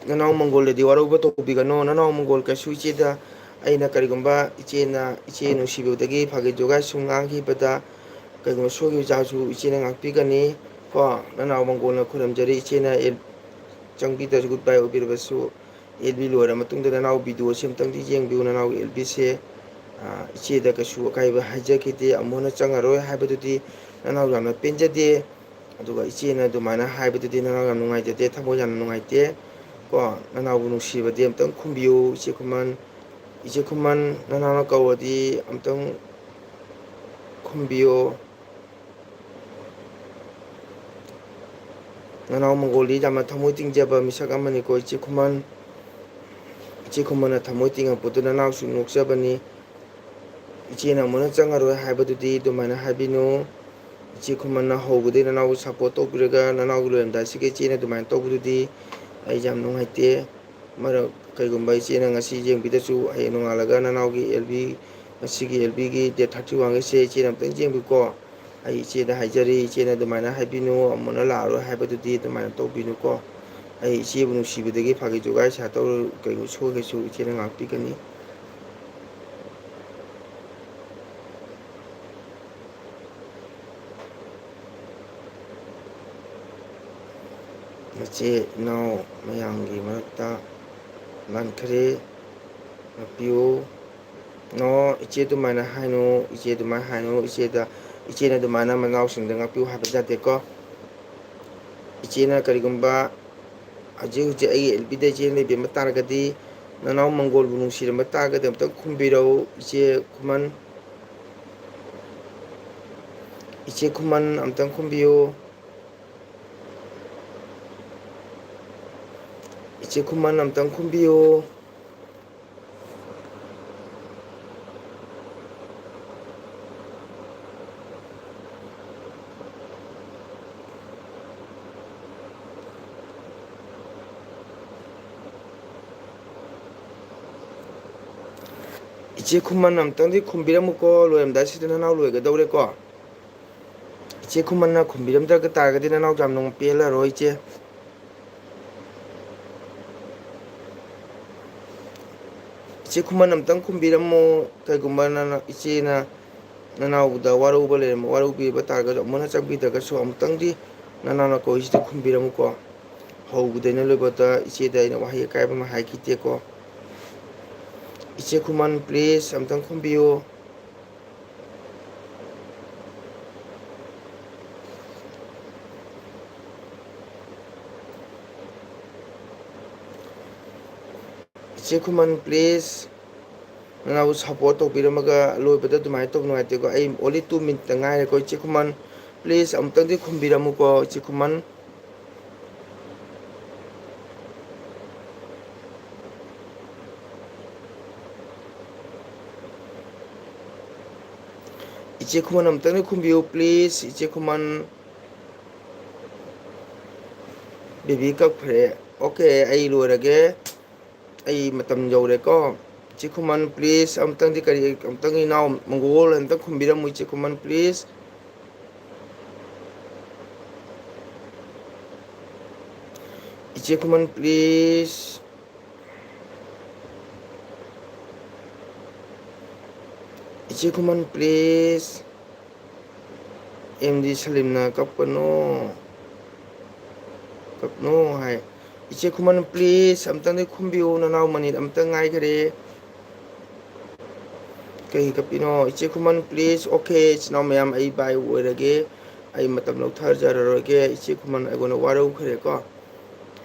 ꯅꯅꯥꯎ ꯃꯪꯒꯣꯜꯗꯗꯤ ꯋꯥꯔꯧꯕ ꯇꯧꯕꯤꯒꯅꯣ꯫ ꯅꯅꯥꯎ ꯃꯪꯒꯣꯜ ꯀꯩꯁꯨ ꯏꯆꯦꯗ ꯑꯩꯅ ꯀꯔꯤꯒꯨꯝꯕ ꯏꯆꯦꯅ, ꯏꯆꯦ ꯅꯨꯡꯁꯤꯕꯗꯒꯤ ꯐꯥꯒꯤ ꯖꯣꯒꯥꯏ ꯁꯨꯝ ꯉꯥꯡꯈꯤꯕꯗ ꯀꯩꯒꯨꯝꯕ ꯁꯣꯏꯈꯤꯕ ꯆꯥꯔꯁꯨ ꯏꯆꯦꯅ ꯉꯥꯛꯄꯤꯒꯅꯤ ꯀꯣ꯫ ꯅꯅꯥꯎ ꯃꯪꯒꯣꯜꯅ ꯈꯨꯔꯨꯝꯖꯔꯤ꯫ ꯏꯆꯦꯅ ꯑꯦ-, ꯆꯪꯕꯤꯗ꯭ꯔꯁꯨ, goodbye ꯑꯣꯏꯕꯤꯔꯕꯁꯨ, ꯑꯦꯜ ꯕꯤ ꯂꯣꯏꯔ ꯃꯇꯨꯡꯗ ꯅꯅꯥꯎ video ꯁꯦ ꯑꯃꯨꯛꯇꯪꯗꯤ ꯌꯦꯡꯕꯤꯌꯨ꯫ ꯅꯅꯥꯎꯒꯤ ꯑꯦꯜ ꯕꯤ ꯁꯦ, ꯑ, ꯏꯆꯦꯗ ꯀꯩꯁꯨ ꯑꯀꯥꯏꯕ ꯍꯥꯏꯖꯈꯤꯗꯦ꯫ ꯑꯃꯨꯛ ꯍꯟꯅ ꯆꯪꯉꯔꯣꯏ ꯍꯥꯏꯕꯗꯨꯗꯤ ꯅꯅꯥꯎ ꯌꯥꯝꯅ ꯄꯦꯟꯖꯗꯦ꯫ ꯑꯗꯨꯒ ꯏꯆꯦꯅ ꯑꯗꯨꯃꯥꯏꯅ ꯍꯥꯏꯕꯗꯨꯗꯤ ꯅꯅꯥꯎ ꯌꯥꯝ ꯅꯨꯡꯉꯥꯏꯖꯗꯦ, ꯊꯃꯣꯏ ꯌꯥꯝꯅ ꯅꯨꯡꯉꯥꯏꯇꯦ ꯀꯣ꯫ ꯅꯅꯥꯎꯕꯨ ꯅꯨꯡꯁꯤꯕꯗꯤ ꯑꯝꯇꯪ ꯈꯨꯝꯕꯤꯌꯨ ꯏꯆꯦ ꯈꯨꯃꯟ꯫ ꯏꯆꯦ ꯈꯨꯃꯟ, ꯅꯅꯥꯎꯅ ꯀꯧꯔꯗꯤ ꯑꯝꯇꯪ ꯈꯨꯝꯕꯤꯌꯣ꯫ ꯅꯅꯥꯎ ꯃꯪꯒꯣꯜꯗꯤ ꯌꯥꯝꯅ ꯊꯃꯣꯏ ꯇꯤꯡꯖꯕ ꯃꯤꯁꯛ ꯑꯃꯅꯤꯀꯣ ꯏꯆꯦ ꯈꯨꯃꯟ꯫ ꯏꯆꯦ ꯈꯨꯃꯟꯅ ꯊꯃꯣꯏ ꯇꯤꯡꯉꯛꯄꯗꯨ ꯅꯅꯥꯎꯁꯨ ꯅꯣꯛꯆꯕꯅꯤ꯫ ꯏꯆꯦꯅ ꯑꯃꯨꯛ ꯍꯟꯅ ꯆꯪꯉꯔꯣꯏ ꯍꯥꯏꯕꯗꯨꯗꯤ ꯑꯗꯨꯃꯥꯏꯅ ꯍꯥꯏꯕꯤꯅꯨ꯫ ꯏꯆꯦ ꯈꯨꯃꯟꯅ ꯍꯧꯕꯗꯒꯤ ꯅꯅꯥꯎꯕꯨ support ꯇꯧꯕꯤꯔꯒ ꯅꯅꯥꯎꯒꯤ ꯂꯣꯏꯔꯝꯗꯥꯏꯁꯤꯒ ꯏꯆꯦꯅ ꯑꯗꯨꯃꯥꯏꯅ ꯇꯧꯕꯗꯨꯗꯤ ꯑꯩ ꯌꯥꯝ ꯅꯨꯡꯉꯥꯏꯇꯦ꯫ ꯃꯔꯝ, ꯀꯩꯒꯨꯝꯕ ꯏꯆꯦꯅ ꯉꯁꯤ ꯌꯦꯡꯕꯤꯗ꯭ꯔꯁꯨ ꯍꯌꯦꯡ ꯅꯣꯡꯉꯥꯜꯂꯒ ꯅꯅꯥꯎꯒꯤ ꯑꯦꯜ ꯕꯤ, ꯉꯁꯤꯒꯤ ꯑꯦꯜ ꯕꯤꯒꯤ date thirty one ꯒꯤꯁꯦ ꯏꯆꯦꯅ ꯑꯝꯇꯪ ꯌꯦꯡꯕꯤꯌꯨꯀꯣ꯫ ꯑꯩ ꯏꯆꯦꯗ ꯍꯥꯏꯖꯔꯤ, ꯏꯆꯦꯅ ꯑꯗꯨꯃꯥꯏꯅ ꯍꯥꯏꯕꯤꯅꯨ, ꯑꯃꯨꯛ ꯍꯟꯅ ꯂꯥꯛꯑꯔꯣꯏ ꯍꯥꯏꯕꯗꯨꯗꯤ ꯑꯗꯨꯃꯥꯏꯅ ꯇꯧꯕꯤꯅꯨꯀꯣ꯫ ꯑꯩ ꯏꯆꯦꯕꯨ ꯅꯨꯡꯁꯤꯕꯗꯒꯤ ꯐꯥꯒꯤ ꯖꯣꯒꯥꯏ ꯁꯥ ꯇꯧꯔ ꯀꯩꯒꯨꯝꯕ ꯁꯣꯏꯈ꯭ꯔꯁꯨ ꯏꯆꯦꯅ ꯉꯥꯛꯄꯤꯒꯅꯤ꯫ ꯃꯆꯦ ꯏꯅꯥꯎ ꯃꯌꯥꯝꯒꯤ ꯃꯔꯛꯇ ꯂꯥꯟꯈ꯭ꯔꯦ, ꯉꯥꯛꯄꯤꯌꯨ꯫ ꯅꯣ, ꯏꯆꯦ ꯑꯗꯨꯃꯥꯏꯅ ꯍꯥꯏꯅꯨ, ꯏꯆꯦ ꯑꯗꯨꯃꯥꯏꯅ ꯍꯥꯏꯅꯨ, ꯏꯆꯦꯗ ꯏꯆꯦꯅ ꯑꯗꯨꯃꯥꯏꯅ ꯃꯅꯥꯎꯁꯤꯡꯗ ꯉꯥꯛꯄꯤꯌꯨ ꯍꯥꯏꯕ ꯌꯥꯗꯦꯀꯣ꯫ ꯏꯆꯦꯅ ꯀꯔꯤꯒꯨꯝꯕ ꯍꯧꯖꯤꯛ ꯍꯧꯖꯤꯛ ꯑꯩꯒꯤ ꯑꯦꯜ ꯕꯤꯗ ꯏꯆꯦꯅ ꯂꯩꯕꯤꯔꯝꯕ ꯇꯥꯔꯒꯗꯤ, ꯅꯅꯥꯎ ꯃꯪꯒꯣꯜꯕꯨ ꯅꯨꯡꯁꯤꯔꯝꯕ ꯇꯥꯔꯒꯗꯤ ꯑꯝꯇꯪ ꯈꯨꯝꯕꯤꯔꯛꯎ, ꯏꯆꯦ ꯈꯨꯃꯟ꯫ ꯏꯆꯦ ꯈꯨꯃꯟ ꯑꯝꯇꯪ ꯈꯨꯝꯕꯤꯌꯨ꯫ ꯏꯆꯦ ꯈꯨꯃꯟ ꯑꯝꯇꯪ ꯈꯨꯝꯕꯤꯌꯨ꯫ ꯏꯆꯦ ꯈꯨꯃꯟ ꯑꯝꯇꯪꯗꯤ ꯈꯨꯝꯕꯤꯔꯝꯃꯨꯀꯣ, ꯂꯣꯏꯔꯝꯗꯥꯏꯁꯤꯗ ꯅꯅꯥꯎ ꯂꯣꯏꯒꯗꯧꯔꯦꯀꯣ꯫ ꯏꯆꯦ ꯈꯨꯃꯟꯅ ꯈꯨꯝꯕꯤꯔꯝꯗ꯭ꯔꯒ ꯇꯥꯔꯒꯗꯤ ꯅꯅꯥꯎ ꯌꯥꯝ ꯅꯨꯡ ꯄꯦꯜꯂꯔꯣꯏ ꯏꯆꯦ꯫ ꯏꯆꯦ ꯈꯨꯃꯟ ꯑꯝꯇꯪ ꯈꯨꯝꯕꯤꯔꯝꯃꯣ꯫ ꯀꯩꯒꯨꯝꯕ ꯅꯅ-, ꯏꯆꯦꯅ ꯅꯅꯥꯎꯗ ꯋꯥꯔꯧꯕ ꯂꯩꯔꯝ-, ꯋꯥꯔꯧꯕꯤꯕ ꯇꯥꯔꯒꯁꯨ, ꯑꯃꯨꯛ ꯍꯟꯅ ꯆꯪꯕꯤꯗ꯭ꯔꯒꯁꯨ ꯑꯃꯨꯛꯇꯪꯗꯤ ꯅꯅꯥꯎꯅ ꯀꯧꯏꯁꯤꯗ ꯈꯨꯝꯕꯤꯔꯝꯃꯨꯀꯣ꯫ ꯍꯧꯕꯗꯩꯅ ꯂꯣꯏꯕꯗ ꯏꯆꯦꯗ ꯑꯩꯅ ꯋꯥꯍꯩ ꯑꯀꯥꯏꯕ ꯑꯃ ꯍꯥꯏꯈꯤꯗꯦꯀꯣ꯫ ꯏꯆꯦ ꯈꯨꯃꯟ, please ꯑꯝꯇꯪ ꯈꯨꯝꯕꯤꯌꯨ꯫ ꯏꯆꯦ ꯈꯨꯃꯟ, please, ꯅꯅꯥꯎ support ꯇꯧꯕꯤꯔꯝꯃꯒ ꯂꯣꯏꯕꯗ ꯑꯗꯨꯃꯥꯏꯅ ꯇꯧꯕ ꯅꯨꯡꯉꯥꯏꯇꯦꯀꯣ꯫ ꯑꯩ only two minute ꯉꯥꯏꯔꯦꯀꯣ꯫ ꯏꯆꯦ ꯈꯨꯃꯟ, please, ꯑꯃꯨꯛꯇꯪꯗꯤ ꯈꯨꯝꯕꯤꯔꯝꯃꯨꯀꯣ, ꯏꯆꯦ ꯈꯨꯃꯟ꯫ ꯏꯆꯦ ꯈꯨꯃꯟ ꯑꯃꯨꯛꯇꯪꯗꯤ ꯈꯨꯝꯕꯤꯌꯨ, please, ꯏꯆꯦ ꯈꯨꯃꯟ꯫ ꯕꯦꯕꯤ ꯀꯛꯈ꯭ꯔꯦ꯫ Okay, ꯑꯩ ꯂꯣꯏꯔꯒꯦ꯫ ꯑꯩ ꯃꯇꯝ ꯌꯧꯔꯦꯀꯣ꯫ ꯏꯆꯦ ꯈꯨꯃꯟ, please, ꯑꯃꯨꯛꯇꯪꯗꯤ ꯀꯔꯤ, ꯑꯃꯨꯛꯇꯪ ꯏꯅꯥꯎ ꯃꯪꯒꯣꯜ ꯑꯃꯨꯛꯇꯪ ꯈꯨꯝꯕꯤꯔꯝꯃꯨ, ꯏꯆꯦ ꯈꯨꯃꯟ, please꯫ ꯏꯆꯦ ꯈꯨꯃꯟ, please꯫ ꯏꯆꯦ ꯈꯨꯃꯟ, please꯫ ꯑꯦꯝ ꯗꯤ ꯁꯂꯤꯝꯅ ꯀꯞꯀꯅꯨ, ꯀꯞꯅꯨ ꯍꯥꯏ꯫ ꯏꯆꯦ ꯈꯨꯃꯟ, please, ꯑꯝꯇꯪꯗꯤ ꯈꯨꯝꯕꯤꯌꯨ, ꯅꯅꯥꯎ minute ꯑꯝꯇꯪ ꯉꯥꯏꯈꯔꯦ꯫ ꯀꯩ ꯀꯞꯄꯤꯅꯣ? ꯏꯆꯦ ꯈꯨꯃꯟ, please꯫ Okay, ꯏꯆꯤꯟ ꯏꯅꯥꯎ ꯃꯌꯥꯝ, ꯑꯩ bye ꯑꯣꯏꯔꯒꯦ꯫ ꯑꯩ ꯃꯇꯝ ꯂꯧꯊꯖꯔꯔꯣꯏꯒꯦ꯫ ꯏꯆꯦ ꯈꯨꯃꯟ, ꯑꯩꯉꯣꯟꯗ ꯋꯥꯔꯧꯈ꯭ꯔꯦꯀꯣ꯫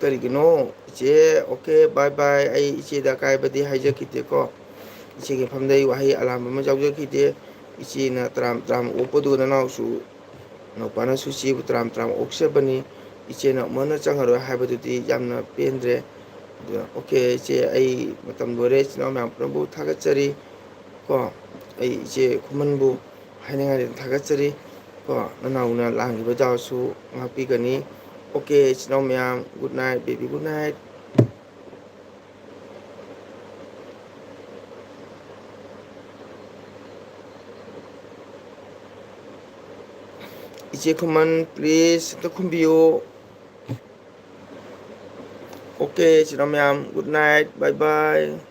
ꯀꯔꯤꯒꯤꯅꯣ? ꯏꯆꯦ, okay, bye bye꯫ ꯑꯩ ꯏꯆꯦꯗ ꯑꯀꯥꯏꯕꯗꯤ ꯍꯥꯏꯖꯈꯤꯗꯦꯀꯣ꯫ ꯏꯆꯦꯒꯤ ꯃꯐꯝꯗ ꯑꯩ ꯋꯥꯍꯩ ꯑꯂꯥꯟꯕ ꯑꯃ ꯌꯥꯎꯖꯈꯤꯗꯦ꯫ ꯏꯆꯦꯅ ꯇꯔꯥꯝ ꯇꯔꯥꯝ ꯑꯣꯛꯄꯗꯨ ꯅꯅꯥꯎꯁꯨ, ꯅꯧꯄꯥꯅꯁꯨ ꯏꯆꯦꯕꯨ ꯇꯔꯥꯝ ꯇꯔꯥꯝ ꯑꯣꯛꯆꯕꯅꯤ꯫ ꯏꯆꯦꯅ ꯑꯃꯨꯛ ꯍꯟꯅ ꯆꯪꯉꯔꯣꯏ ꯍꯥꯏꯕꯗꯨꯗꯤ ꯌꯥꯝꯅ ꯄꯦꯟꯗ꯭ꯔꯦ꯫ ꯑꯗꯨꯅ okay ꯏꯆꯦ, ꯑꯩ ꯃꯇꯝ ꯂꯣꯏꯔꯦ꯫ ꯏꯆꯤꯟ ꯏꯅꯥꯎ ꯃꯌꯥꯝ ꯄꯨꯝꯅꯃꯛꯄꯨ ꯊꯥꯒꯠꯆꯔꯤ ꯀꯣ꯫ ꯑꯩ ꯏꯆꯦ ꯈꯨꯃꯟꯕꯨ ꯍꯥꯏꯅꯤꯡꯉꯥꯏ ꯂꯩꯇꯅ ꯊꯥꯒꯠꯆꯔꯤ ꯀꯣ꯫ ꯅꯅꯥꯎꯅ ꯂꯥꯡꯈꯤꯕ ꯖꯥꯎꯁꯨ ꯉꯥꯛꯄꯤꯒꯅꯤ꯫ Okay ꯏꯆꯤꯟ ꯏꯅꯥꯎ ꯃꯌꯥꯝ, good night baby, good night꯫ ꯏꯆꯦ ꯈꯨꯃꯟ, please ꯑꯝꯇ ꯈꯨꯝꯕꯤꯌꯨ꯫ Okay ꯏꯆꯤꯟ ꯏꯅꯥꯎ ꯃꯌꯥꯝ, good night, bye bye꯫